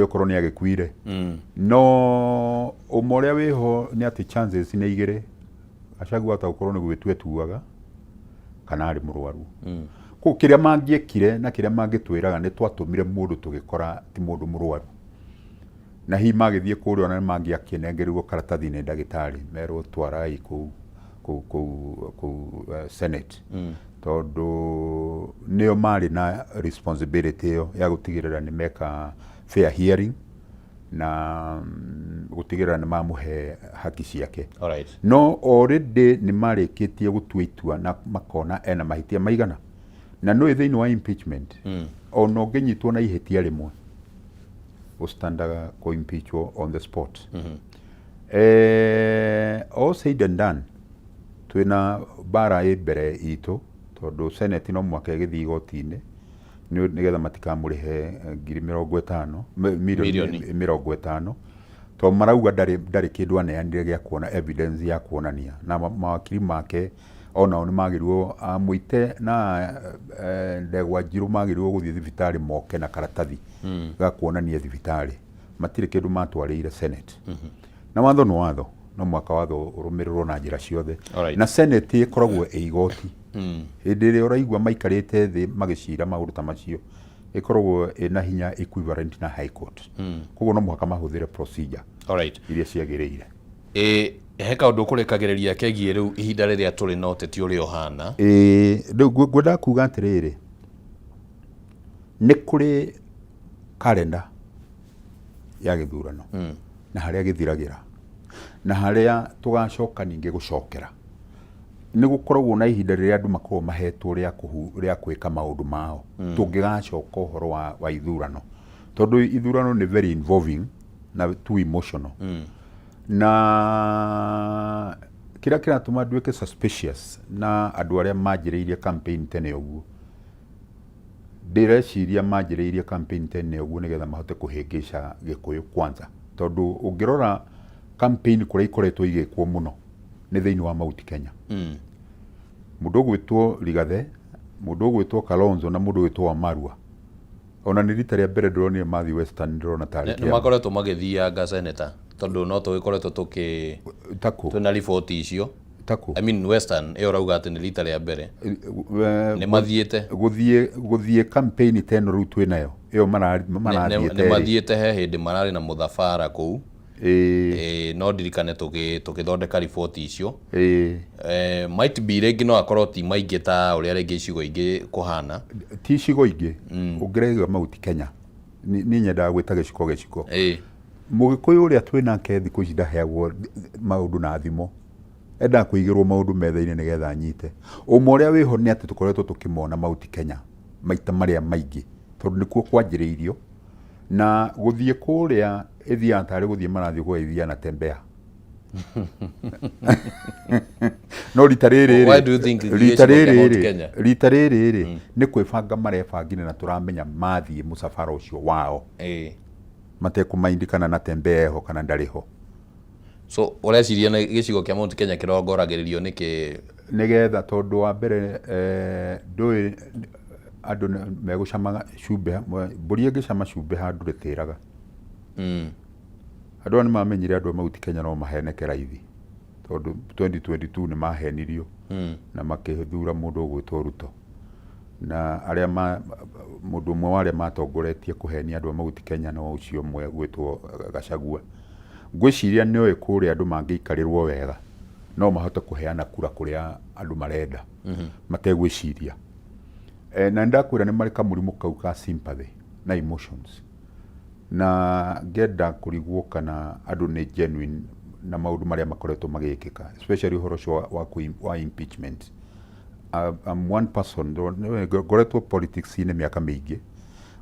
G: okorwo nĩ agĩkuire. No ũma ũrĩa wĩho nĩ atĩ chances nĩ igĩrĩ, Gachagua ata gũkorwo nĩ gwĩtua etuaga kana arĩ mũrwaru. Koguo kĩrĩa mangĩekire na kĩrĩa mangĩtwĩraga nĩ twatũmire mũndũ tũgĩkora ti mũndũ mũrwaru. Na hihi magĩthiĩ kũrĩa ona nĩ mangĩakĩnengerirwo karatathi nĩ ndagĩtarĩ merwo twarai kũu kũu kũu kũu Senate. Tondũ nĩo marĩ na responsibility ĩyo ya gũtigĩrĩra nĩ meka fair hearing na gũtigĩrĩra nĩ mamũhe haki ciake. No already nĩ marĩkĩtie gũtua itua na makona ena mahĩtia maigana. Na nĩũĩ thĩinĩ wa impeachment, ona ũngĩnyitwo na ihĩtia rĩmwe, ũstandaga kũ impeachwo on the spot. All said and done, twĩna mbara ĩ mbere itũ, tondũ Senate no mũhaka ĩgĩthiĩ igoti-inĩ nĩgetha matikamũrĩhe ngiri 50, mirioni 50, tondũ marauga ndarĩ kĩndũ aneanire gĩa kuona evidence ya kuonania, na mawakiri make onao nĩ magĩrĩirwo, Mũite na Ndegwa Njirũ magĩrĩirwo gũthiĩ thibitarĩ moke na karatathi ga kuonania thibitarĩ. Matirĩ kĩndũ matwarĩire Senate. Na watho nĩ watho, no mũhaka watho ũrũmĩrĩrwo na njĩra ciothe. Na Senate ĩkoragwo ĩ igoti. Hĩndĩ ĩrĩa ũraigua maikarĩte thĩ magĩcira maũndũ ta macio, ĩkoragwo ĩna hinya equivalent na High Court. Koguo no mũhaka mahũthĩre procedure iria ciagĩrĩire.
A: He kaũndũ ũkũrĩkagĩrĩria kegiĩ rĩu ihinda rĩrĩa tũrĩ na ũteti ũrĩa ũhana?
G: Rĩu ngwendaga kuga atĩrĩrĩ, nĩ kũrĩ karenda ya gĩthurano na harĩa gĩthiragĩra na harĩa tũgacoka ningĩ gũcokera. Nĩ gũkoragwo na ihinda rĩrĩa andũ makoragwo mahetwo rĩa gwĩka maũndũ mao. Tũngĩgacoka ũhoro wa ithurano, tondũ ithurano nĩ very involving na too emotional. Na kĩrĩa kĩratũma nduĩke suspicious na andũ arĩa manjĩrĩirie campaign tene ũguo, ndĩreciria manjĩrĩirie campaign tene ũguo nĩgetha mahote kũhĩngĩca Gĩkũyũ kwanza, tondũ ũngĩrora campaign kũrĩa ikoretwo igĩkwo mũno nĩ thĩinĩ wa Mount Kenya. Mũndũ ũgwĩtwo Rigathĩ, mũndũ ũgwĩtwo Kalonzo na mũndũ ũgwĩtwo Wamarua. Ona nĩ rita rĩa mbere ndĩronire mathiĩ Western, ndĩrona tarĩ
A: Nĩ kĩama. Makoretwo magĩthianga senator, tondũ no tũgĩkoretwo tũkĩ
G: Takũ?
A: Twĩna riboti icio.
G: Takũ?
A: I mean Western ĩyo ũrauga atĩ nĩ rita rĩa mbere. Nĩ mathiĩte.
G: Gũthiĩ campaign ta ĩno rĩu twĩnayo ĩyo marathiĩte
A: Nĩ mathiĩte, he hĩndĩ mararĩ na mũthabara kũu. No ndirikane tũgĩthondeka riboti icio. Might be rĩngĩ no akorwo ti maingĩ ta ũrĩa rĩngĩ icigo ingĩ kũhana.
G: Ti icigo ingĩ, ũngĩraiga Mount Kenya, niĩ nyendaga gwĩta gĩciko gĩciko. Mũgĩkũyũ ũrĩa twĩ nake thikũ ici ndaheagwo maũndũ na thimo, endaga kũigĩrwo maũndũ metha-inĩ nĩgetha anyite. Ũma ũrĩa wĩho nĩ atĩ tũkoretwo tũkĩmona Mount Kenya maita marĩa maingĩ, tondũ nĩkuo kwanjĩrĩirio, na gũthiĩ kũrĩa ĩthiaga tarĩ gũthiĩ marathiĩ kũgeithia na tembea. No rita rĩrĩ
A: Why do you think
G: rita
A: gĩcigo kĩa Mount
G: rĩrĩ
A: Kenya?
G: Rita rĩrĩ rĩ nĩ kwĩbanga marebangire na tũramenya mathiĩ mũcabara ũcio wao matekũmaindi kana Natembeya eho kana ndarĩ ho.
A: So ũreciria nĩ gĩcigo kĩa Mount Kenya kĩrongoragĩrĩrio nĩkĩ?
G: Nĩgetha tondũ wa mbere ndũĩ andũ megũcama cumbĩ, mbũri ĩngĩcama cumbĩ handũ ndĩtĩraga. Andũ aya nĩmamenyire andũ a Mount Kenya no maheneke raithi, tondũ 2022 nĩ mahenirio na makĩthura mũndũ ũgwĩtwo Ruto. Na arĩa ma, mũndũ ũmwe wa arĩa matongoretie kũhenia andũ a Mount Kenya no ũcio ũmwe ũgwĩtwo Gachagua. Ngwĩciria nĩoĩ kũrĩa andũ mangĩikarĩrwo wega no mahote kũheana kura kũrĩa andũ marenda mategwĩciria. Na nĩndakwĩra nĩ marĩ kamũrimũ kau ka sympathy na emotions. Na ngenda kũrigwo kana andũ nĩ genuine na maũndũ marĩa makoretwo magĩkĩka, especially ũhoro ũcio wa impeachment. I'm one person, ngoretwo politics-inĩ mĩaka mĩingĩ.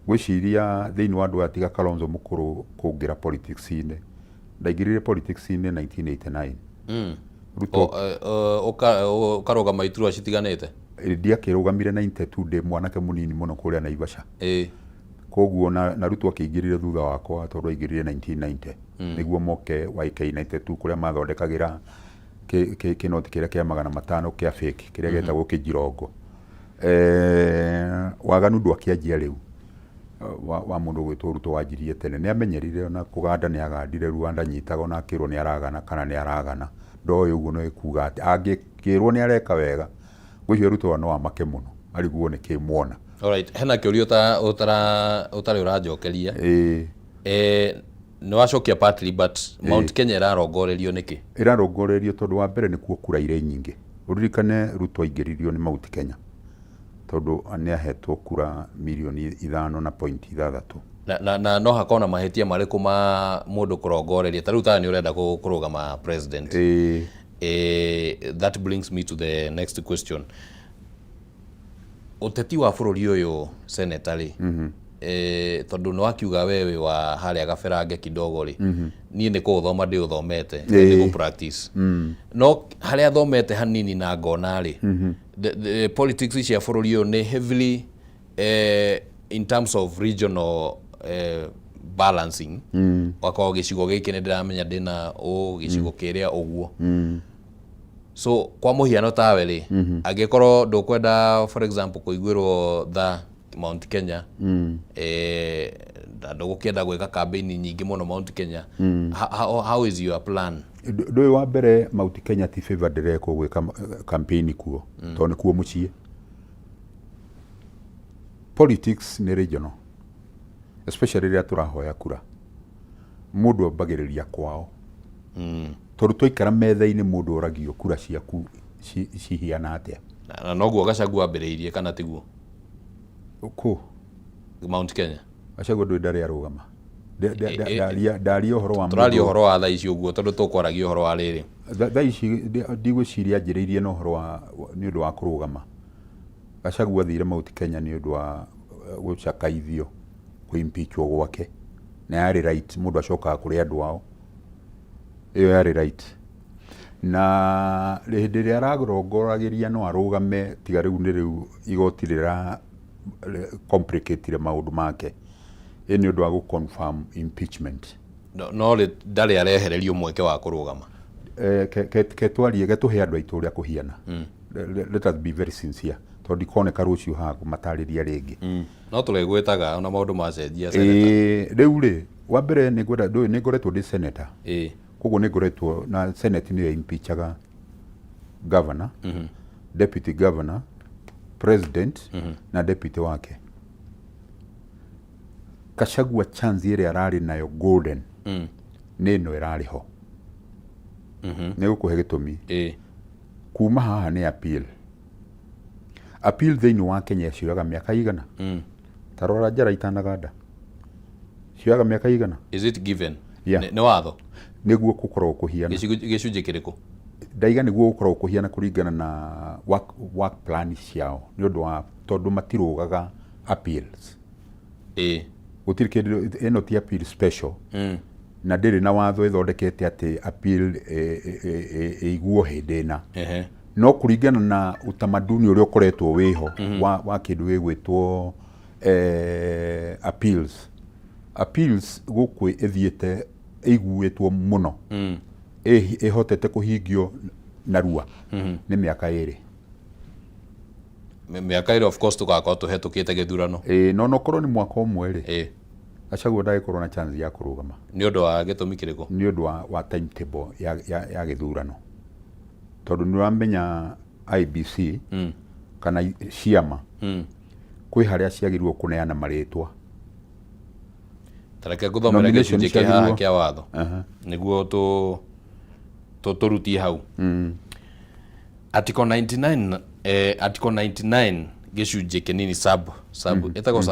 G: Ngwĩciria thĩinĩ wa andũ aya tiga Kalonzo mũkũrũ kũngĩra politics-inĩ, ndaingĩrire politics-inĩ 1989. Ruto
A: Ũkarũgama iturwa citiganĩte?
G: Ndiakĩrũgamire 92 ndĩ mwanake mũnini mũno kũrĩa Naivasha. Koguo na Ruto akĩingĩrire thutha wakwa tondũ aingĩrire 1990. Nĩguo moke YK92 kũrĩa mathondekagĩra kĩnoti kĩrĩa kĩa 500 kĩa fake kĩrĩa gĩetagwo kĩnjirongo. Waganu ndwakĩanjia rĩu wa mũndũ ũgwĩtwo Ruto wanjirie tene. Nĩ amenyerire ona kũganda nĩ agandire Rwanda nyitaga ona akĩrwo nĩ aragana kana nĩ aragana. Ndoĩ ũguo nĩ kuga atĩ angĩkĩrwo nĩ areka wega, ngwĩciria Ruto no amake mũno arigwo nĩ kĩ muona.
A: Alright, hena kĩũria ũtarĩ ũranjokeria. Nĩ wacokia partly, but Mount Kenya ĩrarongorerio nĩkĩ?
G: Ĩrarongorerio tondũ wa mbere nĩkuo kura irĩ nyingĩ. Ũririkane Ruto aingĩririo nĩ Mount Kenya tondũ nĩ ahetwo kura mirioni 5.6.
A: Na no hakorwo na mahĩtia marĩkũ ma mũndũ kũrongoreria ta rĩu tawe nĩ ũrenda kũrũgama president? That brings me to the next question. Ũteti wa bũrũri ũyũ, senator rĩ, tondũ nĩ wakiuga we wĩ wa harĩa gaberange kidogo rĩ, niĩ nĩ kũũthoma ndĩũthomete, nĩ gũ practice, no harĩa thomete hanini na ngona rĩ, the politics cia bũrũri ũyũ nĩ heavily in terms of regional balancing. Wakorwo gĩcigo gĩkĩ nĩ ndĩramenya ndĩna ũ gĩcigo kĩrĩa ũguo. So kwa mũhiano tawe rĩ, angĩkorwo ndũkwenda, for example, kũiguĩrwo tha Mount Kenya, na ndũgũkĩenda gwĩka campaign nyingĩ mũno Mount Kenya, how is your plan?
G: Ndũĩ wa mbere Mount Kenya ti favor ndĩrekwo gwĩka campaign kuo tondũ nĩ kuo mũciĩ. Politics nĩ regional, especially rĩrĩa tũrahoya kura. Mũndũ ambagĩrĩria kwao tondũ twaikara metha-inĩ mũndũ oragio kura ciaku cihiana atĩa.
A: Na noguo Gachagua ambĩrĩirie, kana tiguo?
G: Kũ?
A: Mount Kenya.
G: Gachagua ndũĩ ndarĩ arũgama. Ndaria ũhoro wa
A: Tũraria ũhoro wa thaa ici ũguo tondũ tũkwaragia ũhoro wa rĩrĩ.
G: Thaa ici ndigwĩciria anjĩrĩirie na ũhoro wa nĩ ũndũ wa kũrũgama. Gachagua athire Mount Kenya nĩ ũndũ wa gũcakaithio kũimpeachwo gwake, na yarĩ right. Mũndũ acokaga kũrĩ andũ ao, ĩyo yarĩ right. Na hĩndĩ ĩrĩa ararongoragĩria no arũgame, tiga rĩu nĩ rĩu igoti rĩra complicate maũndũ make, ĩ nĩ ũndũ wa gũ confirm impeachment.
A: No rĩ ndarĩ arehererio mweke wa kũrũgama?
G: Ke twarie getũhe andũ aitũ ũrĩa kũhiana. Let us be very sincere tondũ ndikoneka rũciũ haha kũmatarĩria rĩngĩ.
A: No tũrĩgwĩtaga ona maũndũ macenjia, senator.
G: Rĩu rĩ, wa mbere nĩ ngwenda, ndũĩ nĩ ngoretwo ndĩ senator, koguo nĩ ngoretwo na senate nĩyo impeachaga governor, deputy governor, president na deputy wake. Gachagua chance ĩrĩa ararĩ nayo golden nĩ ĩno ĩrarĩ ho. Nĩ gũkũhe gĩtũmi. Kuma haha nĩ appeal. Appeal thĩinĩ wa Kenya cioyaga mĩaka igana? Ta rora njara itanaganda, cioyaga mĩaka igana?
A: Is it given?
G: Yeah.
A: Nĩ watho?
G: Nĩguo gũkoragwo kũhiana.
A: Gĩcunjĩ kĩrĩkũ?
G: Ndaiga nĩguo gũkoragwo kũhiana kũringana na work plan ciao, nĩ ũndũ wa tondũ matirũgaga appeals. Gũtirĩ kĩndũ ĩno ti appeal special na ndĩrĩ na watho ĩthondekete atĩ appeal ĩiguo hĩndĩ ĩna. No kũringana na utamaduni ũrĩa ũkoretwo wĩho wa kĩndũ gĩgwĩtwo appeals gũkũ ĩthiĩte ĩiguĩtwo mũno. Ĩhotete kũhingio narua nĩ mĩaka 2.
A: Mĩaka 2, of course tũgakorwo tũhetũkĩte gĩthurano.
G: Ĩĩ, no nokorwo nĩ mwaka 1 rĩ, Gachagua ndagĩkorwo na chance ya kũrũgama.
A: Nĩ ũndũ wa gĩtũmi kĩrĩkũ?
G: Nĩ ũndũ wa timetable ya gĩthurano, tondũ nĩ ũramenya IEBC kana ciama kwĩ harĩa ciagĩrĩirwo kũneana marĩtwa.
A: Tareke ngũthomere
G: Nomination
A: gĩcunjĩ kĩ haha
G: ciagĩrĩirwo-
A: kĩa watho nĩguo tũrutie hau. Article 99, article 99 gĩcunjĩ kĩnini sub ĩtagwo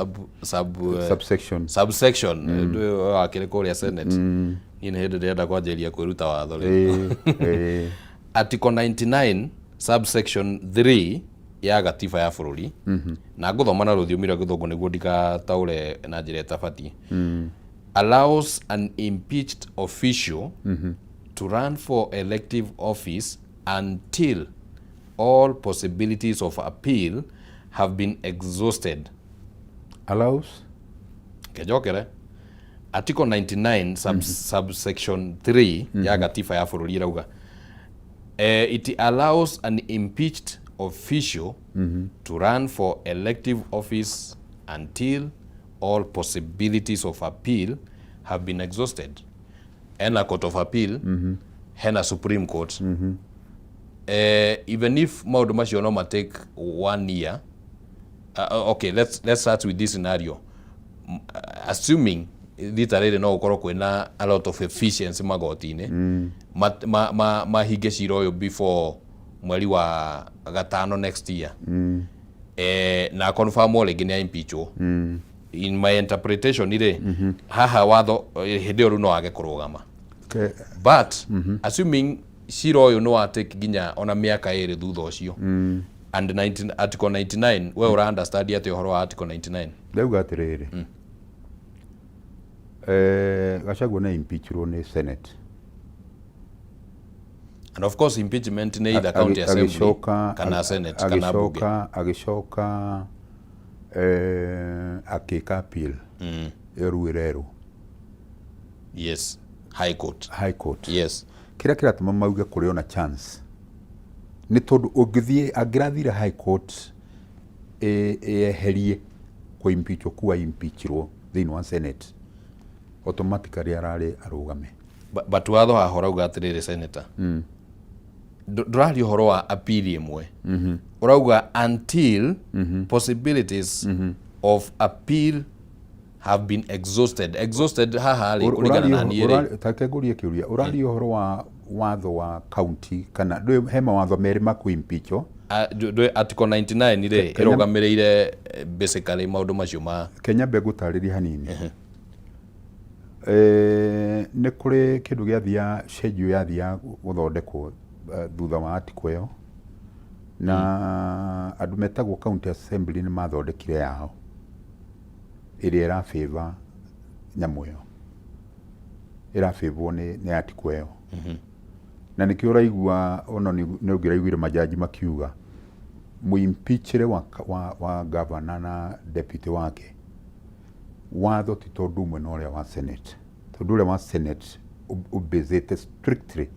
A: sub
G: Subsection.
A: Subsection. Ũndũ ũyũ wakĩrĩ kũrĩa Senate, niĩ nĩ hĩndĩ ndĩrenda kwanjĩrĩria kwĩruta watho rĩu. Article 99 subsection 3 ya gatiba ya bũrũri, na ngũthoma na rũthiomi rwa Gĩthũngũ nĩguo ndikataũre na njĩra ĩtabatiĩ, allows an impeached official to run for elective office until all possibilities of appeal have been exhausted.
G: Allows?
A: Kenjokere. Article 99 subsection 3 ya gatiba ya bũrũri ĩrauga, it allows an impeached official to run for elective office until all possibilities of appeal have been exhausted. Hena Court of Appeal, hena Supreme Court. Even if maũndũ macio no ma take one year, okay, let's start with this scenario. Assuming rita rĩrĩ no gũkorwo kwĩna a lot of efficiency magoti-inĩ, mahinge cira ũyũ before mweri wa gatano next year, na confirm rĩngĩ nĩ impeachwo, in my interpretation rĩ, haha watho, hĩndĩ ĩyo rĩu no age kũrũgama. But assuming cira ũyũ nĩ wa take nginya ona mĩaka 2 thutha ũcio, and 19, article 99, we ũra understand atĩ ũhoro wa article 99?
G: Ndauga atĩrĩrĩ, Gachagua nĩ impeachirwo nĩ Senate.
A: And of course impeachment nĩ either county assembly kana Senate kana bunge.
G: Agĩcoka akĩka appeal ĩyo rĩu ĩrerwo.
A: Yes, High Court.
G: High Court.
A: Yes.
G: Kĩrĩa kĩratũma mauge kũrĩ ona chance nĩ tondũ ũngĩthiĩ, angĩrathire High Court ĩeherie kũ-impeachwo kuwa impeachirwo thĩinĩ wa Senate, automatically ararĩ arũgame.
A: But watho haha ũrauga atĩrĩrĩ, senator, ndũraria ũhoro wa appeal ĩmwe, ũrauga until possibilities of appeal have been exhausted. Exhausted haha rĩ, kũringana na niĩ rĩ,
G: Take ngũrie kĩũria, ũraria ũhoro wa watho wa county kana ndũĩ he mawatho merĩ ma kũ-impeachwo?
A: Article 99 rĩ, ĩrũgamĩrĩire basically maũndũ macio ma
G: Kenya mbe ngũtarĩrie hanini. Nĩ kũrĩ kĩndũ gĩathia schedule yathia gũthondekwo thutha wa article ĩyo, na andũ metagwo county assembly nĩ mathondekire yao ĩrĩa ĩra favor nyamũ ĩyo, ĩra-favour nĩ article ĩyo, na nĩkĩo ũraigua ona nĩ ũngĩraiguire majaji makiuga mũimpeachere wa governor na deputy wake, watho ti tondũ ũmwe na ũrĩa wa Senate, tondũ ũrĩa wa Senate ũbasĩte strictly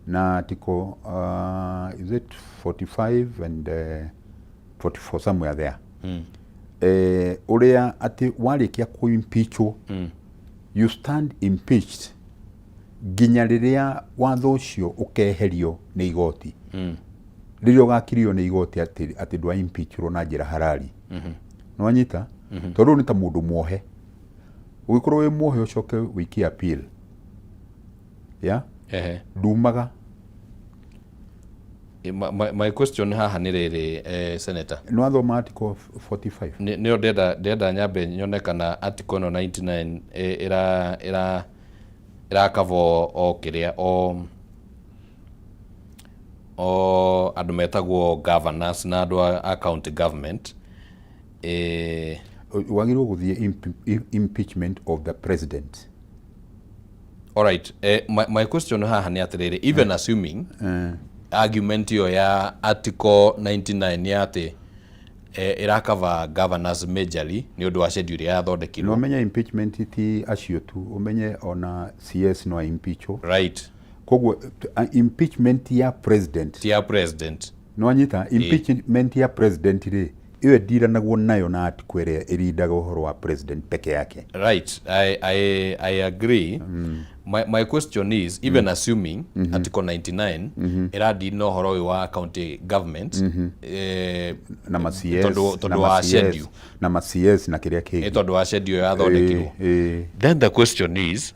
G: na article, is it 45 and 44, somewhere there, ũrĩa atĩ warĩkia kũ-impeachwo, you stand impeached nginya rĩrĩa watho ũcio ũkeherio nĩ igoti, rĩrĩa ũgakirio nĩ igoti atĩ ndwa impeachirwo na njĩra harari. Nĩwanyita? Tondũ rĩu nĩ ta mũndũ muohe, ũgĩkorwo wĩ muohe ũcoke wĩikie appeal ya ndumaga.
A: My question haha nĩ rĩrĩ, senator.
G: Nĩwathoma article 45?
A: Nĩyo ndĩrenda nyambe nyone kana article ĩno 99 ĩra cover o kĩrĩa o andũ metagwo governors na andũ a county government.
G: Wagĩrĩirwo gũthiĩ impeachment of the president.
A: Alright, my question haha nĩ atĩrĩrĩ, even assuming argument ĩyo ya article 99 ya atĩ ĩra cover governors majorly nĩ ũndũ wa schedule ĩrĩa yathondekirwo.
G: No ũmenye impeachment ti acio tu, ũmenye ona CS no impeachwo. Koguo impeachment ya president
A: Ti ya president.
G: Nĩwanyita? Impeachment ya president rĩ, ĩyo ĩndiranagwo nayo na article ĩrĩa ĩrindaga ũhoro wa president peke yake.
A: Right, I agree. My question is, even assuming Article 99 ĩradeal na ũhoro ũyũ wa county government,
G: na ma CS,
A: tondũ
G: na
A: wa
G: ma CS,
A: schedule.
G: Na ma CS na kĩrĩa kĩngĩ.
A: Tondũ wa schedule yathondekirwo. Then the question is,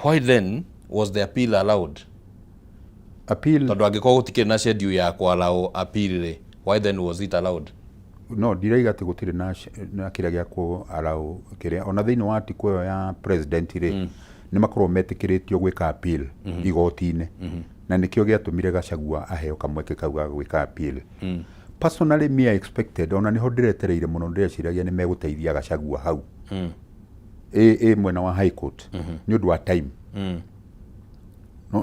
A: why then was the appeal allowed?
G: Appeal?
A: Tondũ angĩkorwo gũtikĩrĩ na schedule ya kũ-allow appeal rĩ, why then was it allowed?
G: No ndiraiga atĩ gũtirĩ na kĩrĩa gĩa kũ allow kĩrĩa, ona thĩinĩ wa article ĩyo ya president rĩ, nĩ makoragwo metĩkĩrĩtio gwĩka appeal igoti-inĩ, na nĩkĩo gĩatũmire Gachagua aheo kamweke kau ga gwĩka appeal. Personally, me, I expected, ona nĩho ndĩretereire mũno, ndĩreciragia nĩ megũteithia Gachagua hau ĩ mwena wa high court nĩ ũndũ wa time.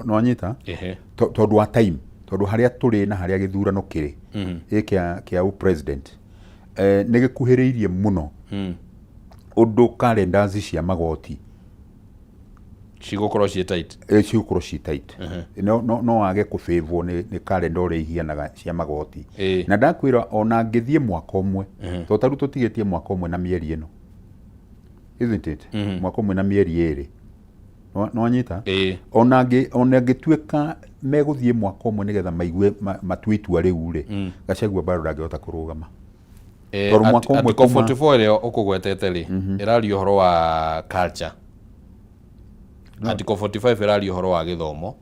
G: No anyita?
A: Ehe.
G: Tondũ wa time, tondũ harĩa tũrĩ na harĩa gĩthurano kĩrĩ ĩ kĩa president, nĩ gĩkuhĩrĩirie mũno ũndũ calendars cia magoti
A: cigũkorwo ciĩ tight.
G: Cigũkorwo ci tight. No wage kũbĩvwo nĩ calendar ũrĩa ihianaga cia magoti. Na ndakwĩra, ona ngĩthiĩ mwaka ũmwe, tondũ tarĩu tũtigĩtie mwaka ũmwe na mĩeri ĩno, isn't it? Mwaka ũmwe na mĩeri 2. No anyita?
A: Ĩĩ.
G: Ona angĩtuĩka megũthiĩ mwaka ũmwe nĩgetha maigue matue itua rĩu rĩ, Gachagua bado ndangĩhota kũrũgama. Tondũ mwaka ũmwe
A: Article 44 ĩrĩa ũkũgwetete rĩ, ĩraria ũhoro wa culture. Article 45 ĩraria ũhoro wa gĩthomo.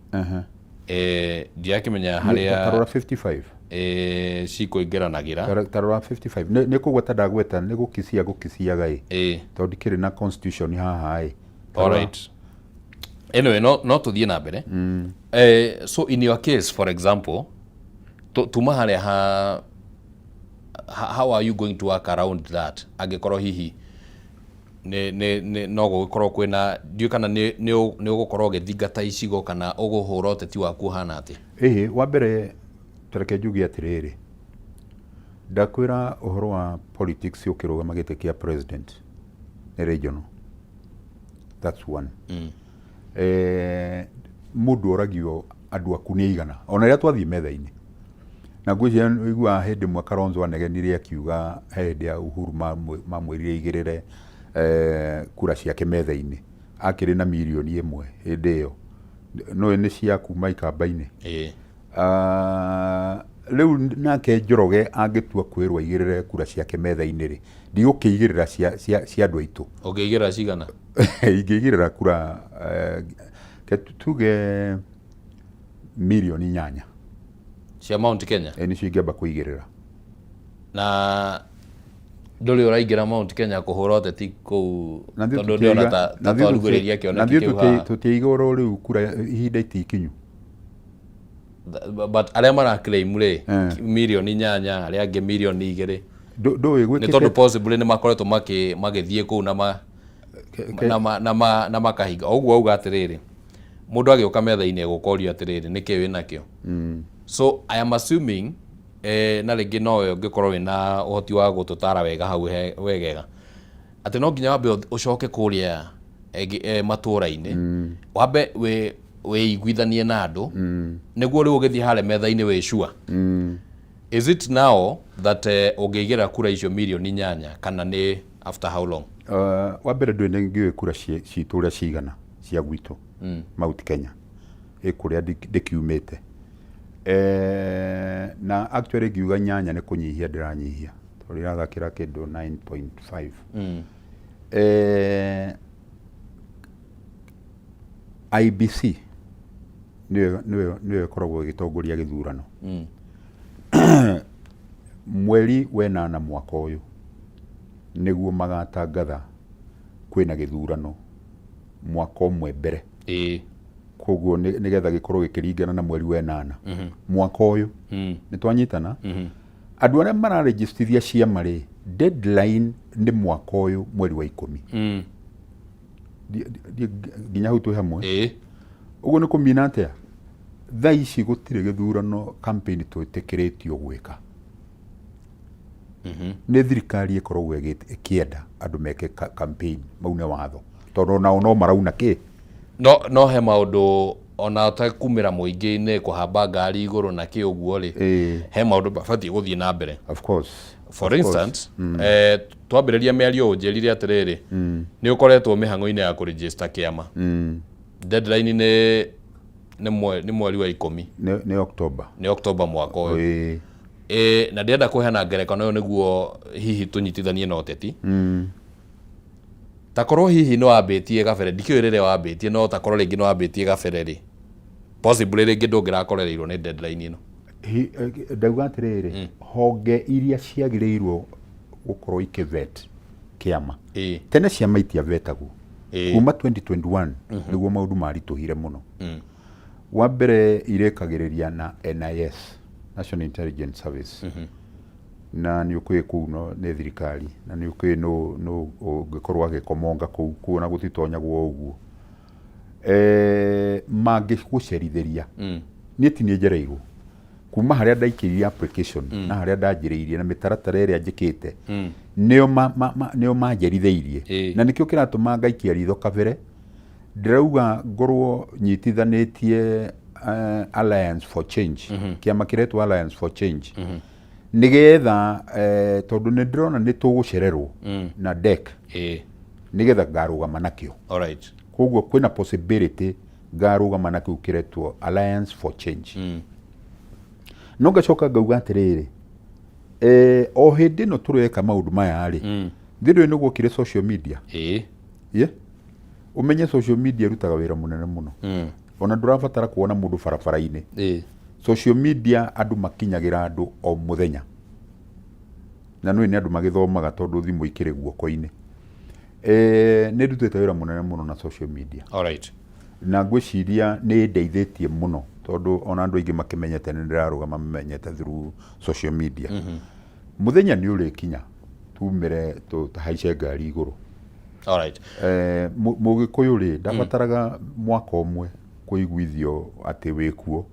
A: Ndirakĩmenya harĩa
G: Tarora 55.
A: Cikũingĩranagĩra.
G: Tarora 55. Nĩ kũgweta ndagweta, nĩ gũkisia gũkisiaga ĩ, tondũ ndikĩrĩ na constitution haha ĩ.
A: Alright. Anyway, no tũthiĩ na mbere. So in your case, for example, tuma harĩa ha, how are you going to work around that, angĩkorwo hihi nĩ no gũgĩkorwo kwĩna, ndiũĩ kana nĩ ũgũkorwo ũgĩthingata icigo kana ũgũhũra ũteti waku ũhana atĩa?
G: Ĩhĩ, wa mbere tareke njuge atĩrĩrĩ, ndakwĩra ũhoro wa politics ũkĩrũgama gĩtĩ kĩa president nĩ regional, that's one. Mũndũ oragio andũ aku nĩ aigana, ona rĩrĩa twathiĩ metha-inĩ, na ngwĩciria ũiguaga hĩndĩ ĩmwe Kalonzo anegenire akiuga he hĩndĩ ya Uhuru mamwĩrire aigĩrĩre kura ciake metha-inĩ, akĩrĩ na mirioni 1 hĩndĩ ĩyo, no nĩ cia kuma ikamba-inĩ. Ah, rĩu nake Njoroge angĩtua kwĩrwo aigĩrĩre kura ciake metha-inĩ rĩ, ndigũkĩigĩrĩra cia andũ aitũ.
A: Ũngĩigĩrĩra cigana?
G: Ingĩigĩrĩra kura, ke tuge mirioni 8.
A: Cia Mount Kenya?
G: Nĩcio ingĩamba kũigĩrĩra.
A: Na ndũrĩ ũraingĩra Mount Kenya kũhũra ũteti kũu?
G: Na ithuĩ
A: Tondũ ndĩrona ta
G: na ithuĩ
A: twarugũrĩria
G: na
A: kĩoneki
G: ithuĩ
A: kĩu haha.
G: Tũtiaiga oro rĩu kura ihinda itikinyu.
A: But arĩa maraclaim rĩ, mirioni 8, arĩa angĩ mirioni 2.
G: Ndũĩ
A: Nĩ
G: gwĩkĩte
A: tondũ possibly nĩ makoretwo magĩthiĩ kũu na ma na makahinga o ũguo. Auga atĩrĩrĩ, mũndũ agĩũka metha-inĩ egũkorio atĩrĩrĩ, nĩkĩ wĩ nakĩo? So I am assuming, na rĩngĩ nowe ũngĩkorwo wĩna ũhoti wa gũtũtara wega hau wegega, atĩ no nginya wambe ũcoke kũrĩa matũũra-inĩ, wambe wĩiguithanie na andũ nĩguo rĩu ũgĩthiĩ harĩa metha-inĩ wĩ sure. Is it now that ũngĩigĩra kura icio mirioni 8, kana nĩ after how long?
G: Wa mbere, ndũĩ nĩ ngĩũĩ kura citũ ũrĩa cigana cia gwitũ Mount Kenya, ĩ kũrĩa ndĩkiumĩte. Na actually ngiuga nyanya nĩ kũnyihia ndĩranyihia, tondũ irathakĩra kĩndũ 9.5. IEBC nĩyo ĩkoragwo ĩgĩtongoria gĩthurano. Mweri wenana mwaka ũyũ nĩguo magatangatha kwĩna gĩthurano mwaka ũmwe mbere. Koguo nĩgetha gĩkorwo gĩkĩringana na mweri wenana mwaka ũyũ. Nĩ twanyitana? Andũ arĩa mararejistithia ciama rĩ, deadline nĩ mwaka ũyũ mweri wa 10. Nginya hau twĩ hamwe?
A: Ĩĩ.
G: Ũguo nĩ kũmina atĩa, thaa ici gũtirĩ gĩthurano campaign twĩtĩkĩrĩtio gwĩka. Nĩ thirikari ĩkoragwo ĩkĩenda andũ meke campaign, maune watho, tondũ onao no marauna kĩ.
A: No he maũndũ ona ũtekumĩra mũingĩ-inĩ kũhamba ngari igũrũ na kĩ ũguo rĩ, he maũndũ mabatiĩ gũthiĩ na mbere.
G: Of course.
A: For instance, twambĩrĩria mĩario ũnjĩrire atĩrĩrĩ, nĩ ũkoretwo mĩhang'o-inĩ ya kũregister kĩama. Deadline nĩ mweri wa 10.
G: Nĩ October.
A: Nĩ October mwaka ũyũ. Na ndĩrenda kũheana ngerekano ĩyo nĩguo hihi tũnyitithanie na ũteti. Takorwo hihi nĩ wambĩtie gabere, ndikĩũĩ rĩrĩa wambĩtie, no takorwo rĩngĩ nĩ wambĩtie gabere rĩ, possibly rĩngĩ ndũngĩrakorereirwo nĩ deadline ĩno.
G: Ndauga atĩrĩrĩ, honge iria ciagĩrĩirwo gũkorwo ikĩvet kĩama, tene ciama itiavetagwo. Kuma 2021 nĩguo maũndũ maritũhire mũno. Wa mbere irĩkagĩrĩria na NIS, National Intelligence Service, na nĩ ũkũĩ kũu no nĩ thirikari, na nĩ ũkũĩ no ũngĩkorwo agĩkomonga kũu kũu ona gũtitonyagwo ũguo. Mangĩgũcerithĩria, niĩ ti niĩ njereirwo kuma harĩa ndaikĩrie application na harĩa ndanjĩrĩirie na mĩtaratara ĩrĩa njĩkĩte, nĩo manjerithĩirie. Na nĩkĩo kĩratũma ngaikia ritho kabere. Ndĩrauga ngorwo nyitithanĩtie Alliance for Change, kĩama kĩretwo Alliance for Change, nĩgetha tondũ nĩ ndĩrona nĩ tũgũcererwo na DEC, nĩgetha ngarũgama nakĩo. Koguo kwĩna possibility ngarũgama na kĩu kĩretwo Alliance for Change. No ngacoka ngauga atĩrĩrĩ, o hĩndĩ ĩno tũreka maũndũ maya rĩ, thĩ ndũĩ nĩ gwokire social media. Ye? Ũmenye social media ĩrutaga wĩra mũnene mũno. Ona ndũrabatara kuona mũndũ barabara-inĩ. Social media andũ makinyagĩra andũ o mũthenya. Na nĩũĩ nĩ andũ magĩthomaga tondũ thimũ ikĩrĩ guoko-inĩ. Nĩ ndutĩte wĩra mũnene mũno na social media. Na ngwĩciria nĩ ĩndeithĩtie mũno tondũ ona andũ aingĩ makĩmenyete nĩ ndĩrarũgama mamenyete through social media. Mũthenya nĩ ũrĩkinya tumĩre tũhaice ngari igũrũ. Mũgĩkũyũ rĩ ndabataraga mwaka ũmwe kũiguithio atĩ wĩkuo.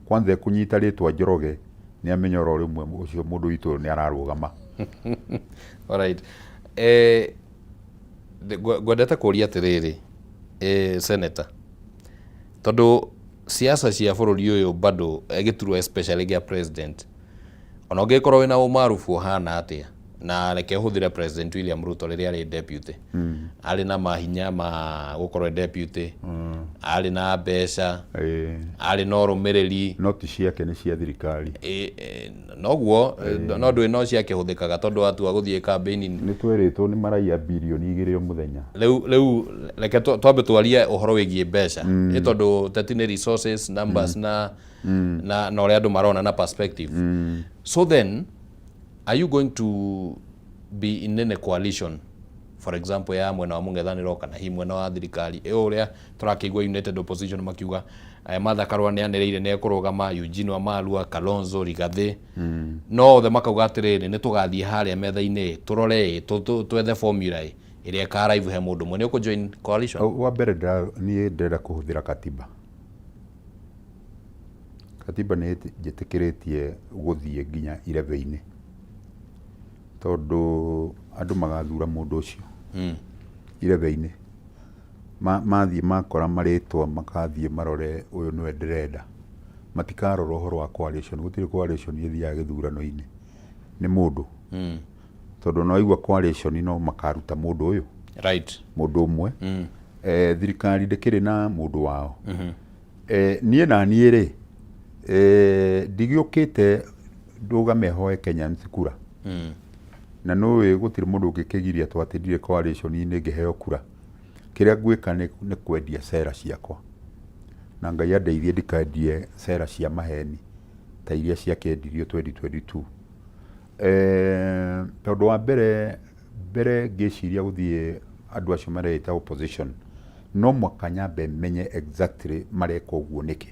G: Kwanza kũnyita rĩtwa Njoroge nĩ amenya oro rĩmwe ũcio mũndũ witũ nĩ ararũgama.
A: Alright. Ngwendete kũria atĩrĩrĩ, Senator, tondũ siasa cia bũrũri ũyũ bado gĩturwa especially gĩa president, ona ũngĩkorwo wĩna ũmarubu ũhana atĩa, na reke ũhũthĩre President William Ruto rĩrĩa arĩ deputy, arĩ na mahinya ma gũkorwo e deputy, arĩ na mbeca, arĩ na ũrũmĩrĩri.
G: Noti ciake nĩ cia thirikari.
A: Noguo no ndũĩ no ciakĩhũthĩkaga tondũ watua gũthiĩ campaign.
G: Nĩ twerĩtwo nĩ maraiya birioni 2 o mũthenya.
A: Rĩu reke twambe twarie ũhoro wĩgiĩ mbeca, nĩ tondũ teti nĩ resources, numbers, na ũrĩa andũ marona na perspective. So then are you going to be in any coalition, for example ya mwena wa mũng'ethanĩro kana hihi mwena wa thirikari ĩyo ũrĩa tũrakĩigua United Opposition makiuga, Martha Karua nĩ anĩrĩire nĩ ekũrũgama, Eugene Wamalwa, Kalonzo, Rigathĩ, no othe makauga atĩrĩrĩ, nĩ tũgathiĩ harĩa metha-inĩ tũrore twethe formula ĩrĩa ĩka arrive he mũndũ ũmwe. Nĩ ũkũ join coalition?
G: Wa mbere niĩ ndĩrenda kũhũthĩra katiba. Katiba nĩ njĩtĩkĩrĩtie gũthiĩ nginya irebe-inĩ tondũ andũ magathura mũndũ ũcio irebe-inĩ. Mathiĩ makora marĩtwa makathiĩ marore ũyũ nĩwe ndĩrenda. Matikarora ũhoro wa coalition, gũtirĩ coalition ĩthiaga gĩthurano-inĩ, nĩ mũndũ. Tondũ ona waigua coalition no makaruta mũndũ ũyũ. Mũndũ ũmwe. Thirikari ndĩkĩrĩ na mũndũ wao. Niĩ na niĩ rĩ, ndigĩũkĩte ndũgame hoe Kenyans kura. Na nũĩ gũtirĩ mũndũ ũngĩkĩgiria twatindire coalition-inĩ ngĩheo kura. Kĩrĩa ngwĩka nĩ kwendia cera ciakwa. Na Ngai andeithie ndikendie cera cia maheni ta iria ciakĩendirio 2022. Tondũ wa mbere ngĩciria gũthiĩ andũ acio mareita opposition, no mwaka nyambe menye exactly mareka ũguo nĩkĩ.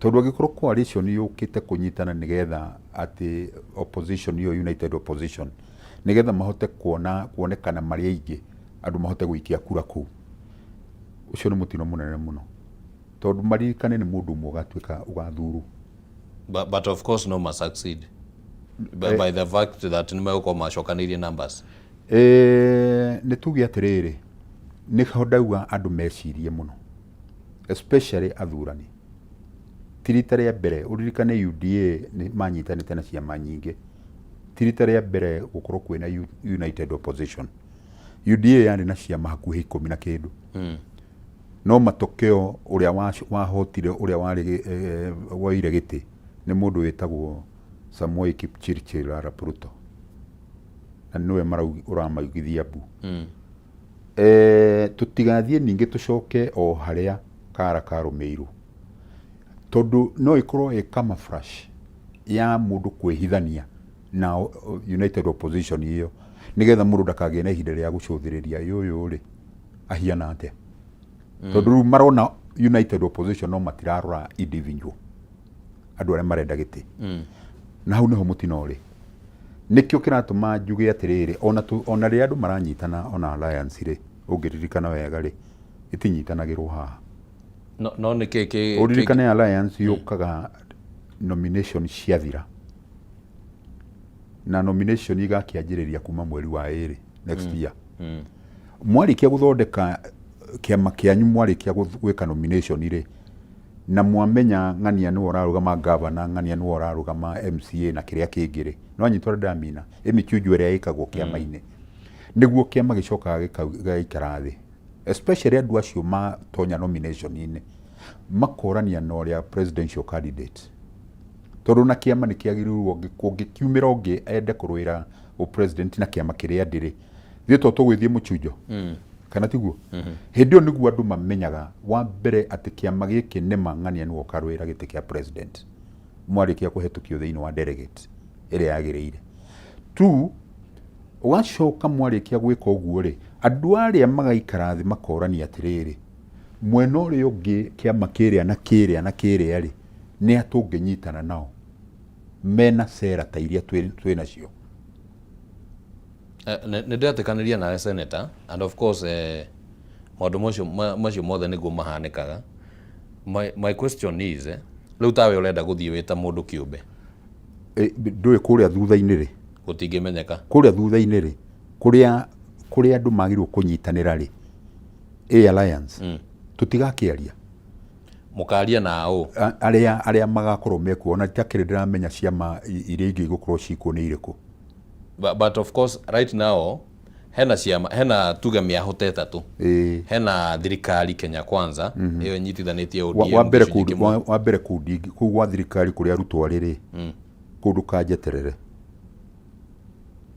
G: Tondũ angĩkorwo coalition yũkĩte kũnyitana nĩgetha atĩ opposition ĩyo United Opposition nĩgetha mahote kuonekana marĩ aingĩ andũ mahote gũikia kura kũu, ũcio nĩ mũtino mũnene mũno tondũ maririkane nĩ mũndũ ũmwe ũgatuĩka ũgathurwo.
A: But of course no must succeed by the fact that nĩ megũkorwo macokanĩirie numbers.
G: Nĩ tuge atĩrĩrĩ, nĩho ndauga andũ mecirie mũno. Especially athurani. Ti rita rĩa mbere, ũririkane UDA nĩ manyitanĩte na ciama nyingĩ. Ti rita rĩa mbere gũkorwo kwĩna United Opposition. UDA yarĩ na ciama hakuhĩ ikũmi na kĩndũ. No matokeo ũrĩa wahotire ũrĩa warĩ woire gĩtĩ nĩ mũndũ wĩtagwo Samoei Kipchirchir arap Ruto. Na nĩwe ũramaigithia mbu. Tũtigathiĩ ningĩ tũcoke o harĩa kara karũmĩirwo. Tondũ no ĩkorwo ĩ camouflage ya mũndũ kwĩhithania na United Opposition ĩyo nĩgetha mũndũ ndakagĩe na ihinda rĩa gũcũthĩrĩria ĩ ũyũ rĩ ahiana atĩa. Tondũ rĩu marona United Opposition no matirarora individual andũ arĩa marenda gĩtĩ. Na hau nĩho mũtino ũrĩ. Nĩkĩo kĩratũma njuge atĩrĩrĩ, ona rĩrĩa andũ maranyitana ona alliance rĩ, ũngĩririkana wega rĩ, ĩtinyitanagĩrwo haha.
A: No nĩ kĩ kĩ
G: Ũririkane alliance yũkaga nomination ciathira. Na nomination igakĩanjĩrĩria kuma mweri wa ĩrĩ next year. Mwarĩkia gũthondeka kĩama kĩanyu, mwarĩkia gwĩka nomination rĩ, na mwamenya ng'ania nĩwe ũrarũgama governor, ng'ania nĩwe ũrarũgama MCA na kĩrĩa kĩngĩ rĩ, nĩwanyita ũrĩa ndĩramina, ĩmĩchunjo ĩrĩa ĩkagwo kĩama-inĩ, nĩguo kĩama gĩcokaga gĩgaikara thĩ, especially andũ acio matonya nomination-inĩ, makorania na ũrĩa presidential candidate, tondũ na kĩama nĩ kĩagĩrĩirwo kũngĩkiumĩra ũngĩ ende kũrũĩra ũ-president na kĩama kĩrĩa ndĩrĩ, ithuĩ to tũgwĩthiĩ mũchunjo kana tiguo? Hĩndĩ ĩyo nĩguo andũ mamenyaga wa mbere atĩ kĩama gĩkĩ nĩma ng'ania nĩwe ũkarũĩra gĩtĩ kĩa president mwarĩkia kũhetũkio thĩinĩ wa delegate ĩrĩa yagĩrĩire. Two, ũgacoka mwarĩkia gwĩka ũguo rĩ, andũ arĩa magaikara thĩ makorania atĩrĩrĩ, mwena ũrĩa ũngĩ kĩama kĩrĩa na kĩrĩa na kĩrĩa rĩ, nĩ a tũngĩnyitana nao mena cera ta iria twĩ nacio.
A: Nĩ ndĩretĩkanĩria nawe senator, and of course maũndũ macio mothe nĩguo mahanĩkaga. My question is, rĩu tawe ũrenda gũthiĩ wĩ ta mũndũ kĩũmbe?
G: Ndũĩ kũrĩa thutha-inĩ rĩ,
A: gũtingĩmenyeka.
G: Kũrĩa thutha-inĩ rĩ, kũrĩa andũ magĩrĩirwo kũnyitanĩra rĩ, ĩ alliance, tũtigakĩaria.
A: Mũkaria na ũ?
G: Arĩa magakorwo mekuo, ona itakĩrĩ ndĩramenya ciama iria ingĩ igũkorwo cikuo nĩ irĩkũ.
A: But of course right now hena ciama, hena tuge mĩahũ ta ĩtatũ. Hena thirikari Kenya Kwanza, ĩyo ĩnyitithanĩtie ODM
G: Wa mbere
A: gĩcunjĩ
G: kũu
A: kĩmwe.
G: Wa mbere kũu kũu gwa thirikari kũrĩa arutwo arĩ rĩ, kũu ndũkanjeterere.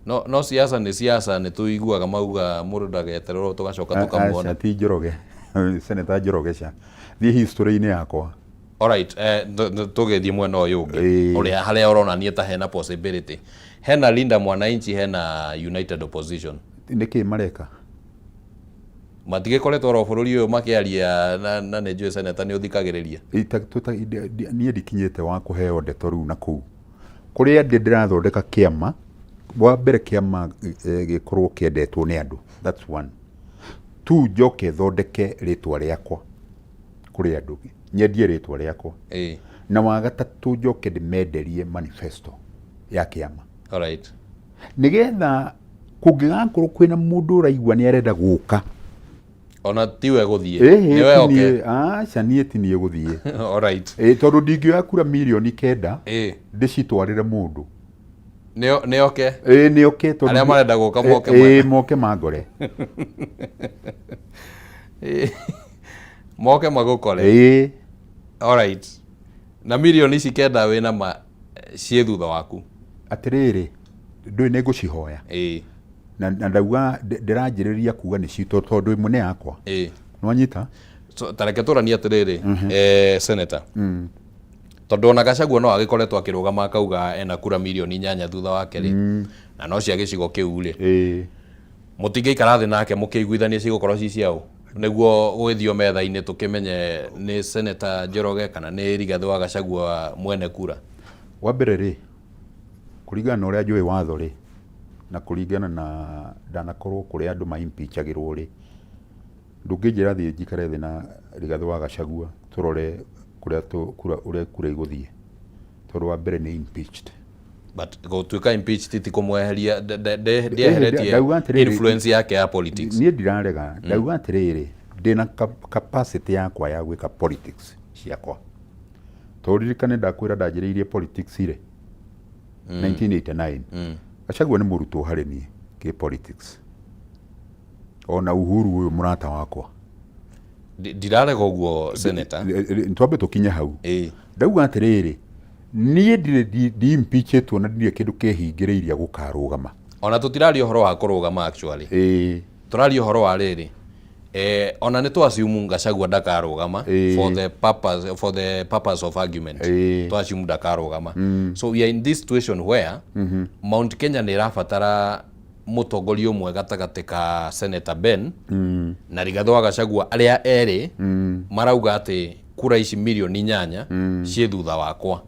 A: No siasa nĩ siasa, nĩ tũiguaga mauga mũndũ ndagetererwo tũgacoka tũkamuona.
G: Aca, ti Njoroge, Senator Njoroge ca. Thiĩ history-inĩ yakwa.
A: Alright, tũgĩthiĩ mwena ũyũ ũngĩ ũrĩa harĩa ũronania ta hena possibility. Hena Linda Mwananchi, hena United Opposition.
G: Nĩkĩ mareka?
A: Matigĩkoretwo oro bũrũri ũyũ makĩaria na nĩ njũĩ senator nĩ ũthikagĩrĩria.
G: Niĩ ndikinyĩte wa kũheo ndeto rĩu na kũu. Kũrĩa ndĩ ndĩrathondeka kĩama, wa mbere kĩama gĩkorwo kĩendetwo nĩ andũ, that's one. Two, njoke thondeke rĩtwa rĩakwa kũrĩ andũ, nyendie rĩtwa rĩakwa. Na wa gatatũ njoke ndĩmenderie manifesto ya kĩama. Nĩgetha kũngĩgakorwo kwĩna mũndũ ũraigua nĩ arenda gũka,
A: Ona tiwe gũthiĩ. Nĩwe oke.
G: Aca, niĩ ti niĩ gũthiĩ. Tondũ ndingĩoya kura mirioni 9 ndĩcitwarĩre mũndũ.
A: Nĩ oke.
G: Nĩ oke, tondũ
A: Arĩa marenda gũka moke
G: moke mangore.
A: Moke magũkore. Na mirioni ici 9 wĩna ma ciĩ thutha waku.
G: Atĩrĩrĩ, ndũĩ nĩ ngũcihoya. Na ndauga ndĩranjĩrĩria kuga nĩ citũ tondũ ĩmwe nĩ yakwa. Nĩwanyita?
A: So, ta reke tũranie atĩrĩrĩ, senator. Tondũ ona Gachagua no agĩkoretwo akĩrũgama akauga ena kura mirioni 8 thutha wake rĩ, na no cia gĩcigo kĩu rĩ. Mũtingĩikara thĩ nake mũkĩiguithanie cigũkorwo ci ciaũ? Nĩguo gũgĩthio metha-inĩ tũkĩmenye nĩ Senator Njoroge kana nĩ Rigathĩ wa Gachagua mwene kura.
G: Wa mbere rĩ, kũringana na ũrĩa njũĩ watho rĩ, na kũringana na ndanakorwo kũrĩa andũ ma impeachagĩrwo rĩ, ndũngĩnjĩra thiĩ njikare thĩ na Rigathĩ wa Gachagua tũrore kũrĩa kura, ũrĩa kura igũthiĩ. Tondũ wa mbere nĩ impeached.
A: But gũtuĩka impeached ti kũmweheria, ndieheretie
G: Ndauga atĩrĩrĩ,
A: influence yake ya politics.
G: Niĩ ndirarega, ndauga atĩrĩrĩ, Ndĩna capacity yakwa ya gwĩka politics ciakwa. Tondũ ririkane ndakwĩra ndanjĩrĩirie politics rĩ 1989. Gachagua nĩ mũrutwo harĩ niĩ kĩ politics. Ona Uhuru ũyũ mũrata wakwa.
A: Ndirarega ũguo, Senator.
G: Twambe tũkinye hau. Ndauga atĩrĩrĩ, niĩ ndirĩ ndi-impeachĩtwo na ndirĩ kĩndũ kĩhingĩrĩirie gũkarũgama.
A: Ona tũtiraria ũhoro wa kũrũgama actually. Tũraria ũhoro wa rĩrĩ, ona nĩ tũ assume Gachagua ndakarũgama for the purpose of argument. Tũ assume ndakarũgama. So we are in this situation where Mount Kenya nĩ ĩrabatara mũtongoria ũmwe gatagatĩ ka Senator Ben na Rigathĩ wa Gachagua, arĩa erĩ marauga atĩ kura ici mirioni 8 ciĩ thutha wakwa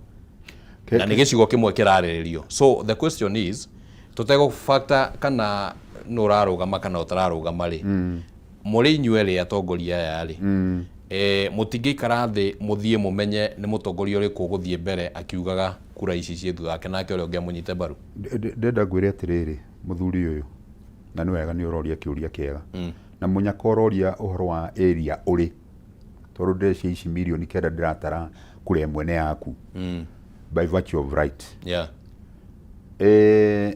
A: na nĩ gĩcigo kĩmwe kĩrarĩrĩrio. So the question is, tũtegũ factor kana nũ ũrarũgama kana ũtararũgama rĩ, mũrĩ inyuerĩ atongoria aya rĩ, mũtingĩikara thĩ mũthiĩ mũmenye nĩ mũtongoria ũrĩkũ ũgũthiĩ mbere akiugaga kura ici ciĩ thutha wake, nake ũrĩa ũngĩ amũnyite mbaru?
G: Ndĩrenda ngwĩre atĩrĩrĩ, mũthuri ũyũ, na nĩ wega nĩ ũroria kĩũria kĩega na mũnyaka ũroria ũhoro wa area ũrĩ, tondũ ndĩreciria ici mirioni 9 ndĩratara kura ĩmwe nĩ yaku by virtue of right.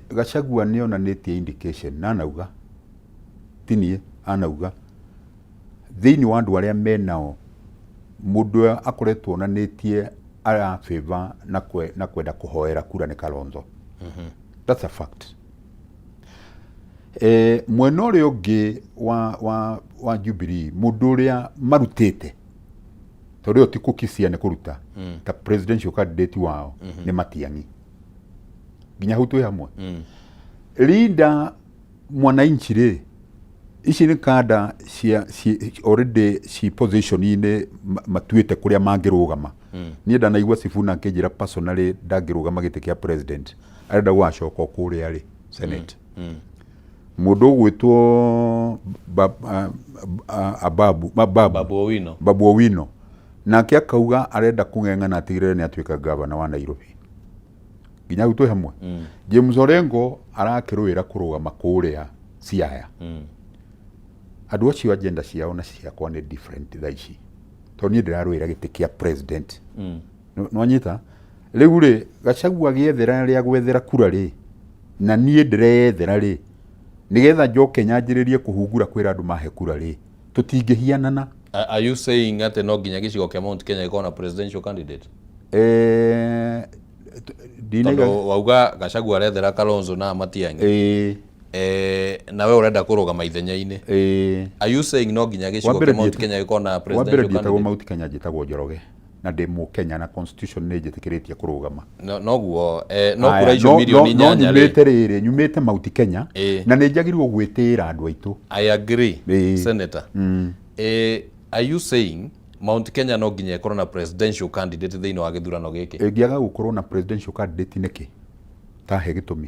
G: Gachagua nĩ onanĩtie indication na anauga ti niĩ, anauga thĩinĩ wa andũ arĩa menao mũndũ ũrĩa akoretwo onanĩtie ara favor na kwenda kũhoera kura nĩ Kalonzo. That's a fact. Mwena ũrĩa ũngĩ wa Jubilee, mũndũ ũrĩa marutĩte, tondũ ĩyo ti kũkisia nĩ kũruta ta presidential candidate wao, nĩ Matiang'i. Nginya hau twĩ hamwe. Linda Mwananchi rĩ, ici nĩ kanda cia already ci position-inĩ matuĩte kũrĩa mangĩrũgama. Niĩ ndanaigua Sifuna akĩnjĩra personally ndangĩrũgama gĩtĩ kĩa president, arenda gũgacoka o kũrĩa rĩ Senate. Mũndũ ũgwĩtwo Ababu Babu,
A: Babu Owino.
G: Babu Owino nake akauga arenda kũng'eng'ana atigĩrĩre nĩ atuĩka gavana wa Nairobi. Nginya hau twĩ hamwe. James Orengo arakĩrũĩra kũrũgama kũrĩa Siaya. Andũ acio agenda ciao na ciakwa nĩ different thaa ici, tondũ niĩ ndĩrarũĩra gĩtĩ kĩa president. Nĩwanyita? Rĩu rĩ, Gachagua gĩethera rĩa gwethera kura rĩ, na niĩ ndĩreyethera rĩ, nĩgetha njoke nyanjĩrĩrie kũhungura kwĩra andũ mahe kura rĩ, tũtingĩhianana.
A: Are you saying atĩ no nginya gĩcigo kĩa Mount Kenya gĩkorwo na presidential candidate?
G: Ndinaiga.
A: Tondũ wauga Gachagua arethera Kalonzo na Matiang'i, nawe ũrenda kũrũgama ithenya-inĩ. Are you saying no nginya gĩcigo
G: Wambere
A: kĩa Mount Kenya gĩkorwo na
G: wambere
A: presidential
G: ndiĩtagwo
A: candidate?
G: Mount Kenya, njĩtagwo Njoroge na ndĩ Mũkenya na constitution nĩ njĩtĩkĩrĩtie kũrũgama.
A: Noguo no
G: Aya,
A: kura icio mirioni
G: no
A: inyanya rĩ,
G: nyumĩte rĩrĩ, nyumĩte Mount Kenya na nĩ njagĩrĩirwo gwĩtĩĩra andũ aitũ.
A: I agree. Senator, are you saying Mount Kenya no nginya ĩkorwo na presidential candidate thĩinĩ wa gĩthurano gĩkĩ?
G: Ĩngĩaga gũkorwo na presidential candidate nĩkĩ? Tahe gĩtũmi.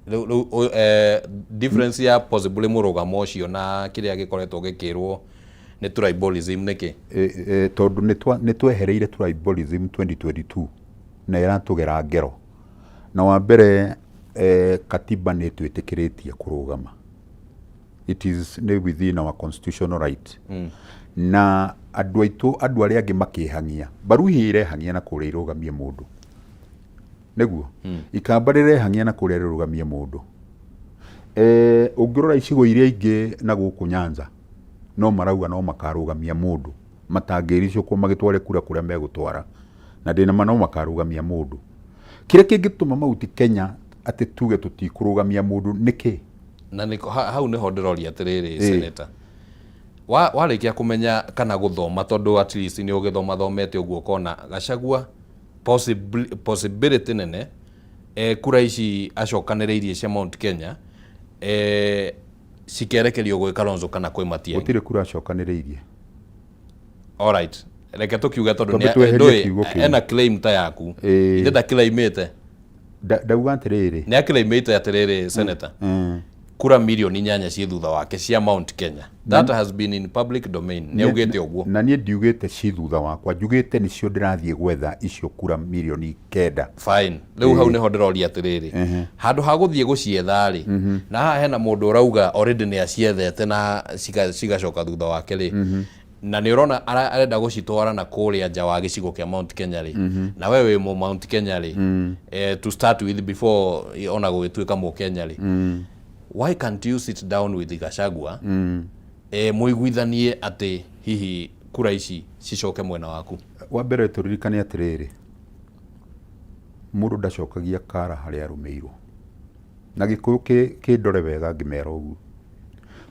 A: Rĩu difference ya possibly mũrũgamo ũcio na kĩrĩa gĩkoretwo gĩkĩrwo nĩ tribalism nĩkĩ?
G: Tondũ nĩ twehereire tribalism 2022 na ĩratũgera ngero. Na wa mbere, katiba nĩ ĩtwĩtĩkĩrĩtie kũrũgama. It is nĩ within our constitutional right. Na andũ aitũ, andũ arĩa angĩ makĩhang'ia, Baruhi ĩrehang'ia na kũrĩa irũgamie mũndũ. Nĩguo? Ikamba rĩrehang'ia na kũrĩa rĩrũgamie mũndũ. Ũngĩrora icigo iria ingĩ na gũkũ Nyanza, no marauga no makarũgamia mũndũ matangĩricũkwo magĩtware kura kũrĩa megũtwara, na ndĩna ma no makarũgamia mũndũ. Kĩrĩa kĩngĩtũma Mount Kenya atĩ tuge tũtikũrũgamia mũndũ nĩkĩ?
A: Na nĩko hau nĩho ndĩroria atĩrĩrĩ, Senator, warĩkia kũmenya kana gũthoma, tondũ at least nĩ ũgĩthoma thomete ũguo, ũkona Gachagua possibility nene, kura ici acokanĩrĩirie cia Mount Kenya, cikerekerio gwĩ Kalonzo kana kwĩ Matiang'i.
G: Gũtirĩ kura acokanĩrĩirie.
A: Alright, reke tũkiuge tondũ
G: Twambe tweherie kiugo kĩu.
A: Ena claim ta yaku. Ithe ndaclaimĩte.
G: Ndauga atĩrĩrĩ,
A: Nĩ aclaimĩte atĩrĩrĩ, Senator, Kura mirioni 8 ciĩ thutha wake cia Mount Kenya. That has been in public domain. Nĩ augĩte ũguo.
G: Na niĩ ndiugĩte ci thutha wakwa, njugĩte nĩcio ndĩrathiĩ gwetha icio kura mirioni 9.
A: Fine, rĩu hau nĩho ndĩroria atĩrĩrĩ, handũ ha gũthiĩ gũcietha rĩ, na haha hena mũndũ ũrauga already nĩ aciethete na cigacoka thutha wake rĩ, na nĩ ũrona arenda gũcitwara na kũrĩa nja wa gĩcigo kĩa Mount Kenya rĩ, na we wĩ mũ Mount Kenya rĩ, to start with, before ona gũgĩtuĩka mũ Kenya rĩ, why can't you sit down with Gachagua, mũiguithanie atĩ hihi kura ici cicoke mwena waku?
G: Wa mbere, tũririkane atĩrĩrĩ, mũndũ ndacokagia kara harĩa arũmĩirwo. Na Gĩkũyũ kĩndore wega ngĩmera ũguo.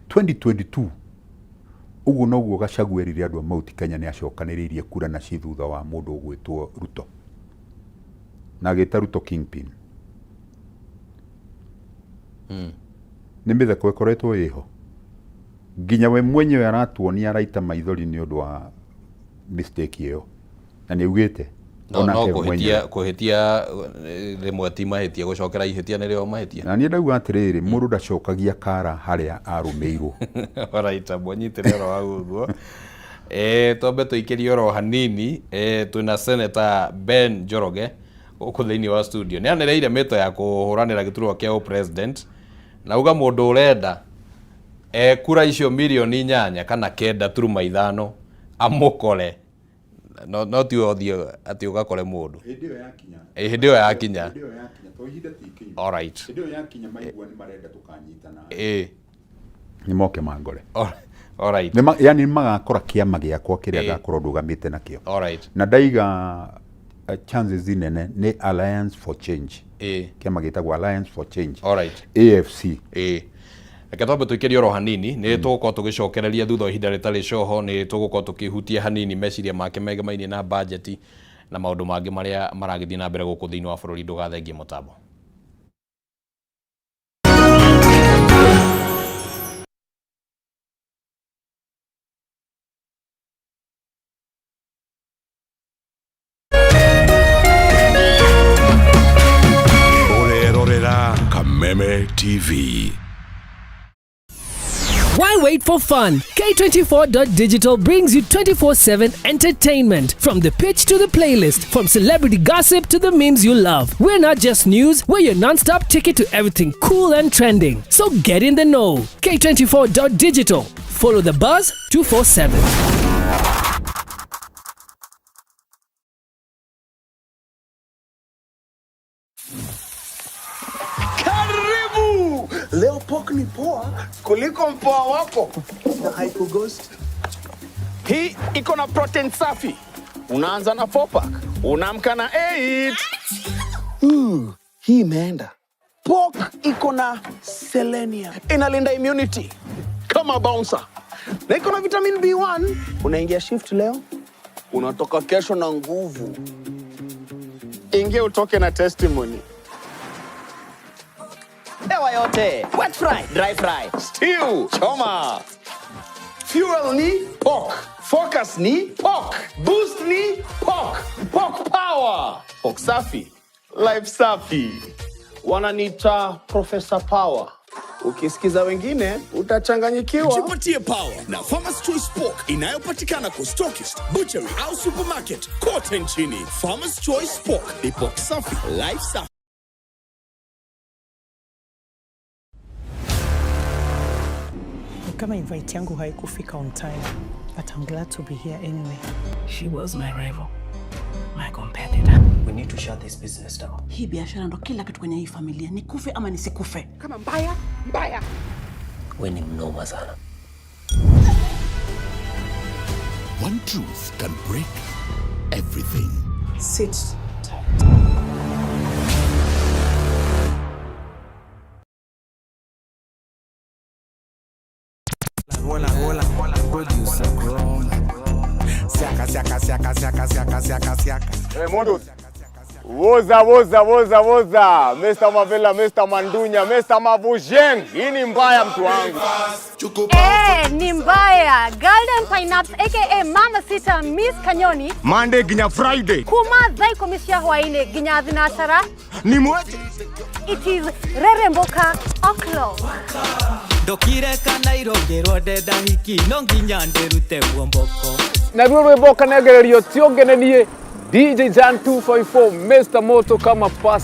G: 2022 ũguo noguo Gachagua erire andũ a Mount Kenya nĩ acokanĩrĩirie kura na ci thutha wa mũndũ ũgwĩtwo Ruto, na agĩta Ruto kingpin. Nĩ mĩtheko ĩkoretwo ĩho, nginya we mwenyewe aratuonia araita maithori nĩ ũndũ wa mistake ĩyo, na nĩ augĩte
A: no
G: onake
A: no
G: mwenyewe.
A: Kũhĩtia kũhĩtia rĩmwe ti mahĩtia, gũcokera ihĩtia nĩrĩo mahĩtia.
G: Na niĩ ndauga atĩrĩrĩ, mũndũ ndacokagia kara harĩa arũmĩirwo.
A: Alright, mwanyitĩre oro hau ũguo. Twambe tũikĩrie oro hanini. Twĩna Senator Ben Njoroge gũkũ thĩinĩ wa studio. Nĩ anĩrĩire mĩto ya kũhũranĩra gĩturwa kĩa president na uga mũndũ ũrenda kura icio mirioni 8 kana 9.5 amũkore, no ti ũthiĩ atĩ ũgakore mũndũ.
G: Hĩndĩ ĩyo yakinya.
A: Hĩndĩ ĩyo yakinya.
G: Hĩndĩ ĩyo yakinya, to ihinda ti ikinyu. Hĩndĩ ĩyo yakinya, maigua nĩ marenda tũkanyitana, nĩ moke mangore. Yani nĩ magakora kĩama gĩakwa kĩrĩa ngakorwo ndũgamĩte nakĩo. Na ndaiga chances nene nĩ Alliance for Change, kĩama gĩtagwo Alliance for Change, AFC.
A: Reke twambe tũikĩrie oro hanini, nĩ tũgũkorwo tũgĩcokereria thutha wa ihinda rĩtarĩ coho. Nĩ tũgũkorwo tũkĩhutia hanini meciria make megemainie na bajeti na maũndũ mangĩ marĩa maragĩthiĩ na mbere gũkũ thĩinĩ wa bũrũri. Ndũgathengie mũtambo.
B: Ũrerorera Kameme TV.
H: Why wait for fun? K24.digital brings you 24/7 entertainment. From the pitch to the playlist, from celebrity gossip to the memes you love. We're not just news, we're your non stop ticket to everything cool and trending. So get in the know. K24.digital. Follow the buzz 247.
I: Karibu! Leo pork ni poa kuliko mpoa wako na haikughost. Hii iko na protein safi. Unaanza na 4 pack, unaamka na 8. Hii imeenda. Pork iko na selenium, inalinda immunity kama bouncer, na iko na vitamin B1. Unaingia shift leo, unatoka kesho na nguvu. Ingia utoke na testimony. Hewa yote. Wet fry, dry fry, stew, choma. Fuel ni pork. Focus ni pork. Boost ni pork. Pork power. Pork safi. Life safi. Wananiita Professor Power. Ukisikiza wengine utachanganyikiwa.
C: Jipatie power na Farmers Choice Pork inayopatikana kwa stockist, butchery au supermarket kote nchini. Farmers Choice Pork ni pork safi, life safi.
J: Kama invite yangu haikufika on time, but I'm glad to be here anyway.
K: She was my rival, my competitor.
L: We need to shut this business down.
K: Hii biashara ndo kila kitu kwenye hii familia, nikufe ama nisikufe.
I: Kama mbaya mbaya.
L: We ni mnoma sana.
C: One truth can break everything.
J: Sit tight.
M: Hola, hola, producer Chrome. Siaka, siaka, siaka, siaka, siaka, siaka, siaka.
I: Hey, Modus.
N: Woza woza woza woza, Mr. Mavela, Mr. Mandunya, Mr. Mavujeng. Hii ni mbaya mtu wangu.
O: Eh, ni mbaya. Golden Pineapple aka Mama Sita Miss Kanyoni.
N: Monday ginya Friday.
O: Kuma thaa ikumi cia hwaini nginya thinacara.
N: Ni mweje.
O: It is Reremboka O'clock.
M: Ndokire kana irongĩrwo ndenda hiki no nginya ndĩrute muomboko.
P: Naruo rwimbo kanengererio ti ũngĩ nĩ niĩ DJ Jan 254 Mr Moto kama pass.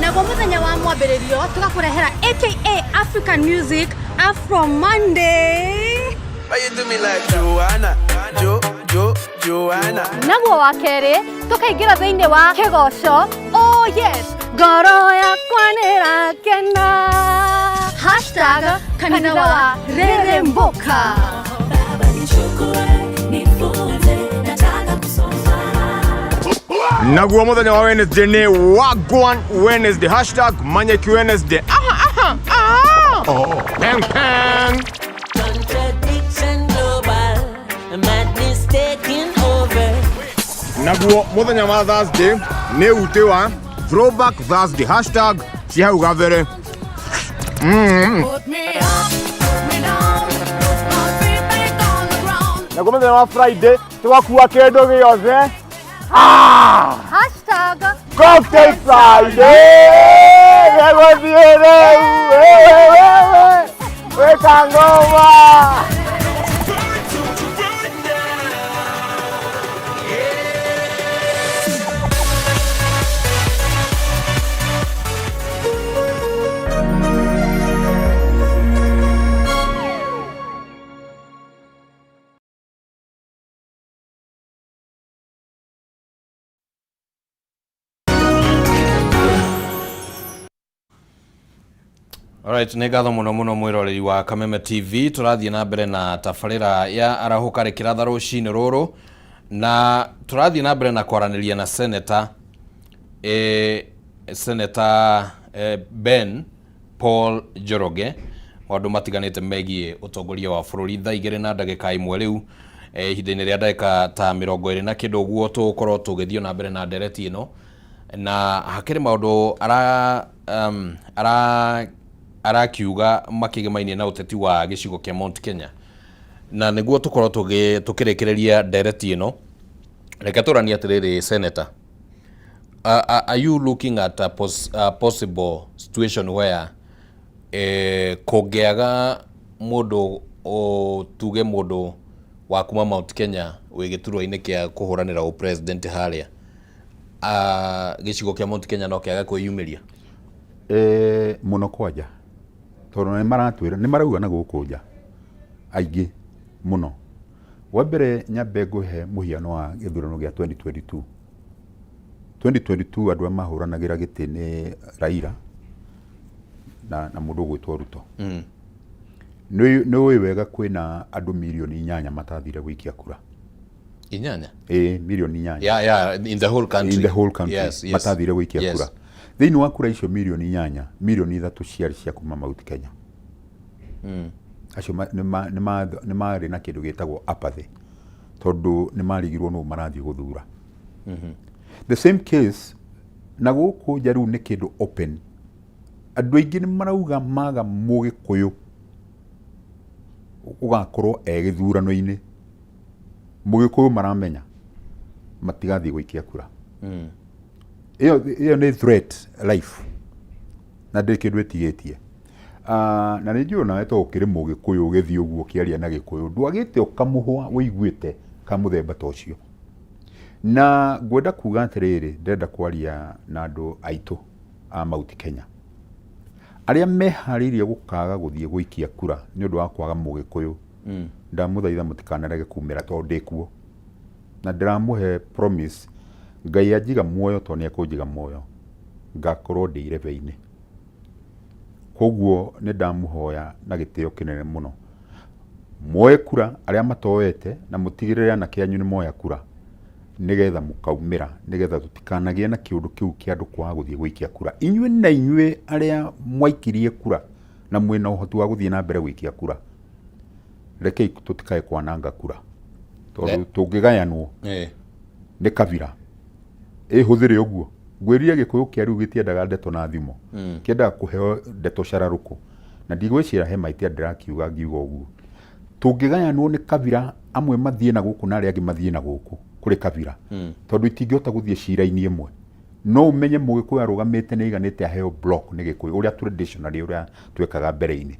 O: Naguo muthenya wa mwambĩrĩrio tũgakũrehera aka African Music Afro Monday.
M: Why you do me like Joanna, Jo, Jo, Joanna?
O: Naguo wa kerĩ tũkaingĩra thĩinĩ wa kĩgoco. Oh yes, ngoro yakwa nĩrakena. Hashtag kanitha wa Reremboka.
N: Naguo muthenya wa Wednesday ni Wagwan Wednesday. Hashtag Manyeki Wednesday. Aha, aha, aha. Oh. Peng, peng.
Q: Contradiction global, madness taking over.
N: Naguo muthenya wa Thursday ni ute wa Throwback Thursday. Hashtag cia hau gabere.
Q: Put me up, put me down, put my feet back on the ground.
N: Naguo muthenya wa Friday tugakua kindu giothe. Ah!
O: Hashtag
N: Cocktail Friday! Gegũthiĩ rĩu! Wĩka ngoma!
A: Alright, nĩ ngatho mũno mũno mwĩroreri wa Kameme TV. Tũrathiĩ na mbere na tabarĩra ya arahũka rĩkĩratha rũcinĩ rũrũ, na tũrathiĩ na mbere na kwaranĩria na Senator Senator Ben Paul Njoroge maũndũ matiganĩte megiĩ ũtongoria wa bũrũri. Thaa 2:01 rĩu, ihinda-inĩ rĩa ndagĩka ta 20 na kĩndũ ũguo tũgũkorwo tũgĩthiĩ na mbere na ndereti ĩno, na hakĩrĩ maũndũ ara ara arakiuga makĩgemaine na ũteti wa gĩcigo kĩa Mount Kenya, na nĩguo tũkorwo tũkĩrĩkĩrĩria ndereti ĩno, reke tũranie atĩrĩrĩ Senator, are you looking at a possible situation where kũngĩaga mũndũ, tuge mũndũ wa kuma Mount Kenya wĩ gĩturwa-inĩ kĩa kũhũranĩra ũpresident harĩa, gĩcigo kĩa Mount Kenya no kĩage kwĩyumĩria?
G: Mũno kwanja, tondũ nĩ maratwĩra, nĩ marauga na gũkũ nja aingĩ mũno. Wa mbere nyambe ngũhe mũhiano wa gĩthurano gĩa 2022. 2022 andũ arĩa mahũranagĩra gĩtĩ nĩ Raila na mũndũ ũgwĩtwo Ruto. Nĩ ũĩ wega kwĩna andũ mirioni 8 matathire gũikia kura.
A: Inyanya?
G: Ĩĩ, mirioni 8.
A: Yeah, in the whole country.
G: In the whole country.
A: Yes.
G: Matathire gũikia kura. Thĩinĩ wa kura icio mirioni 8, mirioni 3 ciarĩ cia kuma Mount Kenya. Acio nĩ marĩ na kĩndũ gĩtagwo apathy, tondũ nĩ marigirwo nũ marathiĩ gũthura. The same case na gũkũ nja rĩu nĩ kĩndũ open. Andũ aingĩ nĩ marauga maga mũgĩkũyũ ũgakorwo e gĩthurano-inĩ. Mũgĩkũyũ maramenya matigathiĩ gũikia kura. Ĩyo nĩ threat life, na ndĩrĩ kĩndũ ĩtigĩtie. Na nĩ njũĩ onawe to ũkĩrĩ mũgĩkũyũ ũgĩthiĩ ũguo ũkĩaria na gĩkũyũ, ndwagĩte ũkamũhũa ũiguĩte ka mũthemba ta ũcio. Na ngwenda kuga atĩrĩrĩ, ndĩrenda kwaria na andũ aitũ a Mount Kenya arĩa meharĩirie gũkaga gũthiĩ gũikia kura nĩ ũndũ wa kwaga mũgĩkũyũ. Ndamũthaitha mũtikanarege kumĩra tondũ ndĩ kuo, na ndĩramũhe promise, Ngai anjiga muoyo tondũ nĩ ekũnjiga muoyo, ngakorwo ndĩ irebe-inĩ. Koguo nĩ ndamũhoya na gĩtĩo kĩnene mũno, muoe kura arĩa matoete, na mũtigĩrĩre anake anyu nĩ moya kura, nĩgetha mũkaumĩra, nĩgetha tũtikanagĩe na kĩũndũ kĩu kĩa andũ kwaga gũthiĩ gũikia kura. Inyuĩ na inyuĩ arĩa mwaikirie kura na mwĩna ũhoti wa gũthiĩ na mbere gũikia kura, rekei tũtikae kwananga kura. Tondũ tũngĩgayanwo
A: Eh.
G: nĩ kabira ĩhũthĩre ũguo ngwĩrire Gĩkũyũ kĩa rĩu gĩtiendaga ndeto na thimo. Kĩendaga kũheo ndeto cararũkũ na ndigwĩcira he mahĩtia ndĩrakiuga ngiuga ũguo. Tũngĩgayanwo nĩ kabira amwe mathiĩ na gũkũ na arĩa angĩ mathiĩ na gũkũ kũrĩ kabira. Tondũ itingĩhota gũthiĩ cira-inĩ ĩmwe. No ũmenye Mũgĩkũyũ arũgamĩte nĩ aiganĩte aheo block nĩ Gĩkũyũ ũrĩa traditionally ũrĩa twekaga mbere-inĩ.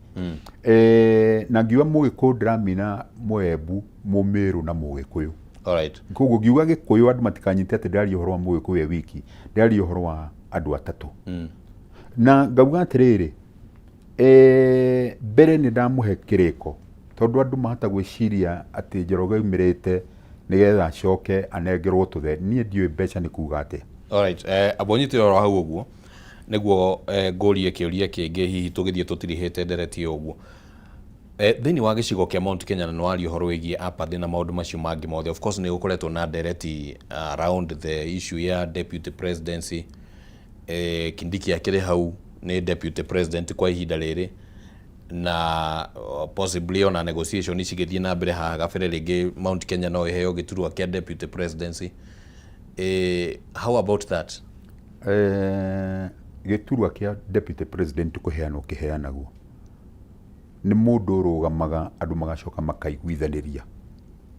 G: Na ngiuga Mũgĩkũyũ ndĩramina Mũembu, Mũmĩrũ na Mũgĩkũyũ.
A: Alright.
G: Koguo ngiuga Gĩkũyũ andũ matikanyite atĩ ndĩraria ũhoro wa Mũgĩkũyũ e wiki, ndĩraria ũhoro wa andũ atatũ. Na ngauga atĩrĩrĩ, mbere nĩ ndamũhe kĩrĩko tondũ andũ mahota gwĩciria atĩ Njoroge aumĩrĩte nĩgetha acoke anengerwo tũthe. Niĩ ndiũĩ mbeca nĩ kuga atĩa.
A: Alright, amba ũnyitĩre oro hau ũguo nĩguo ngũrie kĩũria kĩngĩ hihi tũgĩthiĩ tũtirihĩte ndereti ĩyo ũguo. Thĩinĩ wa gĩcigo kĩa Mount Kenya na nĩwaria ũhoro wĩgiĩ apathy na maũndũ macio mangĩ mothe, of course nĩ gũkoretwo na ndereti around the issue ya deputy presidency. Kindiki akĩrĩ hau nĩ deputy president kwa ihinda rĩrĩ na possibly ona negotiation cigĩthiĩ na mbere haha gabere rĩngĩ Mount Kenya no ĩheo gĩturwa kĩa deputy presidency. How about that?
G: Gĩturwa kĩa deputy president kũheanwo kĩheanagwo nĩ mũndũ ũrũgamaga andũ magacoka makaiguithanĩria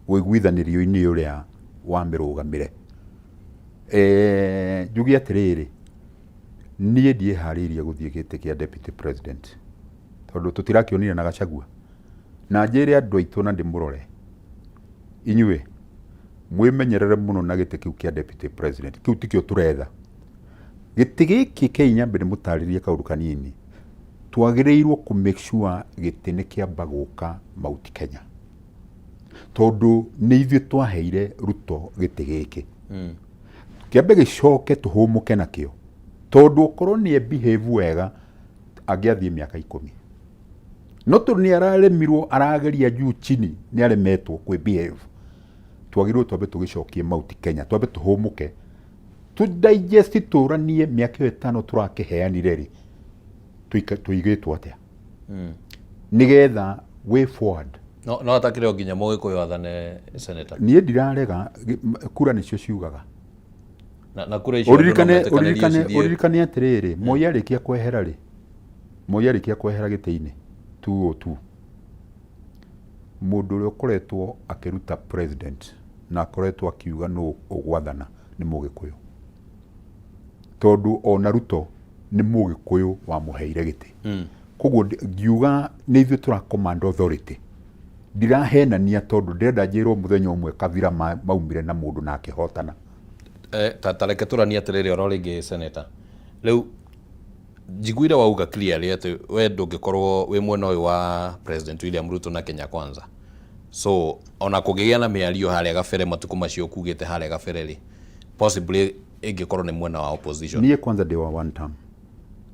G: ũiguithanĩrio-inĩ ũrĩa wa mĩrũgamĩre. Njuge atĩrĩrĩ, niĩ ndiĩharĩirie gũthiĩ gĩtĩ kĩa deputy president tondũ tũtirakĩonire na Gachagua. Na njĩre andũ aitũ na ndĩmũrore, inyuĩ mwĩmenyerere mũno na gĩtĩ kĩu kĩa deputy president, kĩu tikĩo tũretha. Gĩtĩ gĩkĩ kei nyambe ndĩmũtarĩrie kaũndũ kanini, twagĩrĩirwo kũ make sure gĩtĩ nĩ kĩamba gũka Mount Kenya. Tondũ nĩ ithuĩ twaheire Ruto gĩtĩ gĩkĩ. Kĩambe gĩcoke tũhũmũke nakĩo. Tondũ okorwo nĩ e behave wega angĩathiĩ mĩaka 10. No tondũ nĩ araremirwo arageria juu chini nĩ aremetwo kwĩ behave. Twagĩrĩirwo twambe tũgĩcokie Mount Kenya, twambe tũhũmũke. Tũ digest tũranie mĩaka ĩyo 5 tũrakĩheanire rĩ, tũigĩtwo atĩa? Nĩgetha way forward.
A: No atakĩrĩ o nginya Mũgĩkũyũ athane senator.
G: Niĩ ndirarega, kura nĩcio ciugaga.
A: Na kura icio andũ no metĩkanĩrie cithiĩ.
G: Ũririkane atĩrĩrĩ, Moi arĩkia kwehera rĩ, Moi arĩkia kwehera gĩtĩ-inĩ 2002, mũndũ ũrĩa ũkoretwo akĩruta president na akoretwo akiuga nũ ũgwathana nĩ Mũgĩkũyũ. Tondũ ona Ruto nĩ Mũgĩkũyũ wamũheire gĩtĩ. Koguo ngiuga nĩ ithuĩ tũra command authority. Ndirahenania tondũ ndĩrenda njĩrwo mũthenya ũmwe kabira maumire na mũndũ na akĩhotana.
A: Ta reke tũranie atĩrĩrĩ oro rĩngĩ senator. Rĩu njiguire wauga clearly atĩ we ndũngĩkorwo wĩ mwena ũyũ wa President William Ruto na Kenya Kwanza. So ona kũngĩgĩa na mĩario harĩa gabere matukũ macio ũkugĩte harĩa gabere rĩ, possibly ĩngĩkorwo nĩ mwena wa opposition.
G: Niĩ kwanza ndĩ wa one term.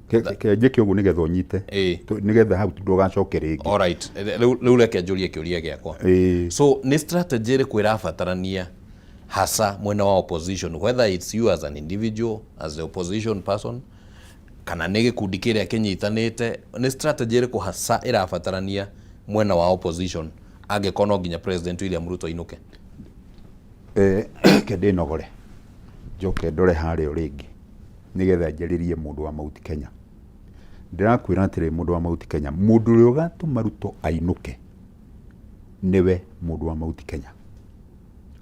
G: Ke njĩke ũguo nĩgetha ũnyite. Nĩgetha hau ndũgacoke rĩngĩ.
A: Alright. Rĩu reke njũrie kĩũria gĩakwa. So nĩ strategy ĩrĩkũ ĩrabatarania hasa mwena wa opposition, whether it's you as an individual, as the opposition person, kana nĩ gĩkundi kĩrĩa kĩnyitanĩte, nĩ strategy ĩrĩkũ hasa ĩrabatarania mwena wa opposition angĩkorwo no nginya President William Ruto ainũke?
G: Reke ndĩnogore njoke ndore harĩa o rĩngĩ nĩgetha njarĩrie mũndũ wa Mount Kenya. Ndĩrakwĩra atĩrĩ mũndũ wa Mount Kenya, mũndũ ũrĩa ũgatũma Ruto ainũke nĩwe mũndũ wa Mount Kenya.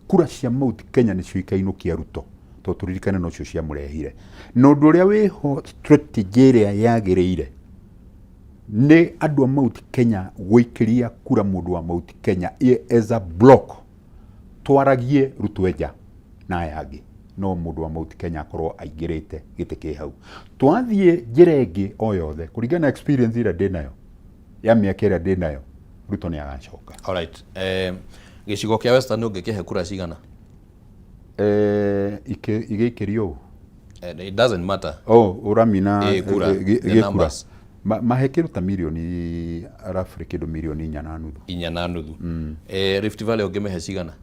G: Kura cia Mount Kenya nĩcio ikainũkia Ruto tondũ tũririkane nocio ciamũrehire. Na ũndũ ũrĩa wĩho strategy ĩrĩa yagĩrĩire nĩ andũ a Mount Kenya gũikĩria kura mũndũ wa Mount Kenya as a block, twaragie Ruto enja na aya angĩ, no mũndũ wa Mount Kenya akorwo aingĩrĩte gĩtĩ kĩ hau. Twathiĩ njĩra ĩngĩ o yothe kũringana na experience ĩrĩa ndĩnayo ya mĩaka ĩrĩa ndĩnayo, Ruto nĩ agacoka.
A: Alright. Gĩcigo kĩa Western ũngĩkĩhe kura cigana?
G: Igĩikĩrio ũũ?
A: It doesn't matter.
G: Oh, ũramina,
A: Kura, the
G: gĩkura.
A: numbers.
G: Mahe kĩndũ ta mirioni roughly kĩndũ mirioni 4.5.
A: 4.5. Rift Valley ũngĩmĩhe cigana?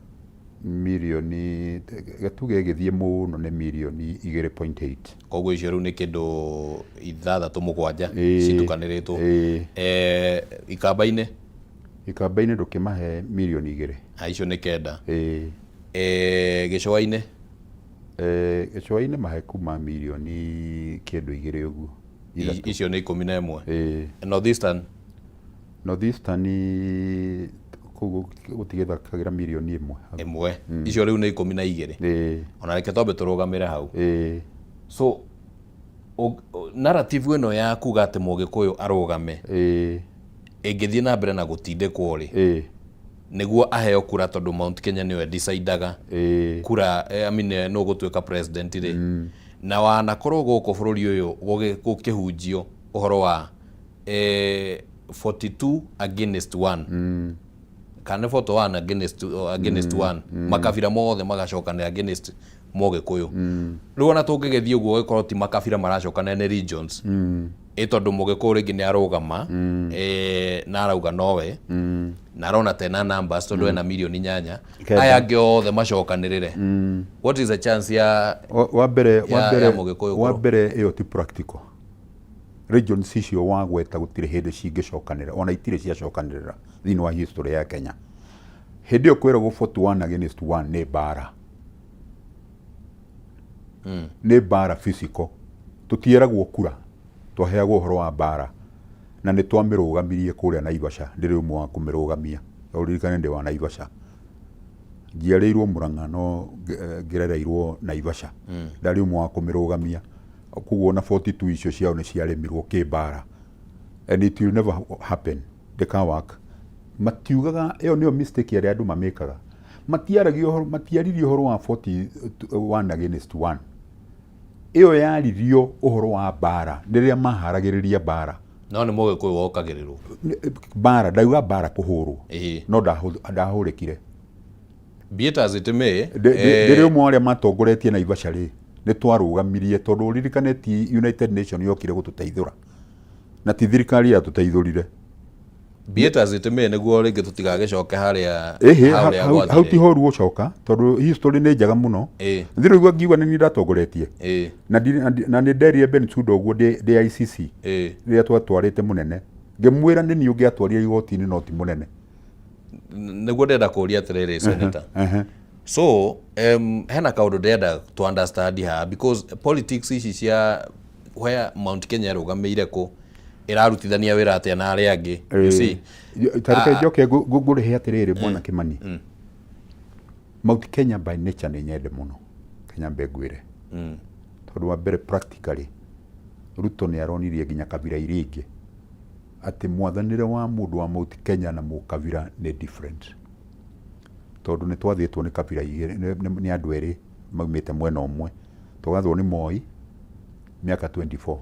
G: Mirioni gatuge ĩgĩthiĩ mũno nĩ mirioni 2.8.
A: Koguo icio rĩu nĩ kĩndũ 6 7 citukanĩrĩtwo. Ikamba-inĩ?
G: Ikamba-inĩ ndũkĩmahe mirioni 2.
A: Ah, icio nĩ 9.
G: Ĩĩ.
A: Gĩcũa-inĩ?
G: Gĩcũa-inĩ mahe kuma mirioni kĩndũ 2 ũguo. 3.
A: Icio nĩ 11.
G: Ĩĩ.
A: North Eastern?
G: North Eastern kũu gũtigĩthakagĩra mirioni 1.
A: 1. Icio rĩu nĩ 12.
G: Ĩĩ.
A: Ona reke twambe tũrũgamĩre hau.
G: Ĩĩ.
A: So narrative ĩno ya kuga atĩ Mũgĩkũyũ arũgame ĩngĩthiĩ na mbere na gũtindĩkwo rĩ, nĩguo aheo kura tondũ Mount Kenya nĩyo ĩdecidaga kura, I mean, nũ ũgũtuĩka president rĩ, na wanakorwo gũkũ bũrũri ũyũ gũkĩhunjio ũhoro wa 42 against 1 kana nĩ 41 against 1, makabira mothe magacokanĩra against Mũgĩkũyũ. Rĩu ona tũngĩgĩthiĩ ũguo gĩkorwo ti makabira maracokanĩra, nĩ regions, ĩ tondũ Mũgĩkũyũ rĩngĩ nĩ arũgama, na arauga nowe na arona tena numbers tondũ ena mirioni 8,
G: 9.
A: Aya angĩ othe macokanĩrĩre, what is the chance ya
G: Wa mbere wa mbere
A: ya Mũgĩkũyũ
G: wa
A: kũrũ?
G: Mbere ĩyo ti practical. Regions icio wagweta gũtirĩ hĩndĩ cingĩcokanĩrĩra, ona itirĩ ciacokanĩrĩra thĩinĩ wa history ya Kenya. Hĩndĩ ĩyo kwĩragwo 41 against 1 nĩ mbara, nĩ mbara physical. Tũtieragwo kura, twaheagwo ũhoro wa mbara, na nĩ twamĩrũgamirie kũrĩa Naivasha. Ndĩrĩ ũmwe wa kũmĩrũgamia. Ũririkane ndĩ wa Naivasha, njiarĩirwo Murang'a no ngĩrereirwo Naivasha. Ndarĩ ũmwe wa kũmĩrũgamia. Koguo ona 42 icio ciao nĩ ciarĩmirwo kĩmbara, and it will never happen, ndĩka work. Matiugaga ĩyo nĩyo mistake ĩrĩa andũ mamĩkaga. Matiaragia ũhoro, matiaririe ũhoro wa 41 against 1. Ĩyo yaririo ũhoro wa mbara rĩrĩa maharagĩrĩria mbara.
A: No nĩ Mũgĩkũyũ wokagĩrĩrwo.
G: Mbara, ndauga mbara kũhũrwo, no ndahũrĩkire.
A: Be it as it may,
G: Ndĩrĩ ũmwe wa arĩa matongoretie Naivasha rĩ, nĩ twarũgamirie tondũ ũririkane ti United Nation yokire gũtũteithũra na ti thirikari yatũteithũrire.
A: Be it as it may, nĩguo rĩngĩ tũtigagĩcoke harĩa
G: Ĩhĩ,
A: harĩa
G: hau
A: gwathire.
G: ti horu gũcoka tondũ history nĩ njega mũno. Thirũigua ngiuga nĩ niĩ ndatongoretie na nĩ nderire Bensouda ũguo ndĩ ICC rĩrĩa twatwarĩte mũnene, ngĩmwĩra nĩ niĩ ũngĩatwarire igoti-inĩ no ti mũnene.
A: Nĩguo ndĩrenda kũria atĩrĩrĩ, senator, so hena kaũndũ ndĩrenda to understand haha, because politics ici cia where Mount Kenya ĩrũgamĩire kũ, ĩrarutithania wĩra atĩa na arĩa angĩ, you see?
G: Tareke njoke ngũrĩhe atĩrĩrĩ, bwana Kimani. Mount Kenya by nature nĩ nyende mũno Kenya mbe ngwĩre, tondũ wa mbere, practically Ruto nĩ aronirie nginya kabira iria ingĩ atĩ mwathanĩre wa mũndũ wa Mount Kenya na mũkabira nĩ different, tondũ nĩ twathĩtwo nĩ kabira igĩrĩ, nĩ andũ erĩ maumĩte mwena ũmwe. Tũgathwo nĩ Moi mĩaka 24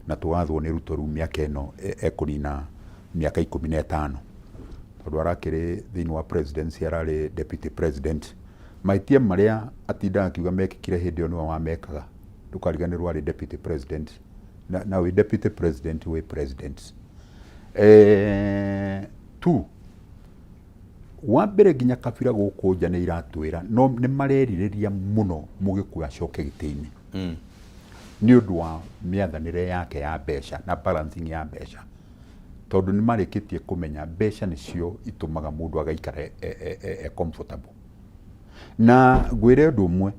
G: na tũgathwo nĩ Ruto rĩu mĩaka ĩno ekũnina mĩaka 15, tondũ arakĩrĩ thĩinĩ wa presidency, ararĩ deputy president. Mahĩtia marĩa atindaga akiuga mekĩkire hĩndĩ ĩyo nĩwe wamekaga. Ndũkariganĩrwo arĩ deputy president, na wĩ deputy president wĩ president. Two, wa mbere, nginya kabira gũkũ nja nĩ iratwĩra no nĩ marerirĩria mũno Mũgĩkũyũ acoke gĩtĩ-inĩ nĩ ũndũ wa mĩathanĩre yake ya mbeca na balancing ya mbeca, tondũ nĩ marĩkĩtie kũmenya mbeca nĩcio itũmaga mũndũ agaikara e comfortable. Na ngwĩre ũndũ ũmwe,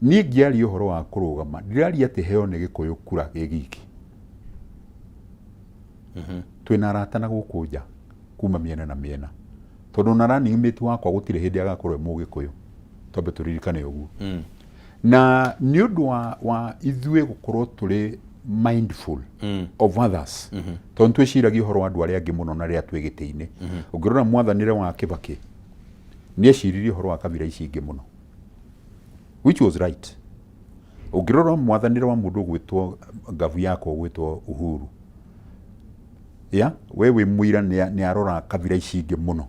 G: niĩ ngĩaria ũhoro wa kũrũgama, ndiraria atĩ heo nĩ Gĩkũyũ kura gĩ giki. Twĩna arata na gũkũ nja kuma mĩena na mĩena, tondũ na running mate wakwa gũtirĩ hĩndĩ agakorwo e Mũgĩkũyũ, twambe tũririkane ũguo. Na nĩ ũndũ wa ithuĩ gũkorwo tũrĩ mindful of others, tondũ nĩ twĩciragia ũhoro wa andũ arĩa angĩ mũno na rĩrĩa twĩ gĩtĩ-inĩ. Ũngĩrora mwathanĩre wa Kĩbakĩ, nĩ eciririe ũhoro wa kabira ici ingĩ mũno, which was right. Ũngĩrora mwathanĩre wa mũndũ ũgwĩtwo ngabu yakwa ũgwĩtwo Uhuru, ya we wĩ mũira, nĩ arora kabira ici ingĩ mũno.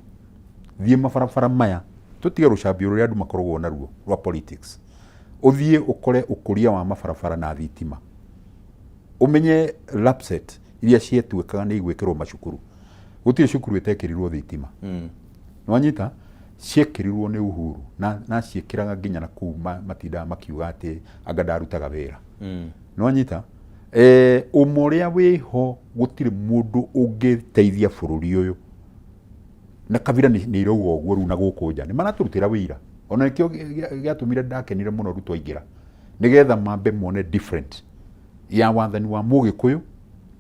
G: Thiĩ mabarabara maya, tũtige rũcambio rũrĩa andũ makoragwo naruo rwa politics, ũthiĩ ũkore ũkũria wa mabarabara na thitima, ũmenye lapset iria cietuĩkaga nĩ igwĩkĩrwo macukuru, gũtirĩ cukuru ĩtekĩrirwo thitima. Nĩwanyita, ciekĩrirwo nĩ Uhuru na ciĩkĩraga nginya na kũu matindaga makiuga atĩ anga ndarutaga wĩra. Nĩwanyita, ũma ũrĩa wĩho, gũtirĩ mũndũ ũngĩteithia bũrũri ũyũ. Na kabira nĩ irauga ũguo rĩu na gũkũ nja nĩ maratũrutĩra wĩira. Ona nĩkĩo gĩatũmire ndakenire mũno Ruto aingĩra, nĩgetha mambe mone different ya wathani wa Mũgĩkũyũ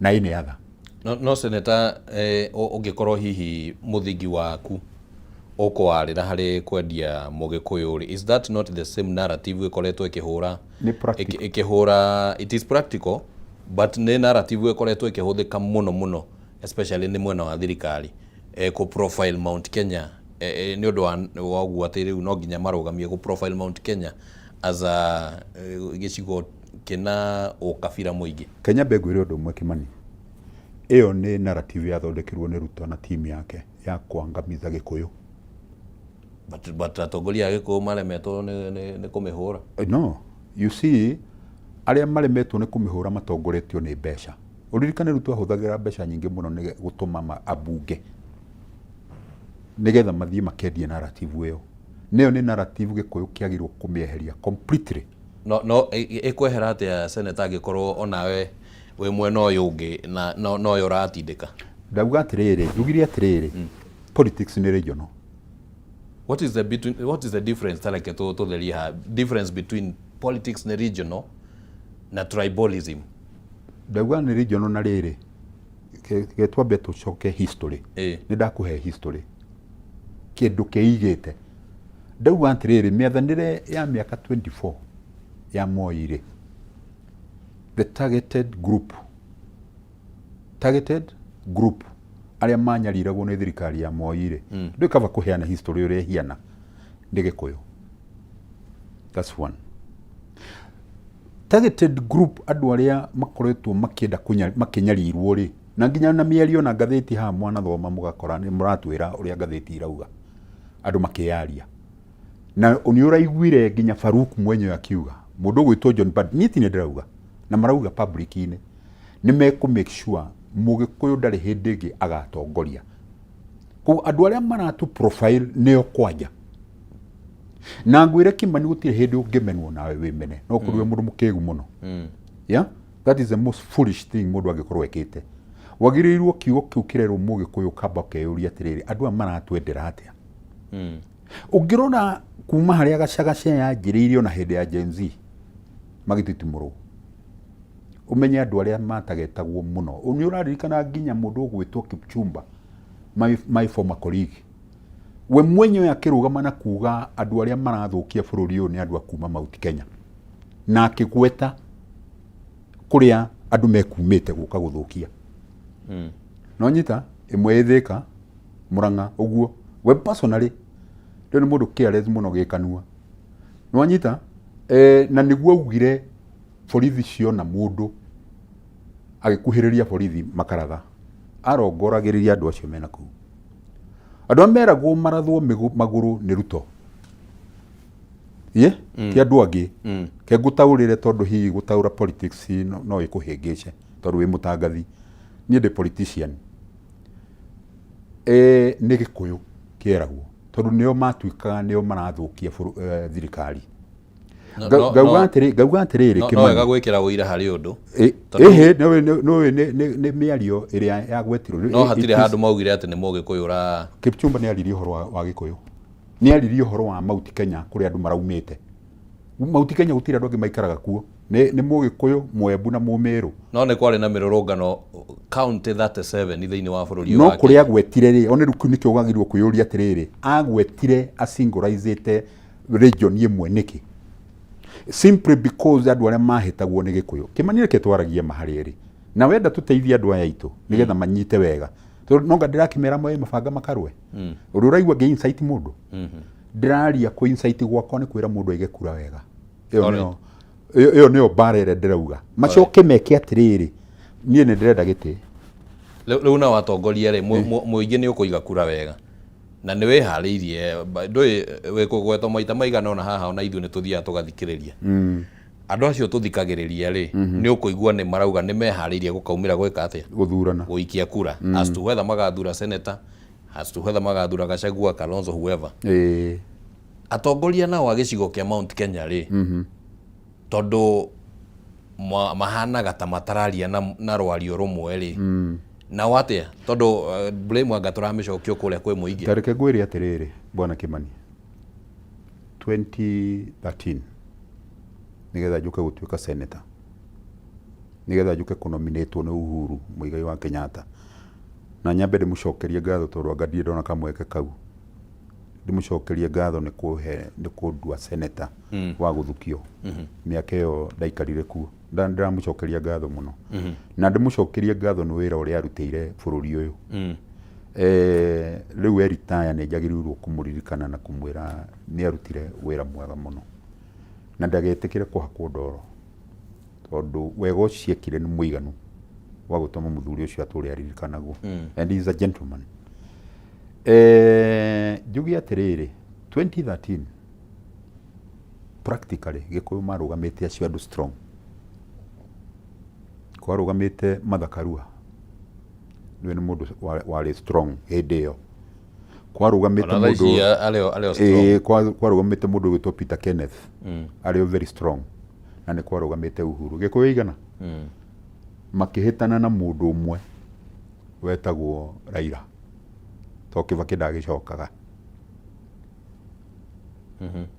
G: na any other.
A: No, no seneta ũngĩkorwo hihi mũthingi waku ũkũwarĩra harĩ kwendia Mũgĩkũyũ rĩ, is that not the same narrative ĩkoretwo ĩkĩhũra
G: Nĩ practical.
A: Ĩkĩhũra, it is practical but nĩ narrative ĩkoretwo ĩkĩhũthĩka mũno mũno especially nĩ mwena wa thirikari kũ profile Mount Kenya nĩ ũndũ wa ũguo atĩ rĩu no nginya marũgamie gũ profile Mount Kenya as a gĩcigo kĩna ũkabira mũingĩ.
G: Kenya ngwĩre ũndũ ũmwe Kĩmani, ĩyo nĩ narrative yathondekirwo nĩ Ruto na team yake ya kuangamiza Gĩkũyũ.
A: But atongoria a Gĩkũyũ maremetwo nĩ kũmĩhũra.
G: No, you see, arĩa maremetwo nĩ kũmĩhũra matongoretio nĩ mbeca. Ũririkane Ruto ahũthagĩra mbeca nyingĩ mũno nĩ gũtũma ambunge nĩgetha mathiĩ makendie narrative ĩyo. Nĩyo nĩ narrative Gĩkũyũ kĩagĩrĩirwo kũmĩeheria completely.
A: No ĩkwehera atĩa seneta angĩkorwo onawe wĩ mwena ũyũ ũngĩ na noyo ũratindĩka?
G: Ndauga atĩrĩrĩ, ndugire atĩrĩrĩ, politics nĩ regional.
A: What is the difference, tareke tũtherie haha, difference between politics nĩ regional na tribalism?
G: Ndauga nĩ regional na rĩrĩ, ke twambe tũcoke history. Nĩ ndakũhe history kĩndũ kĩigĩte. Ndauga atĩrĩrĩ, mĩathanĩre ya mĩaka 24 ya Moi rĩ, the targeted group arĩa manyariragwo nĩ thirikari ya Moi rĩ, ndũĩ kaba kũheana history ũrĩa ĩhiana, nĩ Gĩkũyũ. That's one targeted group. Andũ arĩa makoretwo makĩenda makĩnyarirwo rĩ, na nginya na mĩario na ngathĩti haha mwanathoma mũgakora nĩ mũratwĩra ũrĩa ngathĩti irauga, andũ makĩyaria, na nĩ ũraiguire nginya Faruk mwenyewe akiuga mũndũ ũgwĩtwo John Mbadi, niĩ ti nĩ ndĩrauga na marauga public-inĩ, nĩ mekũ make sure Mũgĩkũyũ ndarĩ hĩndĩ ĩngĩ agatongoria. Koguo andũ arĩa maratu profile nĩo kwanja, na ngwĩre Kĩmani, gũtirĩ hĩndĩ ũngĩmenwo nawe wĩmene no kũrĩ wĩ mũndũ mũkĩgu mũno. Yeah, that is the most foolish thing mũndũ angĩkorwo ekĩte. Wagĩrĩirwo kiugo kĩu kĩrerwo Mũgĩkũyũ kamba ũkeyũria atĩrĩrĩ, andũ aya maratwendera atĩa? Ũngĩrora kuma harĩa gacagaca yanjĩrĩirio na hĩndĩ ya Gen Z magĩtitimũrwo, ũmenye andũ arĩa matagetagwo mũno, nĩ ũraririkana nginya mũndũ ũgwĩtwo Kipchumba, my former colleague, we mwenyewe akĩrũgama na kuga andũ arĩa marathũkia bũrũri ũyũ nĩ andũ a kuma Mount Kenya, na akĩgweta kũrĩa andũ mekumĩte gũka gũthũkia. No nyita ĩmwe ĩ Thĩka, Mũrang'a ũguo. We personally rĩu nĩ mũndũ careless mũno gĩkanua, nĩwanyita na nĩguo augire borithi ciona mũndũ agĩkuhĩrĩria borithi makaratha, arongoragĩrĩria andũ acio mena kũu, andũ arĩa meragwo marathwo magũrũ nĩ Ruto ye ti andũ angĩ. Ke ngũtaũrĩre, tondũ hihi gũtaũra politics no ĩkũhĩngĩce tondũ wĩ mũtangathi, niĩ ndĩ politician. Nĩ Gĩkũyũ kĩeragwo tondũ nĩo matuĩkaga nĩo marathũkia thirikari. Ngauga atĩrĩrĩ,
A: No
G: Kĩmani.
A: wega gwĩkĩra ũira harĩ ũndũ.
G: Ĩhĩ, nĩũĩ nĩ mĩario ĩrĩa yagwetirwo.
A: No hatirĩ handũ maugire atĩ nĩ Mũgĩkũyũ ũra
G: Kipchumba nĩ aririe ũhoro wa Gĩkũyũ, nĩ aririe ũhoro wa Mount Kenya, kũrĩa andũ maraumĩte Mount Kenya gũtirĩ andũ angĩ maikaraga kuo, nĩ Mũgĩkũyũ, Mwembu na Mũmĩrũ.
A: No nĩ kwarĩ na mĩrũrũngano county 37 thĩinĩ wa bũrũri ũyũ
G: No
A: wa
G: kũrĩa
A: Kenya.
G: Agwetire rĩ, one rĩu nĩkĩo wagĩrĩirwo kwĩyũria atĩrĩrĩ, agwetire asingũraicĩte region ĩmwe nĩkĩ? Simply because andũ arĩa mahĩtagwo nĩ Gĩkũyũ. Kĩmani, reke twaragie ma harĩ erĩ, na wenda tũteithie andũ aya aitũ nĩgetha manyite wega, tondũ nonga ndĩrakĩmera moe mabanga makarũe. Ũrĩa ũraigua ngĩ incite mũndũ, ndĩraria kũ incite gwakwa nĩ kwĩra mũndũ aige kura wega. Ĩyo nĩyo ĩyo nĩyo mbara ĩrĩa ndĩrauga macoke meke atĩrĩrĩ, niĩ nĩ ndĩrenda gĩtĩ.
A: Rĩu na watongoria rĩ, mũingĩ nĩ ũkũiga kura wega na nĩ wĩharĩirie, ndũĩ wĩ kũgwetwo maita maigana ona haha, ona ithuĩ nĩ tũthiaga tũgathikĩrĩria andũ acio tũthikagĩrĩria rĩ, nĩ ũkũigua nĩ marauga nĩ meharĩirie gũkaumĩra gwĩka atĩa?
G: Gũthurana.
A: Gũikia kura, as to whether magathura senator, as to whether magathura Gachagua, Kalonzo, whoever. Atongoria nao a gĩcigo kĩa Mount Kenya rĩ, tondũ mahanaga ta matararia na rwario rũmwe rĩ. Nao atĩa tondũ blame anga tũramĩcokio kũrĩa kwĩ mũingĩ.
G: Ta reke ngwĩre atĩrĩrĩ bwana Kimani, 2013 nĩgetha njũke gũtuĩka senator, nĩgetha njũke kũnominĩtwo nĩ Uhuru Muigai wa Kenyatta, na nyambe ndĩmũcokerie ngatho tondũ anga ndirĩ ndona kamweke kau, ndĩmũcokerie ngatho nĩ kũhe nĩ kũndua senator wa gũthukio mĩaka ĩyo ndaikarire kuo. Ndĩramũcokeria ngatho mũno na ndĩmũcokerie ngatho nĩ wĩra ũrĩa arutĩire bũrũri ũyũ. Rĩu e retire nĩ njagĩrĩirwo kũmũririkana na kũmwĩra nĩ arutire wĩra mwega mũno na ndagetĩkĩre kũhakwo ndoro tondũ wega ũcio ekire nĩ mũiganu wa gũtũma mũthuri ũcio atũre aririkanagwo. And he is a gentleman. Njuge atĩrĩrĩ, 2013 practically Gĩkũyũ marũgamĩte acio andũ strong, kwarũgamĩte Martha Karua, nĩwe nĩ mũndũ warĩ strong hĩndĩ ĩyo, kwarũgamĩte
A: Ona thaa ici
G: mũndũ
A: arĩ o strong.
G: Ĩĩ, kwarũgamĩte mũndũ ũgwĩtwo Peter Kenneth, arĩ o very strong, na nĩ kwarũgamĩte Uhuru. Gĩkũyũ igana makĩhĩtana na mũndũ ũmwe wetagwo Raila to Kibaki ndagĩcokaga.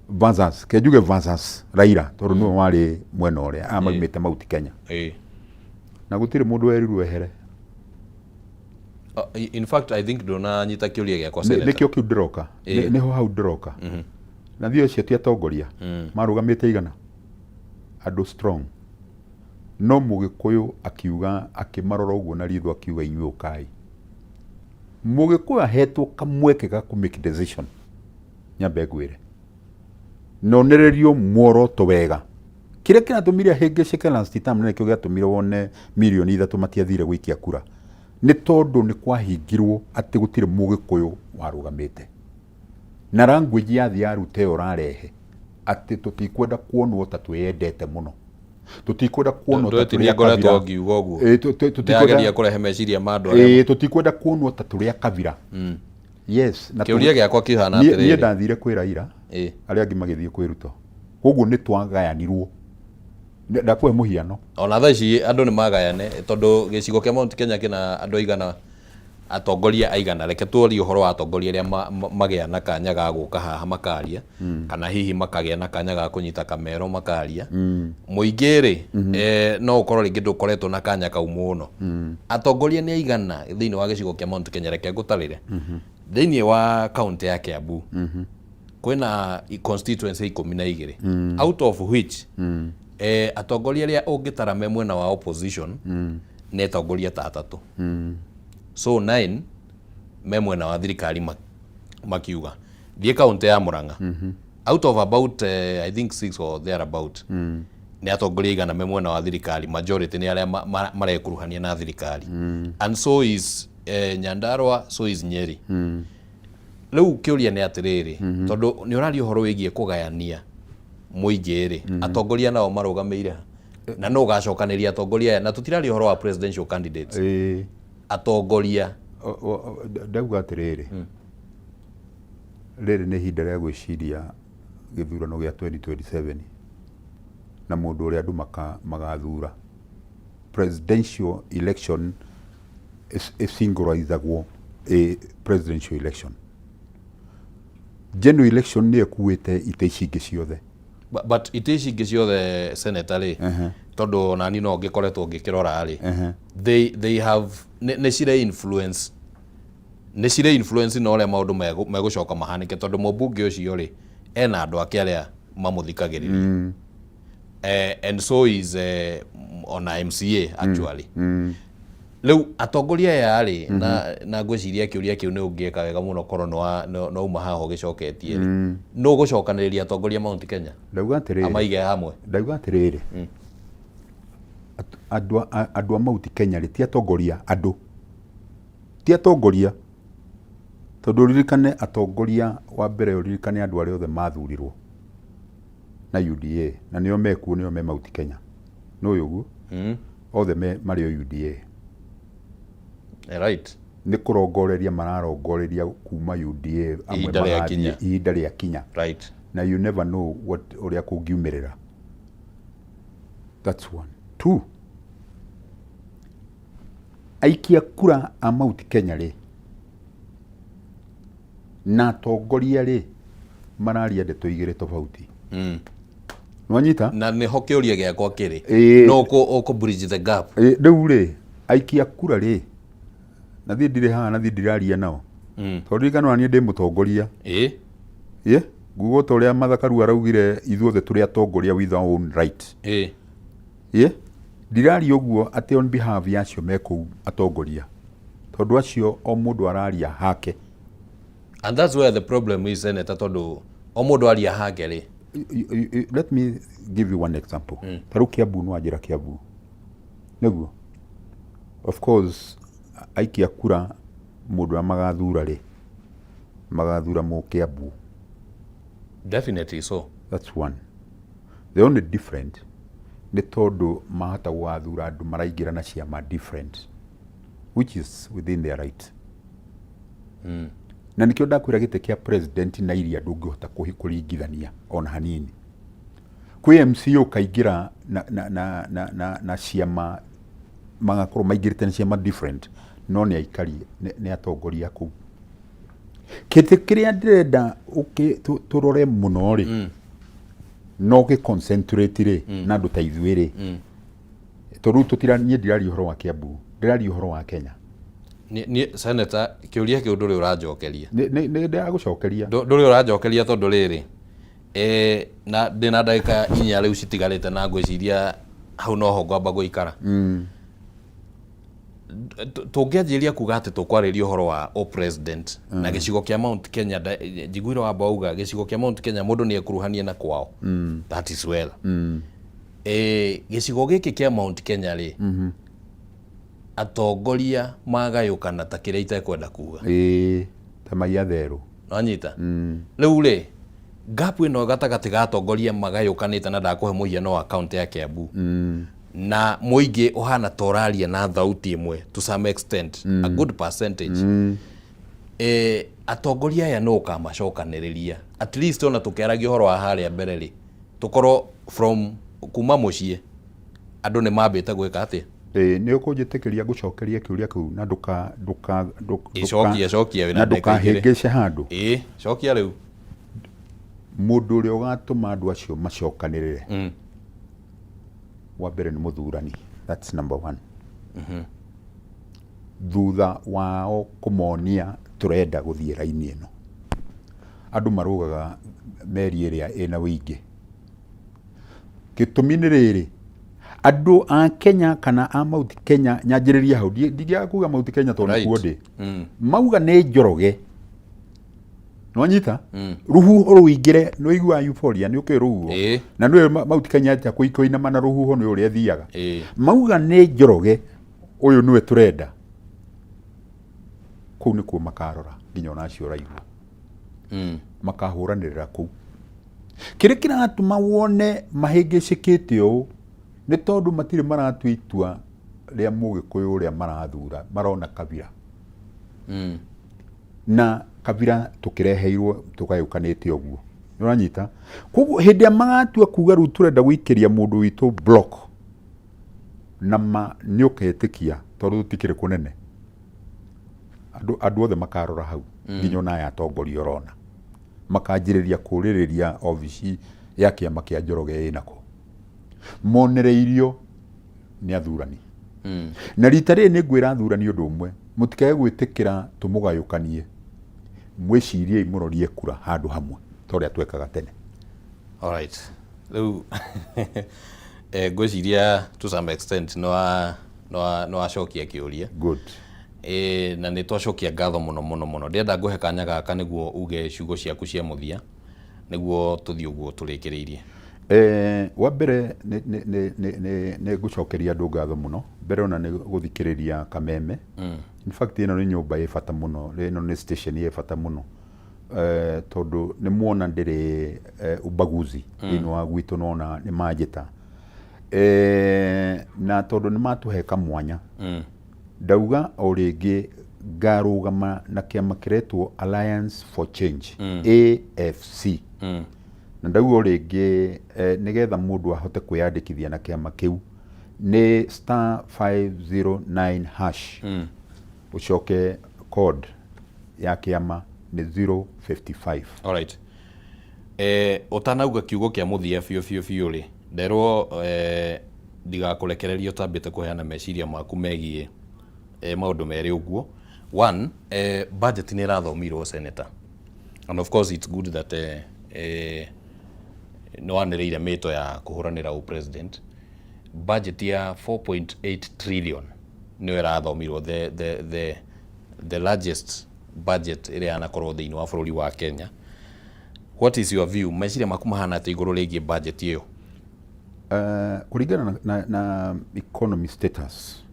G: Versus ke njuge versus Raila tondũ nĩwe warĩ mwena ũrĩa aya maumĩte Mount Kenya na gũtirĩ mũndũ werirwo ehere.
A: In fact, I think ndũnanyita kĩũria gĩakwa, Senator.
G: Nĩkĩo kĩu ndĩroka. Nĩho hau ndĩroka. Na thiĩ ũcio ti atongoria marũgamĩte igana andũ strong, no Mũgĩkũyũ akiuga, akĩmarora ũguo na ritho akiuga, inyuĩ ũkai. Mũgĩkũyũ ahetwo kamweke ga kũ make decision, nyambe ngwĩre nonererio muoroto wega kĩrĩa kĩratũmire ahĩngĩcĩke last time, na nĩkĩo gĩatũmire wone mirioni 3 matiathire gũikia kura, nĩ tondũ nĩ kwahingirwo atĩ gũtirĩ Mũgĩkũyũ warũgamĩte na language ya thĩ ya Ruto ĩyo ũrarehe atĩ tũtikwenda kuonwo ta twĩyendete mũno, tũtikwenda kuonwo ta
A: Ndweti
G: tũrĩ a
A: nĩ ngoretwo
G: kabira.
A: ngiuga ũguo.
G: Ĩĩ,
A: Ndĩrageria kũrehe meciria ma andũ arĩa
G: Ĩĩ, tũtikwenda kuonwo ta tũrĩ a kabira. Yes, na
A: Kĩũria gĩakwa kĩhana
G: Niĩ
A: atĩrĩrĩ.
G: ndathire kwĩ Raila, arĩa angĩ magĩthiĩ kwĩ Ruto, koguo nĩ twagayanirwo. Ndakũhe mũhiano.
A: Ona thaa ici andũ nĩ magayane tondũ gĩcigo kĩa Mount Kenya kĩna andũ aigana, atongoria aigana? Reke tuorie ũhoro wa atongoria arĩa magĩa na kanya ga gũka haha makaria, kana hihi makagĩa na kanya ga kũnyita kamero makaria. Mũingĩ rĩ, no ũkorwo rĩngĩ ndũkoretwo na kanya kau mũno. Atongoria nĩ aigana thĩinĩ wa gĩcigo kĩa Mount Kenya? Reke ngũtarĩre. Thĩinĩ wa kaunti ya Kiambu kwĩna constituency 12, out of which atongoria arĩa ũngĩtara me mwena wa opposition nĩ atongoria ta atatũ, so nine me mwena wa thirikari. Makiuga thiĩ kaunti ya Murang'a, out of about I think six or thereabout, nĩ atongoria igana me mwena wa thirikari. Majority nĩ arĩa marekuruhania na thirikari, and so is Nyandarua, so is Nyeri. Rĩu kĩũria nĩ atĩrĩrĩ, tondũ nĩ ũraria ũhoro wĩgiĩ kũgayania mũingĩ rĩ, atongoria nao marũgamĩire ha? Na no ũgacokanĩria atongoria aya? Na tũtiraria ũhoro wa presidential candidates, atongoria.
G: Ndauga atĩrĩrĩ, rĩrĩ nĩ ihinda rĩa gwĩciria gĩthurano gĩa 2027 na mũndũ ũrĩa andũ magathura. Presidential election ĩsingũraithagwo ĩ presidential election, general election nĩ ĩkuĩte itĩ ici ingĩ ciothe.
A: But itĩ ici ingĩ ciothe, senator rĩ, tondũ onani no ngĩkoretwo ngĩkĩrora rĩ, they have nĩ cirĩ influence, nĩ cirĩ influence na ũrĩa maũndũ megũcoka mahanĩke, tondũ mũmbunge ũcio rĩ, ena andũ ake arĩa mamũthikagĩrĩria, and so is ona MCA actually. Rĩu atongoria aya rĩ, na ngwĩciria kĩũria kĩu nĩ ũngĩeka wega mũno korwo no uma haha ũgĩcoketie rĩ, nũ ũgũcokanĩrĩria atongoria Mount Kenya
G: Ndauga atĩrĩrĩ,
A: amaige hamwe?
G: Ndauga atĩrĩrĩ, andũ a Mount Kenya rĩ, ti atongoria, andũ ti atongoria, tondũ ũririkane atongoria wa mbere, ũririkane andũ arĩa othe mathurirwo na UDA na nĩo mekuo, nĩo me Mount Kenya, nĩ ũyũ ũguo othe me marĩ o UDA. Nĩ kũrongoreria mararongoreria kuma UDA amwe
A: Ihinda rĩa
G: magathiĩ
A: kinya.
G: Ihinda rĩa kinya. Na you never know what ũrĩa kũngiumĩrĩra. That's one. Two, Aikia kura a Mount Kenya rĩ na atongoria rĩ mararia ndeto igĩrĩ tofauti. Nĩwanyita?
A: Na nĩho kĩũria gĩakwa kĩrĩ.
G: Ĩĩ.
A: No ũkũ bridge the gap.
G: Ĩ, rĩu rĩ aikia kura rĩ na thiĩ ndirĩ haha na thiĩ ndiraria nao tondũ ririkana ona niĩ ndĩ mũtongoria.
A: Ĩĩ.
G: Ĩ, nguga ta ũrĩa Martha Karua araugire ithuothe tũrĩ atongoria with our own right.
A: Ĩĩ.
G: Ĩ, ndiraria ũguo atĩ on behalf ya acio me kũu atongoria tondũ acio o mũndũ araria hake.
A: And that's where the problem is, Senator, tondũ o mũndũ aria hake rĩ.
G: Let me give you one example. Ta rĩu Kiambu nĩ wanjĩra Kiambu nĩguo of course aikia kura mũndũ ũrĩa magathura rĩ magathura Mũkĩambu.
A: Definitely so.
G: That's one. The only different nĩ tondũ mahota gũgathura andũ maraingĩra na ciama different which is within their right. Na nĩkĩo ndakwĩra gĩtĩ kĩa president na iria ndũngĩhota kũringithania ona hanini. Kwĩ MCA ũkaingĩra na ciama magakorwo maingĩrĩte na ciama different no nĩ aikari nĩ atongoria kũu. Kĩtĩ kĩrĩa ndĩrenda tũrore mũno rĩ no gĩ concentrate rĩ na andũ ta ithuĩ rĩ tondũ rĩu tũtira niĩ ndiraria ũhoro wa Kiambu, ndĩraria ũhoro wa Kenya.
A: Niĩ Senator, kĩũria kĩu ndũrĩ ũranjokeria.
G: Nĩ ndĩragũcokeria.
A: Ndũrĩ ũranjokeria tondũ rĩrĩ na ndĩna ndagĩka 4 rĩu citigarĩte na ngwĩciria hau noho ngwamba gũikara. Tũngĩanjĩrĩria kuga atĩ tũkwarĩria ũhoro wa o president na gĩcigo kĩa Mount Kenya, njiguire wamba wauga gĩcigo kĩa Mount Kenya mũndũ nĩ ekuruhanie na kwao. That is well. Gĩcigo gĩkĩ kĩa Mount Kenya rĩ, atongoria magayũkana ta kĩrĩa itekwenda kuga.
G: Ĩĩ, ta mai atherũ.
A: Wanyita? Rĩu rĩ, gap ĩno gatagatĩ ga atongoria magayũkanĩte na ndakũhe mũhiano wa kaunti ya Kiambu na mũingĩ ũhana ta ũraria na thauti ĩmwe to some extent, a good percentage. Atongoria aya no ũkamacokanĩrĩria at least ona tũkĩaragia ũhoro wa harĩa mbere rĩ, tũkorwo from kuma mũciĩ andũ nĩ mambĩte gwĩka atĩa?
G: Ĩĩ, nĩ ũkũnjĩtĩkĩria ngũcokerie kĩũria kĩu na ndũka ndũka ndũka
A: Cokia, cokia wĩna
G: na
A: ndagĩka igĩrĩ.
G: ndũkahĩngĩce handũ.
A: Ĩĩ, cokia rĩu.
G: Mũndũ ũrĩa ũgatũma andũ acio macokanĩrĩre wa mbere nĩ mũthurani, that's number one. Thutha wao kũmonia tũrenda gũthiĩ raini ĩno, andũ marũgaga meri ĩrĩa ĩna ũingĩ. Gĩtũmi nĩ rĩrĩ, andũ a Kenya kana a Mount Kenya, nyanjĩrĩria hau, ndingĩaga kuga Mount Kenya tondũ nĩkuo ndĩ, mauga nĩ Njoroge, nĩwanyita? Rũhuho rũingĩre, nĩũiguaga euphoria, nĩũkĩũĩ rũhuho, na nĩũĩ Mount Kenya atĩa kũinama na rũhuho nĩ ũrĩa ĩthiaga. Mauga nĩ Njoroge, ũyũ nĩwe tũrenda, kũu nĩkuo makarora nginya ona acio ũraigua. Makahũranĩrĩra kũu. Kĩrĩa kĩratũma wone mahĩngĩcĩkĩte ũũ nĩ tondũ matirĩ maratua itua rĩa mũgĩkũyũ ũrĩa marathura, marona kabira. Na kabira tũkĩreheirwo tũgayũkanĩte ũguo. Nĩũranyita? Koguo hĩndĩ ĩrĩa magatua kuga rĩu tũrenda gũikĩria mũndũ witũ block, na ma nĩ ũketĩkia tondũ tũtikĩrĩ kũnene. Andũ othe makarora hau, nginya ona aya atongoria ũrona. Makanjĩrĩria kũrĩrĩria obici ya kĩama kĩa Njoroge ĩnakũ. Monereirio nĩ athurani. Na rita rĩrĩ nĩ ngwĩra athurani ũndũ ũmwe, mũtikae gwĩtĩkĩra tũmũgayũkanie. Mwĩciriei mũrorie kura handũ hamwe ta ũrĩa twekaga tene.
A: All right. Rĩu ngwĩciria to some extent nĩ wacokia kĩũria.
G: Good.
A: Na nĩ twacokia ngatho mũno mũno mũno. Ndĩrenda ngũhe kanya gaka nĩguo uge ciugo ciaku cia mũthia nĩguo tũthiĩ ũguo tũrĩkĩrĩirie.
G: Wa mbere nĩ ngũcokeria andũ ngatho mũno. Mbere ona nĩ gũthikĩrĩria Kameme. In fact ĩno nĩ nyũmba ĩ bata mũno, ĩno nĩ station ĩ bata mũno. Tondũ nĩ muona ndĩrĩ ubaguzi thĩinĩ wa gwitũ nona nĩ manjĩta. Na tondũ nĩ matũhe kamwanya. Ndauga o rĩngĩ ngarũgama na kĩama kĩretwo Alliance for Change, AFC. Na ndauga o rĩngĩ nĩgetha mũndũ ahote kwĩyandĩkithia na kĩama kĩu Nĩ star 509 hash. Ũcoke code ya kĩama nĩ 055.
A: Alright. Eh, ũtanauga kiugo kĩa mũthia biũ biũ biũ rĩ, nderwo eh, ndigakũrekererie ũtambĩte kũheana meciria maku megiĩ eh, maũndũ merĩ ũguo. One, eh, budget nĩ ĩrathomirwo senator. And of course it's good that eh, eh, nĩ wanĩrĩire mĩto ya kũhũranĩra ũ-president. Budget ya 4.8 trillion nĩyo ĩrathomirwo the largest budget ĩrĩa yanakorwo thĩinĩ wa bũrũri wa Kenya. What is your view? Meciria maku mahana atĩa igũrũ rĩgiĩ budget ĩyo?
G: Kũringana na economy status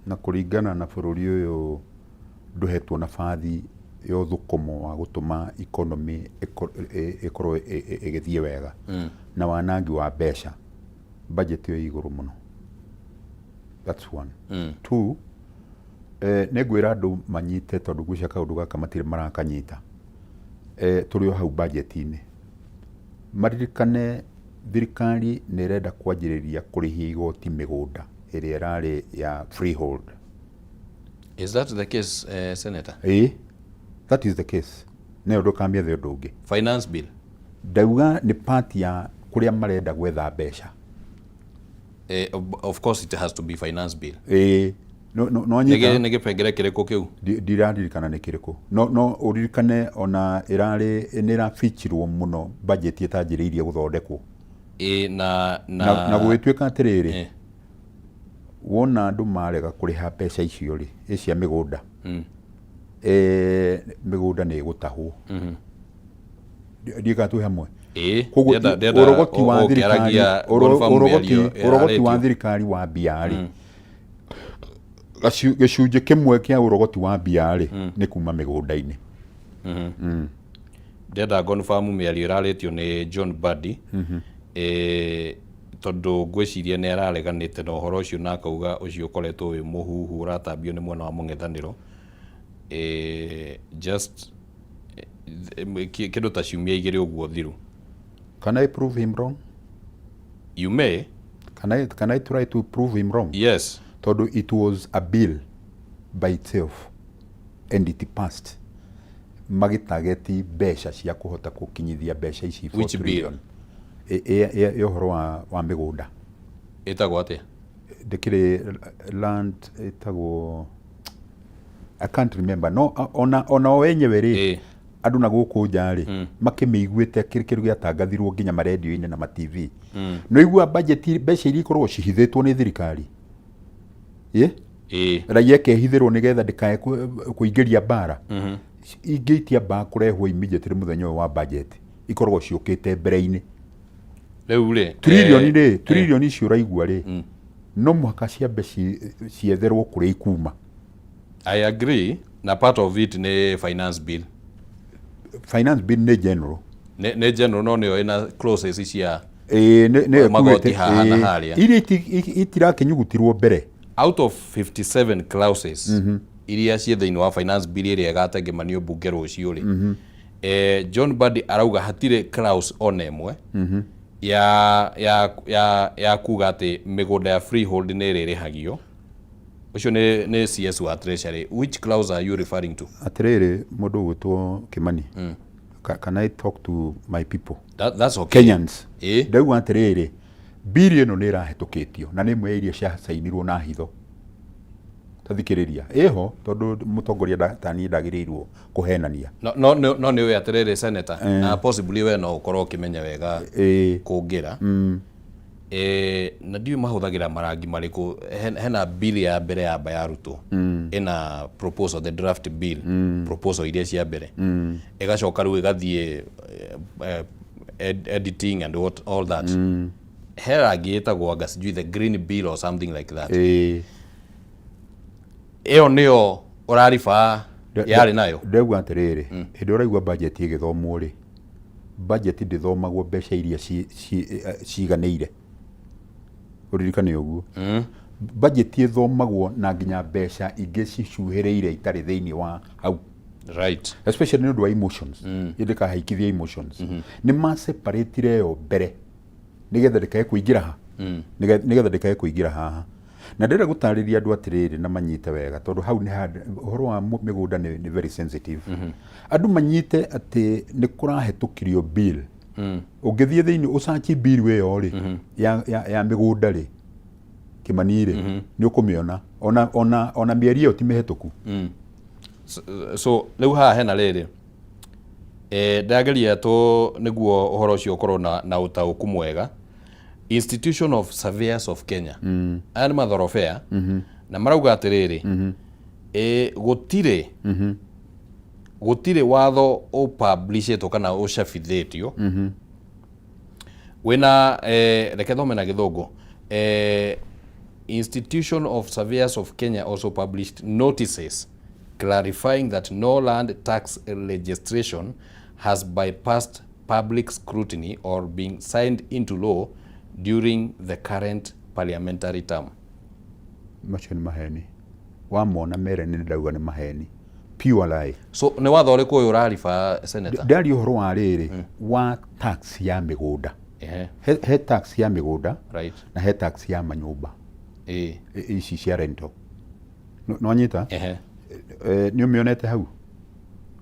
G: na kũringana na bũrũri ũyũ ndũhetwo nabathi ya ũthũkũmo wa gũtũma economy ĩkorwo ĩgĩthiĩ wega na wanangi wa mbeca, budget ĩyo ĩ igũrũ mũno. That's one. Two, nĩ ngwĩra andũ manyite tondũ ngwĩciria kaũndũ gaka matirĩ marakanyita. Tũrĩ o hau budget-inĩ, maririkane thirikari nĩ ĩrenda kwanjĩrĩria kũrĩhia igoti mĩgũnda ĩrĩa ĩrarĩ ya freehold.
A: Is that the case, Senator?
G: Ĩĩ, that is the case. Nayo ndũkamĩethe ũndũ ũngĩ.
A: Finance bill.
G: Ndauga nĩ part ya kũrĩa marenda gwetha mbeca.
A: Of course it has to be finance bill.
G: Ĩĩ, no
A: Nĩ
G: nyita.
A: Nĩ gĩbengere kĩrĩkũ kĩu?
G: Ndiraririkana nĩ kĩrĩkũ, no ũririkane ona ĩrarĩ nĩ ĩrabichirwo mũno budget ĩtanjĩrĩirie gũthondekwo.
A: Ĩ na
G: Na gũgĩtuĩka atĩrĩrĩ, wona andũ marega kũrĩha mbeca icio rĩ, ĩ cia mĩgũnda, mĩgũnda nĩ ĩgũtahwo. Ndiĩ kana twĩ hamwe.
A: Ĩ
G: Koguo
A: ndĩrenda
G: ũrogoti wa thirikari
A: ũkĩaragia confirm mĩario
G: ũrogoti wa
A: ĩrarĩtio.
G: Thirikari wa mbia rĩ, gĩcunjĩ kĩmwe kĩa ũrogoti wa mbia rĩ, nĩ kuma mĩgũnda-inĩ.
A: Ndĩrenda confirm mĩario ĩrarĩtio nĩ John Mbadi, tondũ ngwĩciria nĩ arareganĩte na ũhoro ũcio na akauga ũcio ũkoretwo wĩ mũhuhu ũratambio nĩ mwena wa mũng'ethanĩro, just kĩndũ ta ciumia 2 ũguo thiru.
G: Can I prove him wrong?
A: You may.
G: Can I try to prove him wrong?
A: Yes.
G: Tondũ it was a bill by itself and it passed, magĩtageti mbeca cia kũhota gũkinyithia mbeca ici 4
A: Which bill?
G: trillion. Ĩ ũhoro wa mĩgũnda.
A: Ĩtagwo atĩa?
G: Ndĩkĩrĩ land ĩtagwo, I can't remember, no ona o enyewe rĩ, andũ na gũkũ nja rĩ, makĩmĩiguĩte kĩrĩ kĩndũ gĩatangathirwo nginya marendio-inĩ na ma TV. No igua budget, mbeca iria ikoragwo cihithĩtwo nĩ thirikari, ĩ raia ĩkehithĩrwo nĩgetha ndĩkae kũingĩria mbara, ingĩ itiambaga kũrehwo immediately mũthenya ũyũ wa budget, ikoragwo ciũkĩte mbere-inĩ.
A: Rĩu rĩ,
G: Trillion rĩ, trillion icio ũraigua rĩ, no mũhaka ciambe cietherwo kũrĩa ikuma.
A: I agree, na part of it nĩ finance bill.
G: Finance bill nĩ general.
A: Nĩ general, no nĩyo ĩna clauses cia
G: Ĩĩ, nĩ
A: magoti
G: ĩkuĩte,
A: haha na
G: ĩĩ.
A: harĩa.
G: Iria itirakĩnyugutirwo mbere.
A: Out of 57 clauses iria ciĩ thĩinĩ wa finance bill ĩrĩa ĩgatengemanio mbunge rũciũ rĩ, John Mbadi arauga hatirĩ clause ona ĩmwe ya kuga atĩ mĩgũnda ya freehold nĩ ĩrĩrĩhagio. Ũcio nĩ CS wa Treasury. Which clause are you referring to?
G: Atĩrĩrĩ, mũndũ ũgwĩtwo Kimani, can I talk to my people?
A: That's okay.
G: Kenyans. Ndauga atĩrĩrĩ, bili ĩno nĩ ĩrahĩtũkĩtio na nĩ ĩmwe ya iria ciacainirwo na hitho. Tathikĩrĩria, ĩho tondũ mũtongoria taniĩ ndagĩrĩirwo kũhenania.
A: No nĩ ũĩ atĩrĩrĩ, senator, na possibly we no ũkorwo ũkĩmenya wega kũngĩra. Na ndiũĩ mahũthagĩra marangi marĩkũ. Hena bill ya mbere yamba yarutwo, ĩna proposal, the draft bill, proposal iria cia mbere, ĩgacoka rĩu ĩgathiĩ editing and what all that. He rangi ĩtagwo anga sijui the green bill or something like that. Ĩyo nĩyo ũrariba yarĩ nayo.
G: Ndauga atĩrĩrĩ, hĩndĩ ĩrĩa ũraigua budget ĩgĩthomwo rĩ, budget ndĩthomagwo mbeca iria ciganĩire, ũririkane ũguo. Budget ĩthomagwo na nginya mbeca ingĩ cicuhĩrĩire itarĩ thĩinĩ wa hau, especially nĩ ũndũ wa emotions, ndĩkahaikithie emotions. Nĩ ma separatire ĩyo mbere nĩgetha ndĩkae kũingĩra ha. Nĩgetha ndĩkae kũingĩra haha na ndĩrenda gũtarĩria andũ atĩrĩrĩ na manyite wega, tondũ hau nĩ ũhoro wa mĩgũnda nĩ very sensitive. Andũ manyite atĩ nĩ kũrahetũkirio bill. Ũngĩthiĩ thĩinĩ ũcaci bill ĩyo rĩ ya mĩgũnda rĩ, Kĩmani rĩ, nĩ ũkũmĩona ona mĩeri ĩyo ti mĩhetũku.
A: So rĩu haha hena rĩrĩ, ndageria tu nĩguo ũhoro ũcio ũkorwo na ũtaũku mwega. Institution of Surveyors of Kenya, aya nĩ mathorobea na marauga atĩrĩrĩ, gũtirĩ watho ũpublishĩtwo kana ũcabithĩtio wĩna, reke thome na Gĩthũngũ. Institution of Surveyors of Kenya also published notices clarifying that no land tax legislation has bypassed public scrutiny or been signed into law during the current parliamentary term.
G: Macio nĩ maheni. Wamona mere nĩ ndauga nĩ maheni, pure lie.
A: So nĩ watho ũrĩkũ ũyũ ũrariba, Senator?
G: Ndaria ũhoro wa rĩrĩ, wa tax ya mĩgũnda. He tax ya mĩgũnda na he tax ya manyũmba ici cia rental. Nĩwanyita?
A: Ehe.
G: Nĩ ũmĩonete hau?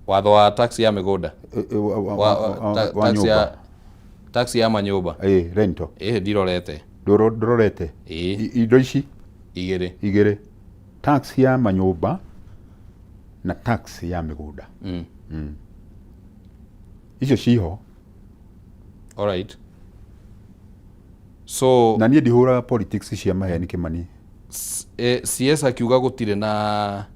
A: Watho wa tax ya mĩgũnda?
G: Wa
A: Tax
G: nyũmba.
A: Tax ya manyũmba.
G: Ĩ, rental.
A: Ĩ, ndirorete.
G: Ndũrorete?
A: Ĩ.
G: Indo ici
A: igĩrĩ.
G: Igĩrĩ, tax ya manyũmba na tax ya mĩgũnda. Icio ciho.
A: Alright, so
G: Na niĩ ndihũraga politics cia maheni, Kĩmani.
A: CS akiuga gũtirĩ na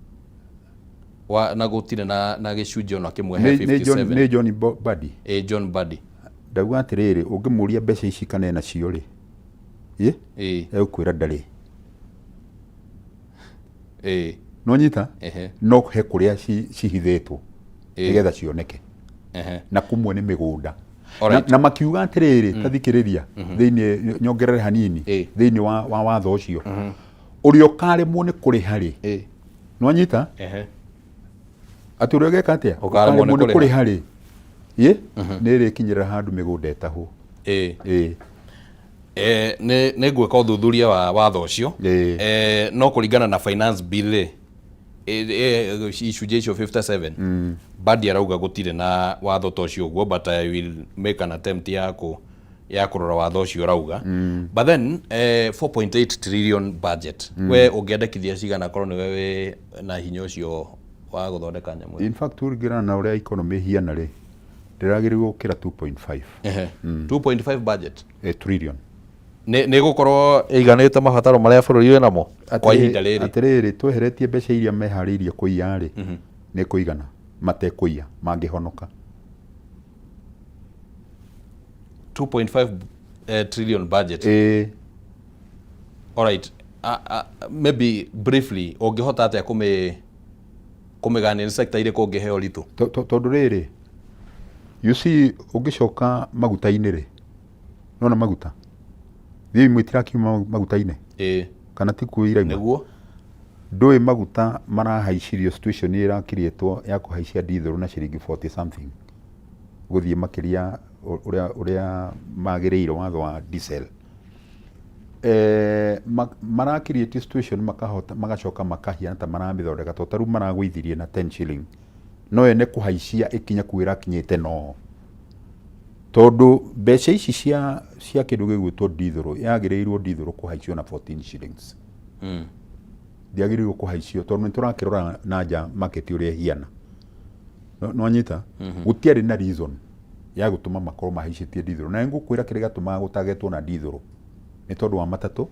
A: wa, na gũtirĩ na gĩcunjĩ ona kĩmwe he
G: Nĩ John,
A: 57.
G: Nĩ John Mbadi.
A: Ĩ, John Mbadi.
G: Ndauga atĩrĩrĩ, ũngĩmũria mbeca ici kana ena cio rĩ, ĩ egũkwĩra ndarĩ. Nonyita?
A: Ehe.
G: No he kũrĩa cihithĩtwo nĩgetha cioneke na kũmwe nĩ mĩgũnda na, na makiuga atĩrĩrĩ, ta thikĩrĩria, thĩinĩ nyongerere hanini thĩinĩ wa watho ũcio, ũrĩa ũkaremwo nĩ kũrĩha rĩ, nĩwanyita? Atĩ ũrĩa ũgeka atĩa?
A: Ũkaremwo nĩ
G: Ũkaremwo nĩ
A: kũrĩha.
G: kũrĩha rĩ, ĩ nĩ ĩrĩkinyĩrĩra handũ mĩgũnda ĩtahwo. Ĩ.
A: Nĩ ngwĩka ũthuthuria wa watho ũcio, no kũringana na finance bill rĩ, icunjĩ icio 57, Mbadi arauga gũtirĩ na watho ta ũcio ũguo, but I will make an attempt ya kũrora watho ũcio ũrauga. But then 4.8 trillion budget, we ũngĩandĩkithia cigana korwo nĩwe wĩ na hinya ũcio wa gũthondeka nyamũ ĩyo?
G: In fact, ũringana na ũrĩa economy ĩhiana rĩ, ndĩragĩrĩirwo gũkĩra 2.5.
A: 2.5 budget?
G: Trillion.
A: Nĩ gũkorwo ĩiganĩte mabataro marĩa bũrũri wĩ namo kwa ihinda rĩrĩ?
G: Atĩrĩrĩ, tweheretie mbeca iria meharĩirie kũiya rĩ, nĩ kũigana matekũiya mangĩhonoka.
A: 2.5 trillion budget?
G: Ĩĩ.
A: Alright, maybe briefly, ũngĩhota atĩa kũmĩgania, nĩ sector irĩkũ ũngĩhe ũritũ?
G: Tondũ rĩrĩ, you see, ũngĩcoka maguta-inĩ rĩ, nona maguta thiĩ imwe itirakiuma maguta-inĩ kana ti kuo iraima?
A: Nĩguo.
G: Ndũĩ maguta marahaicirio, situation ĩrakiriĩtwo ya kũhaicia ndithũrũ na ciringi 40 something gũthiĩ makĩria ũrĩa magĩrĩire watho wa diesel. Marakiriĩtie situation, makahota magacoka makahiana ta maramĩthondeka, tondũ ta rĩu maragũithirie na 10 shilling, no ene kũhaicia ĩkinya kuo ĩrakinyĩte, no tondũ mbeca ici cia kĩndũ gĩgwĩtwo ndithũrũ, yagĩrĩirwo ndithũrũ kũhaicio na 14 shillings. Ndĩagĩrĩirwo kũhaicio tondũ nĩ tũrakĩrora na nja market ũrĩa ĩhiana. Nĩwanyita? Gũtiarĩ na reason ya gũtũma makorwo mahaicĩtie ndithũrũ, na nĩngũkwĩra kĩrĩa gĩatũmaga gũtagetwo na ndithũrũ nĩ tondũ wa matatũ,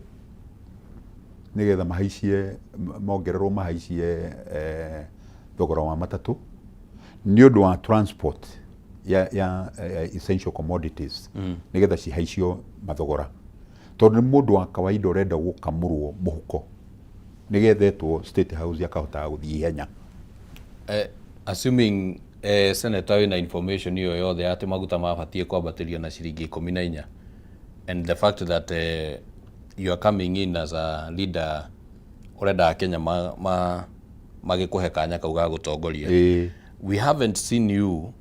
G: nĩgetha mahaicie, mongererwo, mahaicie thogora wa matatũ nĩ ũndũ wa transport ya essential commodities, nĩgetha cihaicio mathogora, tondũ nĩ mũndũ wa kawaida ũrenda gũkamũrwo mũhuko nĩgetha etwo State House akahotaga gũthiĩ ihenya.
A: Assuming, Senator, wĩna information ĩyo yothe atĩ maguta mabatiĩ kwambatĩrio na ciringi 14, and the fact that you are coming in as a leader ũrenda Kenya magĩkũhe kanya kau ga gũtongoria, we haven't seen you,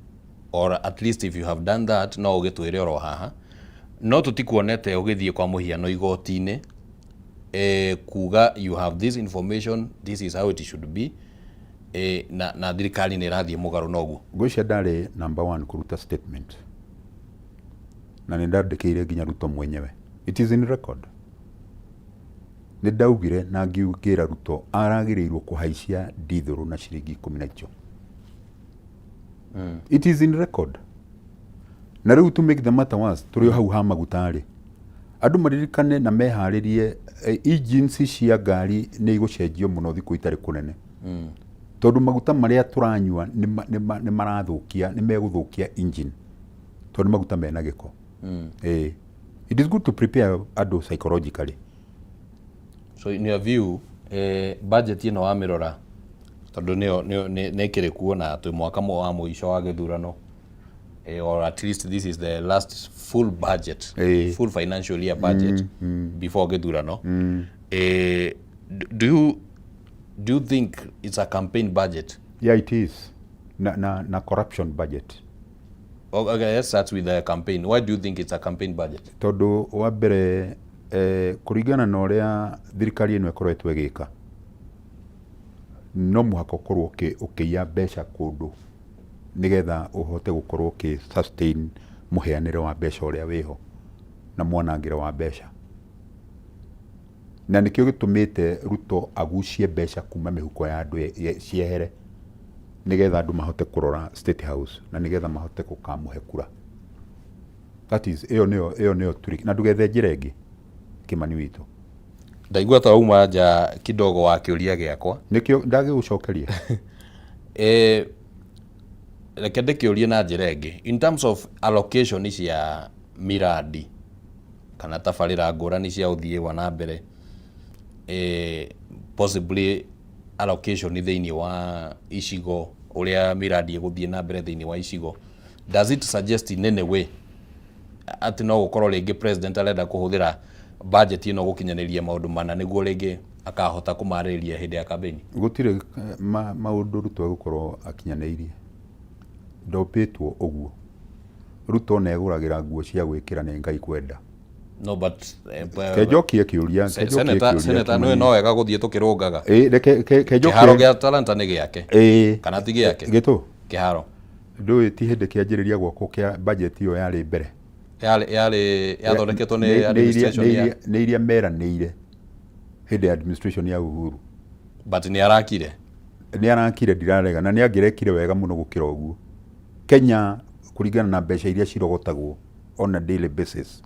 A: or at least if you have done that, no ũgĩtwĩre oro haha. No tũtikuonete ũgĩthiĩ kwa mũhiano igoti-inĩ kuga you have this information, this is how it should be, na thirikari nĩ ĩrathiĩ mũgarũ na ũguo.
G: Ngwĩciria ndarĩ number one kũruta statement na nĩ ndandĩkĩire nginya Ruto mwenyewe, it is in record. Nĩ ndaugire na ngĩra Ruto aragĩrĩirwo kũhaicia ndithũrũ na ciringi ikũmi na icio. It is in record. Na rĩu to make the matter worse, tũrĩ o hau ha maguta rĩ, andũ maririkane na meharĩrie, engines cia ngari nĩ igũcenjio mũno thikũ itarĩ kũnene, tondũ maguta marĩa tũranyua nĩ marathũkia, nĩ megũthũkia engine, tondũ nĩ maguta mena gĩko. It is good to prepare andũ psychologically.
A: So in your view, budget ĩno wamĩrora, tondũ nĩyo nĩ ĩkĩrĩ kuo na twĩ mwaka wa mũico wa gĩthurano, or at least this is the last full budget, full financial year budget before gĩthurano, do you think it's a campaign budget?
G: Yeah, it is. Na corruption budget.
A: Okay, let's start with the campaign. Why do you think it's a campaign budget?
G: Tondũ wa mbere, kũringana na ũrĩa thirikari ĩno ĩkoretwo ĩgĩka, no mũhaka ũkorwo ũkĩiya mbeca kũndũ nĩgetha ũhote gũkorwo ũkĩ sustain mũheanĩre wa mbeca ũrĩa wĩho na mwanangĩre wa mbeca, na nĩkĩo gĩtũmĩte Ruto agucie mbeca kuma mĩhuko ya andũ ciehere, nĩgetha andũ mahote kũrora State House na nĩgetha mahote gũkamũhe kura. That is, ĩyo nĩyo trick, na ndũgethe njĩra ĩngĩ, Kĩmani witũ.
A: Ndaigua ta wauma nja kidogo wa kĩũria gĩakwa.
G: Nĩkĩo ndagĩgũcokeria.
A: Reke ndĩkĩũrie na njĩra ĩngĩ. In terms of allocation cia miradi kana tabarĩra ngũrani cia ũthii wa na mbere, possibly allocation thĩinĩ wa icigo, ũrĩa miradi ĩgũthiĩ na mbere thĩinĩ wa icigo, does it suggest in any way atĩ no gũkorwo rĩngĩ president arenda kũhũthĩra budget ĩno gũkinyanĩria maũndũ mana nĩguo rĩngĩ akahota kũmarĩrĩria hĩndĩ ya campaign?
G: Gũtirĩ maũndũ Ruto egũkorwo akinyanĩirie, ndombĩtwo ũguo. Ruto negũragĩra nguo cia gwĩkĩra nĩ Ngai kwenda.
A: No, but
G: Kenjokie kĩũria, kenjokie
A: Senator,
G: kĩũria,
A: Senator,
G: Kĩmani.
A: nĩ no wega gũthiĩ tũkĩrũngaga.
G: Ĩ, reke kenjokie.
A: Kĩharo gĩa talanta nĩ gĩake kana ti gĩake?
G: Gĩtũ.
A: Kĩharo.
G: Ndũĩ ti hĩndĩ kĩanjĩrĩria gwakwo kĩa budget ĩyo yarĩ mbere.
A: Yarĩ yathondeketwo nĩ administration ya
G: Nĩ iria meranĩire hĩndĩ ya administration ya Uhuru.
A: But nĩ arakire.
G: Nĩ arakire, ndirarega, na nĩ angĩrekire wega mũno gũkĩra ũguo. Kenya, kũringana na mbeca iria cirogotagwo on a daily basis,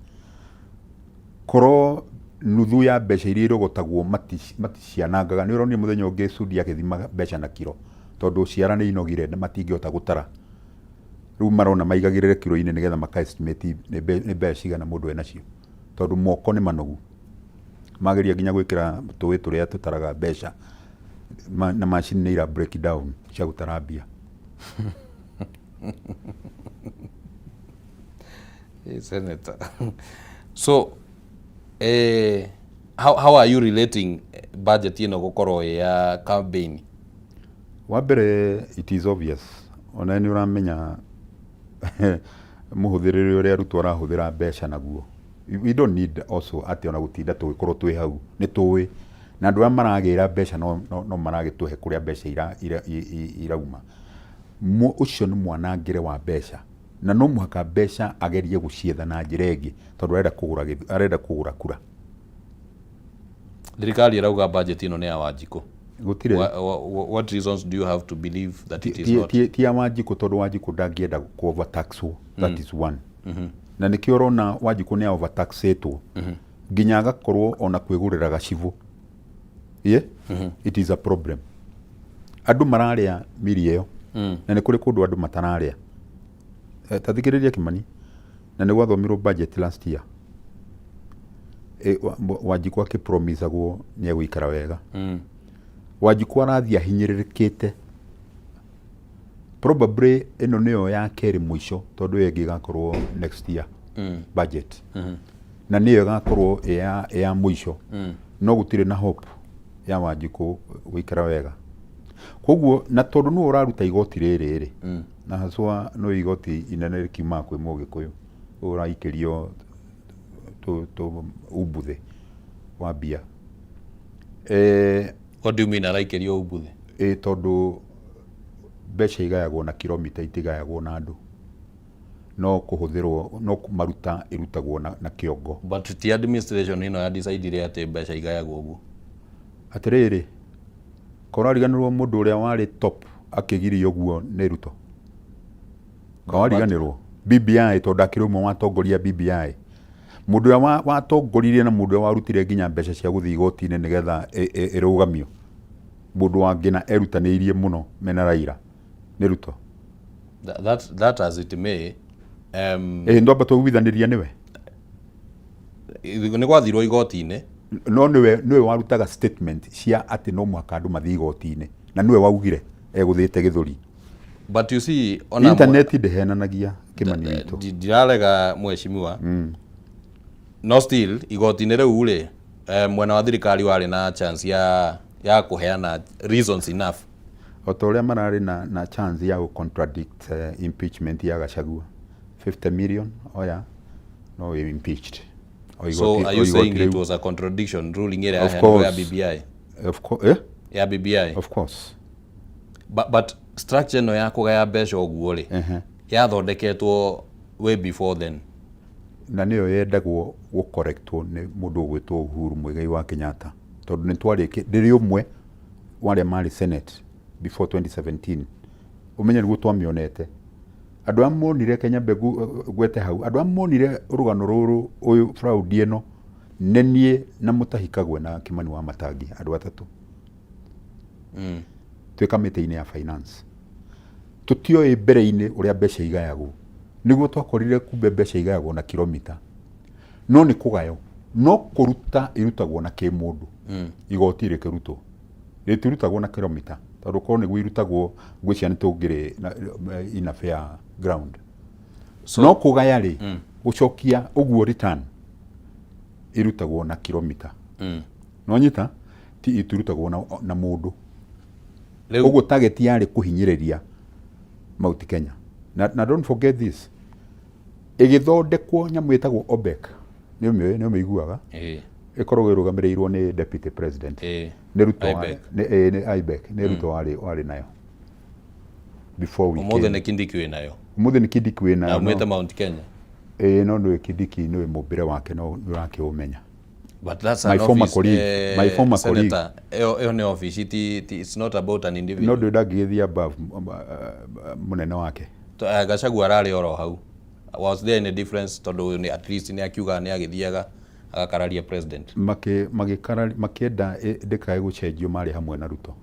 G: korwo nuthu ya mbeca iria irogotagwo maticianangaga. Nĩ ũronire mũthenya ũngĩ Sudi agĩthima mbeca na kiro, tondũ ciara nĩ inogire na matingĩhota gũtara. Rĩu marona maigagĩrĩre kiro-inĩ nĩgetha maka estimate nĩ mbeca cigana mũndũ enacio, tondũ moko nĩ manogu. Mageria nginya gwĩkĩra tũĩ tũrĩa tũtaraga mbeca na macini nĩ ira break down cia gũtara mbia.
A: Hey, Senator. So, how are you relating budget ĩno gũkorwo ĩ ya campaign?
G: Wa mbere, it is obvious, ona nĩ ũramenya mũhũthĩrĩre ũrĩa Ruto arahũthĩra mbeca naguo. We don't need also atĩ ona gũtinda tũgĩkorwo twĩ hau, nĩ tũĩ na andũ arĩa maragĩra mbeca no maragĩtũhe kũrĩa mbeca irauma. Ũcio nĩ mwanangĩre wa mbeca, na no mũhaka mbeca agerie gũcietha na njĩra ĩngĩ, tondũ arenda kũgũra kura.
A: Thirikari ĩrauga budget ĩno nĩ ya Wanjikũ.
G: Gũtirĩ.
A: What reasons do you have to believe that it is not?
G: Ti ya Wanjikũ, tondũ Wanjikũ ndangĩenda kũ overtaxwo. That is one. Na nĩkĩo ũrona Wanjikũ nĩ overtaxĩtwo nginya agakorwo ona kwĩgũrĩra gacibũ, yeah? It is a problem. Andũ mararĩa miri ĩyo, na nĩ kũrĩ kũndũ andũ matararĩa. Ta thikĩrĩria, Kĩmani, na nĩ gwathomirwo budget last year. Wanjikũ akĩpromisagwo nĩ egũikara wega. Wanjikũ arathiĩ ahinyĩrĩrĩkĩte. Probably ĩno nĩyo ya kerĩ mũico, tondũ ĩyo ĩngĩ ĩgakorwo next year budget, na nĩyo ĩgakorwo ĩ ya mũico. No gũtirĩ na hope ya Wanjikũ gũikara wega. Koguo na tondũ nĩwe ũraruta igoti rĩrĩ rĩ, na haswa no igoti inene rĩkiumaga kwĩ Mũgĩkũyũ ũraikĩrio. tũ umbuthĩ wa mbia.
A: What do you mean araikĩrio umbuthĩ?
G: Ĩ tondũ mbeca igayagwo na kilomita, itigayagwo na andũ, no kũhũthĩrwo no maruta ĩrutagwo na kĩongo.
A: But ti administration ĩno ya decide atĩ mbeca igayagwo ũguo.
G: Atĩrĩrĩ, korariganĩrwo mũndũ ũrĩa warĩ top akĩgirio ũguo nĩ Ruto, kawariganĩrwo BBI, tondũ akĩrĩ ũmwe watongoria BBI, mũndũ ũrĩa watongoririe na mũndũ ũrĩa warutire nginya mbeca cia gũthiĩ igoti-inĩ nĩgetha ĩrũgamio, mũndũ wa ngina erutanĩirie mũno mena Raila nĩ Ruto.
A: That as it may,
G: Ĩ ndwamba tũiguithanĩria nĩwe.
A: Nĩ gwathirwo igoti-inĩ.
G: No nĩwe warutaga statement cia atĩ no mũhaka andũ mathiĩ igoti-inĩ, na nĩwe waugire egũthĩte gĩthũri.
A: But you see, ona
G: Internet ndĩhenanagia, Kĩmani witũ.
A: Ndirarega, mheshimiwa. No still igoti-inĩ rĩu rĩ, mwena wa thirikari warĩ na chance ya kũheana reasons enough.
G: O ta ũrĩa mararĩ na chance ya gũ contradict impeachment ya Gachagua, 50 million oya no wĩ impeached. O
A: So are you saying it was a contradiction, ruling ĩrĩa
G: Of
A: yaheanirwo ya
G: course.
A: BBI?
G: Of course, eh?
A: Ya BBI.
G: Of course.
A: But structure ĩno ya kũgaya mbeca ũguo rĩ, yathondeketwo way before then.
G: Na nĩyo yendagwo gũkorektwo nĩ mũndũ ũgwĩtwo Uhuru Muigai wa Kenyatta, tondũ nĩ twarĩki ndĩrĩ ũmwe wa arĩa marĩ Senate before 2017, ũmenye nĩguo twamĩonete. Andũ arĩa monire Kenya mbegu ngwete hau, andũ arĩa monire rũgano rũrũ ũyũ fraud ĩno nĩ niĩ na Mũtahi Kagwe na Kimani wa Matangi, andũ atatũ. Twĩ kamĩtĩ-inĩ ya finance, tũtioĩ mbere-inĩ ũrĩa mbeca igayagwo, nĩguo twakorire kumbe mbeca igayagwo na kilomita, no nĩ kũgayo, no kũruta irutagwo na kĩmũndũ. Igoti rĩkĩrutwo rĩtirutagwo na kilomita, tondũ korwo nĩguo irutagwo ngwĩciria nĩ tũngĩrĩ in a fair ground.
A: So,
G: no kũgaya rĩ, gũcokia ũguo return irutagwo na kilomita. No nyita ti itirutagwo na mũndũ. Ũguo target yarĩ kũhinyĩrĩria Mount Kenya. Na don't forget this, ĩgĩthondekwo nyamũ ĩtagwo OBEC, nĩ ũmĩũĩ, nĩ ũmĩiguaga, ĩkoragwo ĩrũgamĩrĩirwo nĩ deputy president, nĩ Ruto.
A: IBEC.
G: Nĩ IBEC, nĩ Ruto warĩ nayo before we
A: Ũmũthĩ
G: came.
A: nĩ Kindiki wĩ nayo.
G: Ũmũthĩ nĩ Kindiki wĩ
A: Na
G: nayo.
A: umĩte Mount Kenya.
G: Ĩĩ, no nĩwe Kindiki, nĩwe mũmbĩre wake, no nĩ ũrakĩũmenya.
A: But that's
G: My
A: an
G: former
A: office,
G: colleague, my former colleague.
A: Senator, ĩyo nĩ office, it's not about an
G: No
A: individual.
G: ndũĩ ndangĩgĩthiĩ above mũnene wake.
A: Gachagua ararĩ oro hau. Was there any difference, tondũ nĩ at least nĩ akiuga nĩ agĩthiaga agakararia president?
G: Magĩkara makĩenda ndĩkae gũcenjio, marĩ hamwe na Ruto.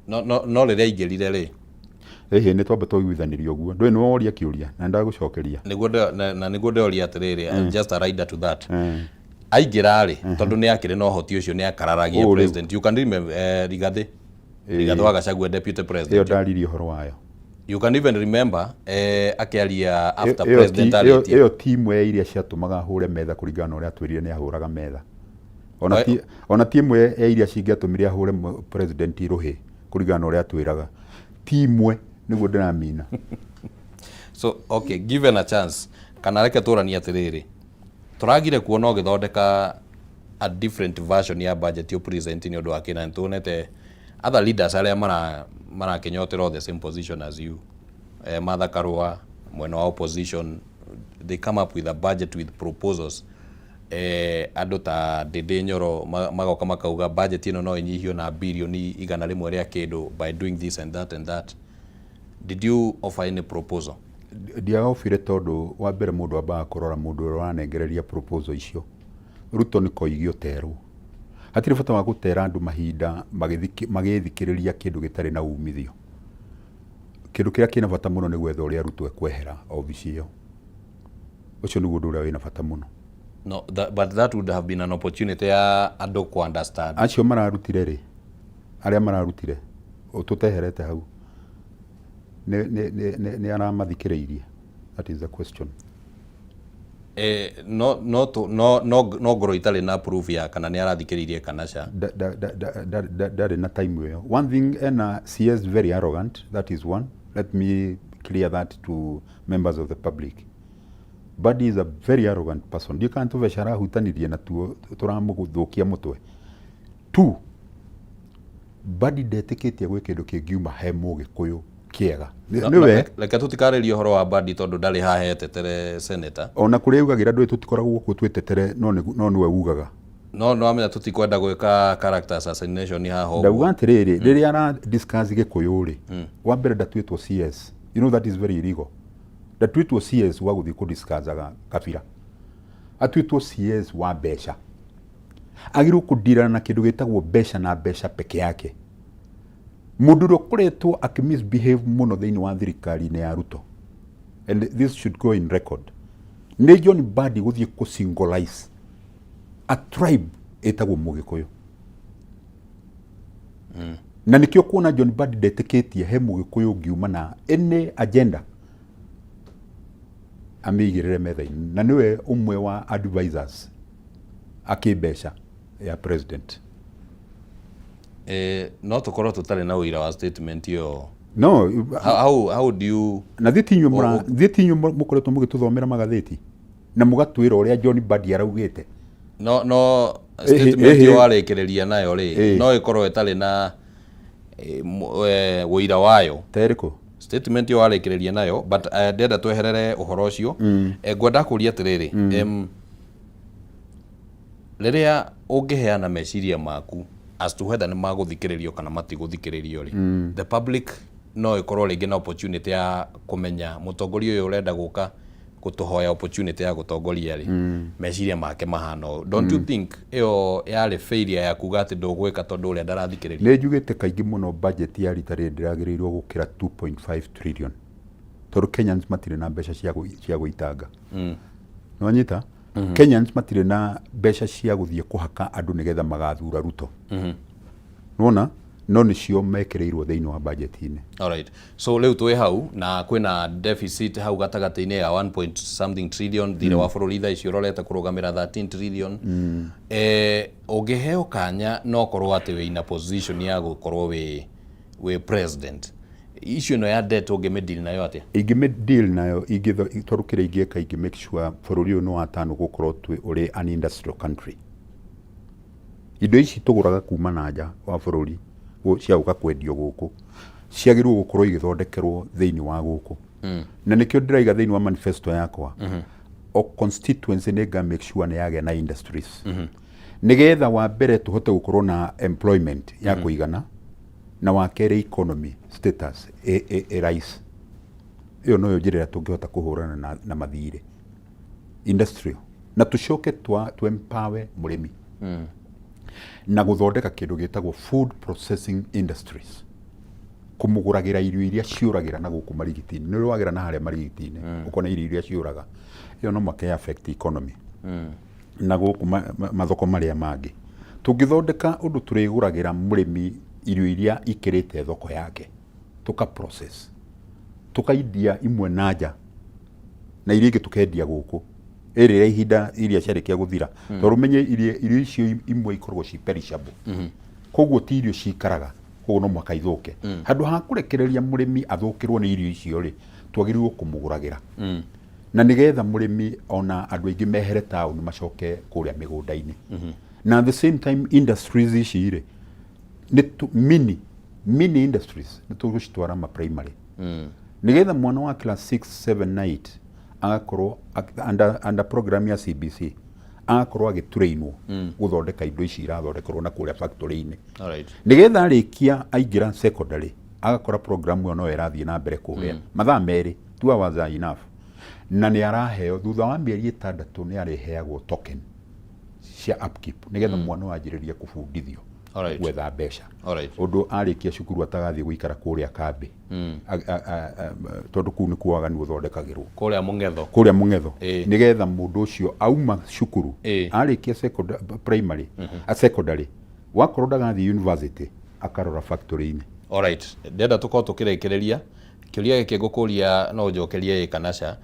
A: No rĩrĩa aingĩrire rĩ?
G: Ĩhĩ, nĩ twamba twaiguithanĩrio ũguo, ndũĩ nĩ woria kĩũria na ndagũcokeria.
A: Nĩguo na nĩguo ndeoria atĩrĩrĩ, just a rider to that, aingĩra rĩ, tondũ nĩ akĩrĩ na ũhoti ũcio, nĩ akararagia
G: Ũũ rĩu.
A: president. You can remember, Rigathĩ Rigathĩ wa Gachagua, deputy
G: Ĩyo
A: president.
G: ndaririe ũhoro wayo.
A: You can even remember, akĩaria after
G: Ĩyo
A: president arĩtie.
G: Ĩyo ti ĩmwe ya iria ciatũmaga hũre metha kũringana na ũrĩa atwĩrire nĩ ahũraga metha. Ona ti ĩmwe ya iria cingĩatũmire ahũre president rũhĩ kũringana na ũrĩa atwĩraga, ti ĩmwe nĩguo ndĩramina.
A: So okay, given a chance, kana reke tũranie atĩrĩrĩ, tũragire kuona ũgĩthondeka a different version ya budget you present nĩ ũndũ wa kĩna nĩtuonete other leaders arĩa marakĩnyotera the same position as you, Martha Karua mwena wa opposition, they come up with a budget with proposals, andũ ta Ndindi Nyoro magoka makauga budget ĩno no ĩnyihio na birioni 100 rĩa kĩndũ by doing this and that and that. Did you offer any proposal?
G: Ndiaofire, tondũ wa mbere mũndũ ambaga kũrora mũndũ ũrĩa ũranengereria proposal icio. Ruto nĩ koigi ũterwo, hatirĩ bata wa gũtera andũ mahinda magĩthikĩrĩria kĩndũ gĩtarĩ na umithio. Kĩndũ kĩrĩa kĩna bata mũno nĩ gwetha ũrĩa Ruto ekwehera obici ĩyo. Ũcio nĩguo ũndũ ũrĩa wĩna bata mũno.
A: No, but that would have been an opportunity ya andũ ku understand.
G: Acio mararutire rĩ, arĩa mararutire tũteherete hau, nĩ aramathikĩrĩirie? That is the question.
A: No ngorwo itarĩ na proof ya kana nĩ arathikĩrĩirie kana ca.
G: Ndarĩ na time ĩyo. One thing ena, CS very arrogant, that is one. Let me clear that to members of the public. Mbadi is a very arrogant person. Ndiũĩ kana tũbeca arahutanirie natuo tũramũthũkia mũtwe. Two, Mbadi ndetĩkĩtie gwĩ kĩndũ kĩngiuma he Mũgĩkũyũ kĩega. Nĩwe
A: Reke tũtikarĩrie ũhoro wa Mbadi tondũ ndarĩ haha etetere senator.
G: Ona kũrĩa augagĩra ndũĩ tũtikoragwo kuo twĩtetere no nĩwe ugaga.
A: No nĩwamenya tũtikwenda gwĩka character assassination haha ũguo.
G: Ndauga atĩrĩrĩ, rĩrĩa ara discuss Gĩkũyũ rĩ, wa mbere ndatuĩtwo CS. You know that is very illegal. Ndatuĩtwo CS wa gũthiĩ kũ discussaga kabira. Atuĩtwo CS wa mbeca. Agĩrĩirwo kũndirana na kĩndũ gĩtagwo mbeca na mbeca peke yake. Mũndũ ũrĩa ũkoretwo akĩ misbehave mũno thĩinĩ wa thirikari-inĩ ya Ruto, and this should go in record, nĩ John Mbadi gũthiĩ kũ singleize a tribe ĩtagwo Mũgĩkũyũ. Na nĩkĩo kuona John Mbadi ndetĩkĩtie he Mũgĩkũyũ ũngiuma na any agenda amĩigĩrĩre metha-inĩ, na nĩwe ũmwe wa advisors akĩmbeca ya president.
A: Eh, no tũkorwo tũtarĩ na ũira wa statement ĩyo.
G: No.
A: How do you
G: Na thiĩ ti inyuĩ mũra thiĩ ti inyuĩ mũkoretwo mũgĩtũthomera magathĩti na mũgatwĩra ũrĩa John Mbadi araugĩte.
A: No statement ĩyo warĩkĩrĩria nayo rĩ, no ĩkorwo ĩtarĩ na ũira wayo.
G: Ta ĩrĩkũ?
A: Statement ĩyo warĩkĩrĩria nayo, but ndĩrenda tweherere ũhoro ũcio. Ngwenda kũria atĩrĩrĩ, rĩrĩa ũngĩheana meciria maku as to whether nĩ magũthikĩrĩrio kana matigũthikĩrĩrio rĩ, the public no ĩkorwo rĩngĩ na opportunity ya kũmenya mũtongoria ũyũ ũrenda gũka gũtũhoya opportunity ya gũtongoria rĩ, meciria make mahana ũũ. Don't you think ĩyo yarĩ failure ya kuga atĩ ndũgwĩka tondũ ũrĩa ndarathikĩrĩria?
G: Nĩ njugĩte kaingĩ mũno budget ya rita rĩrĩ ndĩragĩrĩirwo gũkĩra 2.5 trillion tondũ Kenyans matirĩ na mbeca cia gũitanga. Nĩwanyita? Kenyans matirĩ na mbeca cia gũthiĩ kũhaka andũ nĩgetha magathura Ruto. Nĩwona? No nĩcio mekĩrĩirwo thĩinĩ wa budget-inĩ.
A: Alright. So rĩu twĩ hau na kwĩna deficit hau gatagatĩ-inĩ ya 1 point something trillion, thirĩ wa bũrũri thaa ici ũrorete kũrũgamĩra 13 trillion. Ũngĩheo kanya no korwo atĩ wĩ in a position ya gũkorwo wĩ president, issue ĩno ya debt ũngĩmĩ deal nayo atĩa?
G: Ingĩmĩ deal nayo tondũ kĩrĩa ingĩka ingĩ make sure bũrũri ũyũ nĩ watano gũkorwo twĩ ũrĩ an industrial country. Indo ici tũgũraga kuma na nja wa bũrũri cia gũka kwendio gũkũ ciagĩrĩirwo gũkorwo igĩthondekerwo thĩinĩ wa gũkũ. Na nĩkĩo ndĩraiga thĩinĩ wa manifesto yakwa, o constituency nĩ nga make sure nĩ yagĩa na industries, nĩgetha wa mbere tũhote gũkorwo na employment ya kũigana, na wa kerĩ economy status ĩ rise. Ĩyo noyo njĩra ĩrĩa tũngĩhota kũhũrana na mathirĩ industrial, na tũcoke twa empower mũrĩmi na gũthondeka kĩndũ gĩtagwo food processing industries, kũmũgũragĩra irio iria ciũragĩra na gũkũ marigiti-inĩ. Nĩ ũrĩ wagera na harĩa marigiti-inĩ ũkona irio iria ciũraga, ĩyo no mũhaka affect economy. Na gũkũ mathoko marĩa mangĩ tũngĩthondeka ũndũ tũrĩgũragĩra mũrĩmi irio iria ikĩrĩte thoko yake, tũka process, tũkaindia imwe na nja na iria ingĩ tũkendia gũkũ ĩrĩa ihinda iria ciarĩkia gũthira, tondũ ũmenye irio icio imwe ikoragwo ci perishable, koguo ti irio cikaraga, koguo no mũhaka ithũke. Handũ ha kũrekereria mũrĩmi athũkĩrwo nĩ irio icio rĩ, twagĩrĩirwo kũmũgũragĩra, na nĩgetha mũrĩmi ona andũ aingĩ mehere taũni macoke kũrĩa mĩgũnda-inĩ. Na at the same time industries ici rĩ, nĩ mini mini industries nĩ tũgũcitwara ma primary, nĩgetha mwana wa class 6, 7 na 8 agakorwo under program ya CBC, agakorwo agĩtrainwo gũthondeka indo ici irathondekerwo na kũrĩa factory-inĩ, nĩgetha arĩkia aingĩra secondary agakora program ĩyo no ĩrathiĩ na mbere kũrĩa. Mathaa 2, 2 hours are enough, na nĩ araheo thutha wa mĩeri 6 nĩ arĩheagwo token cia upkeep, nĩgetha mwana ũyũ anjĩrĩrie kũbundithio gwetha mbeca, ũndũ arĩkia cukuru atagathiĩ gũikara kũrĩa kambĩ, tondũ kũu nĩkuo waganu ũthondekagĩrwo.
A: Kũrĩa mũng'etho.
G: Kũrĩa mũng'etho. Nĩgetha mũndũ ũcio auma cukuru, arĩkia primary, a secondary, wakorwo ndagathiĩ university, akarora factory-inĩ.
A: Alright. Ndĩrenda tũkorwo tũkĩrĩkĩrĩria kĩũria gĩkĩ ngũkũria, no ũnjokerie ĩ kana ca.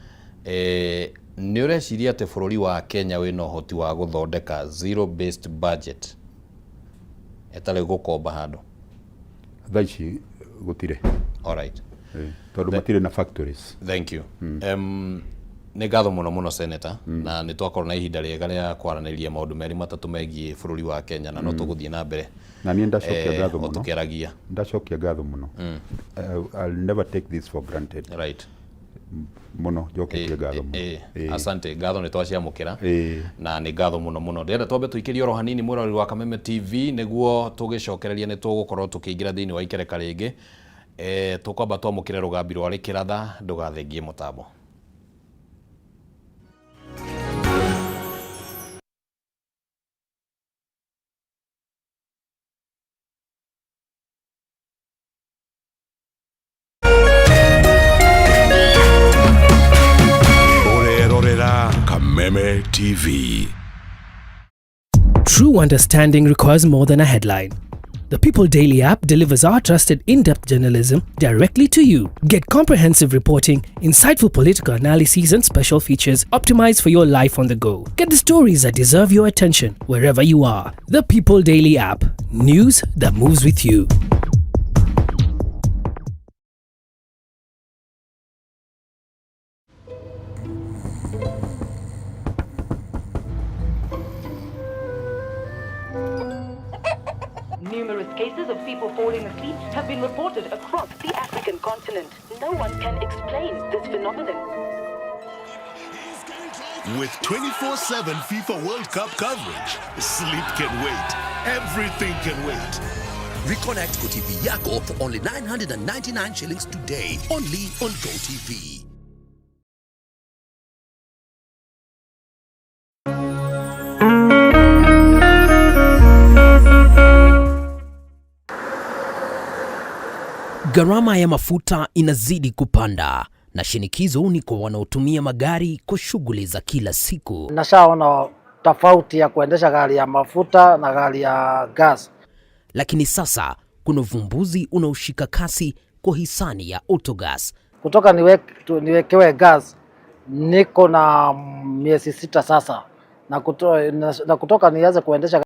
A: Nĩ ũreciria atĩ bũrũri wa Kenya wĩna ũhoti wa gũthondeka zero based budget ĩtarĩ gũkomba handũ?
G: Thaa ici gũtirĩ. Tondũ matirĩ na factories.
A: Thank you. Nĩ ngatho mũno mũno, Senator, na nĩ twakorwo na ihinda rĩega rĩa kwaranĩria maũndũ merĩ matatũ megiĩ bũrũri wa Kenya, na no tũgũthiĩ na mbere
G: Na niĩ ndacokia ngatho
A: o
G: mũno.
A: tũkĩaragia.
G: Ndacokia ngatho mũno. I'll never take this for granted. Mũno njoketie ngatho mũno.
A: Asante, ngatho nĩ twaciamũkĩra na nĩ ngatho mũno mũno. Ndĩrenda twambe tũikĩrie oro hanini, mwĩroreri wa Kameme TV, nĩguo tũgĩcokereria nĩ tũgũkorwo tũkĩingĩra thĩinĩ wa ikereka rĩngĩ. Tũkwamba twamũkĩre rũgambi rwa rĩkĩratha. Ndũgathengie mũtambo.
B: Ũrerorera Kameme TV.
H: True understanding requires more than a headline. The People Daily app delivers our trusted in depth journalism directly to you. Get comprehensive reporting, insightful political analyses, and special features optimized for your life on the go. Get the stories that deserve your attention wherever you are. The People Daily app. News that moves with you.
K: Numerous cases of people falling asleep have been reported across the African continent. No one can explain this phenomenon.
B: With 24/7 FIFA World Cup coverage, sleep can wait. Everything can wait.
C: Reconnect GoTV yako for only 999 shillings today. Only on GoTV.
D: Gharama ya mafuta inazidi kupanda na shinikizo ni kwa wanaotumia magari kwa shughuli za kila siku.
E: Nashaona tofauti ya kuendesha gari ya mafuta na gari ya gas.
D: Lakini sasa kuna uvumbuzi unaoshika kasi kwa hisani ya Autogas.
E: Kutoka niwekewe gas niko na miezi 6 sasa, na kutoka nianze kuendesha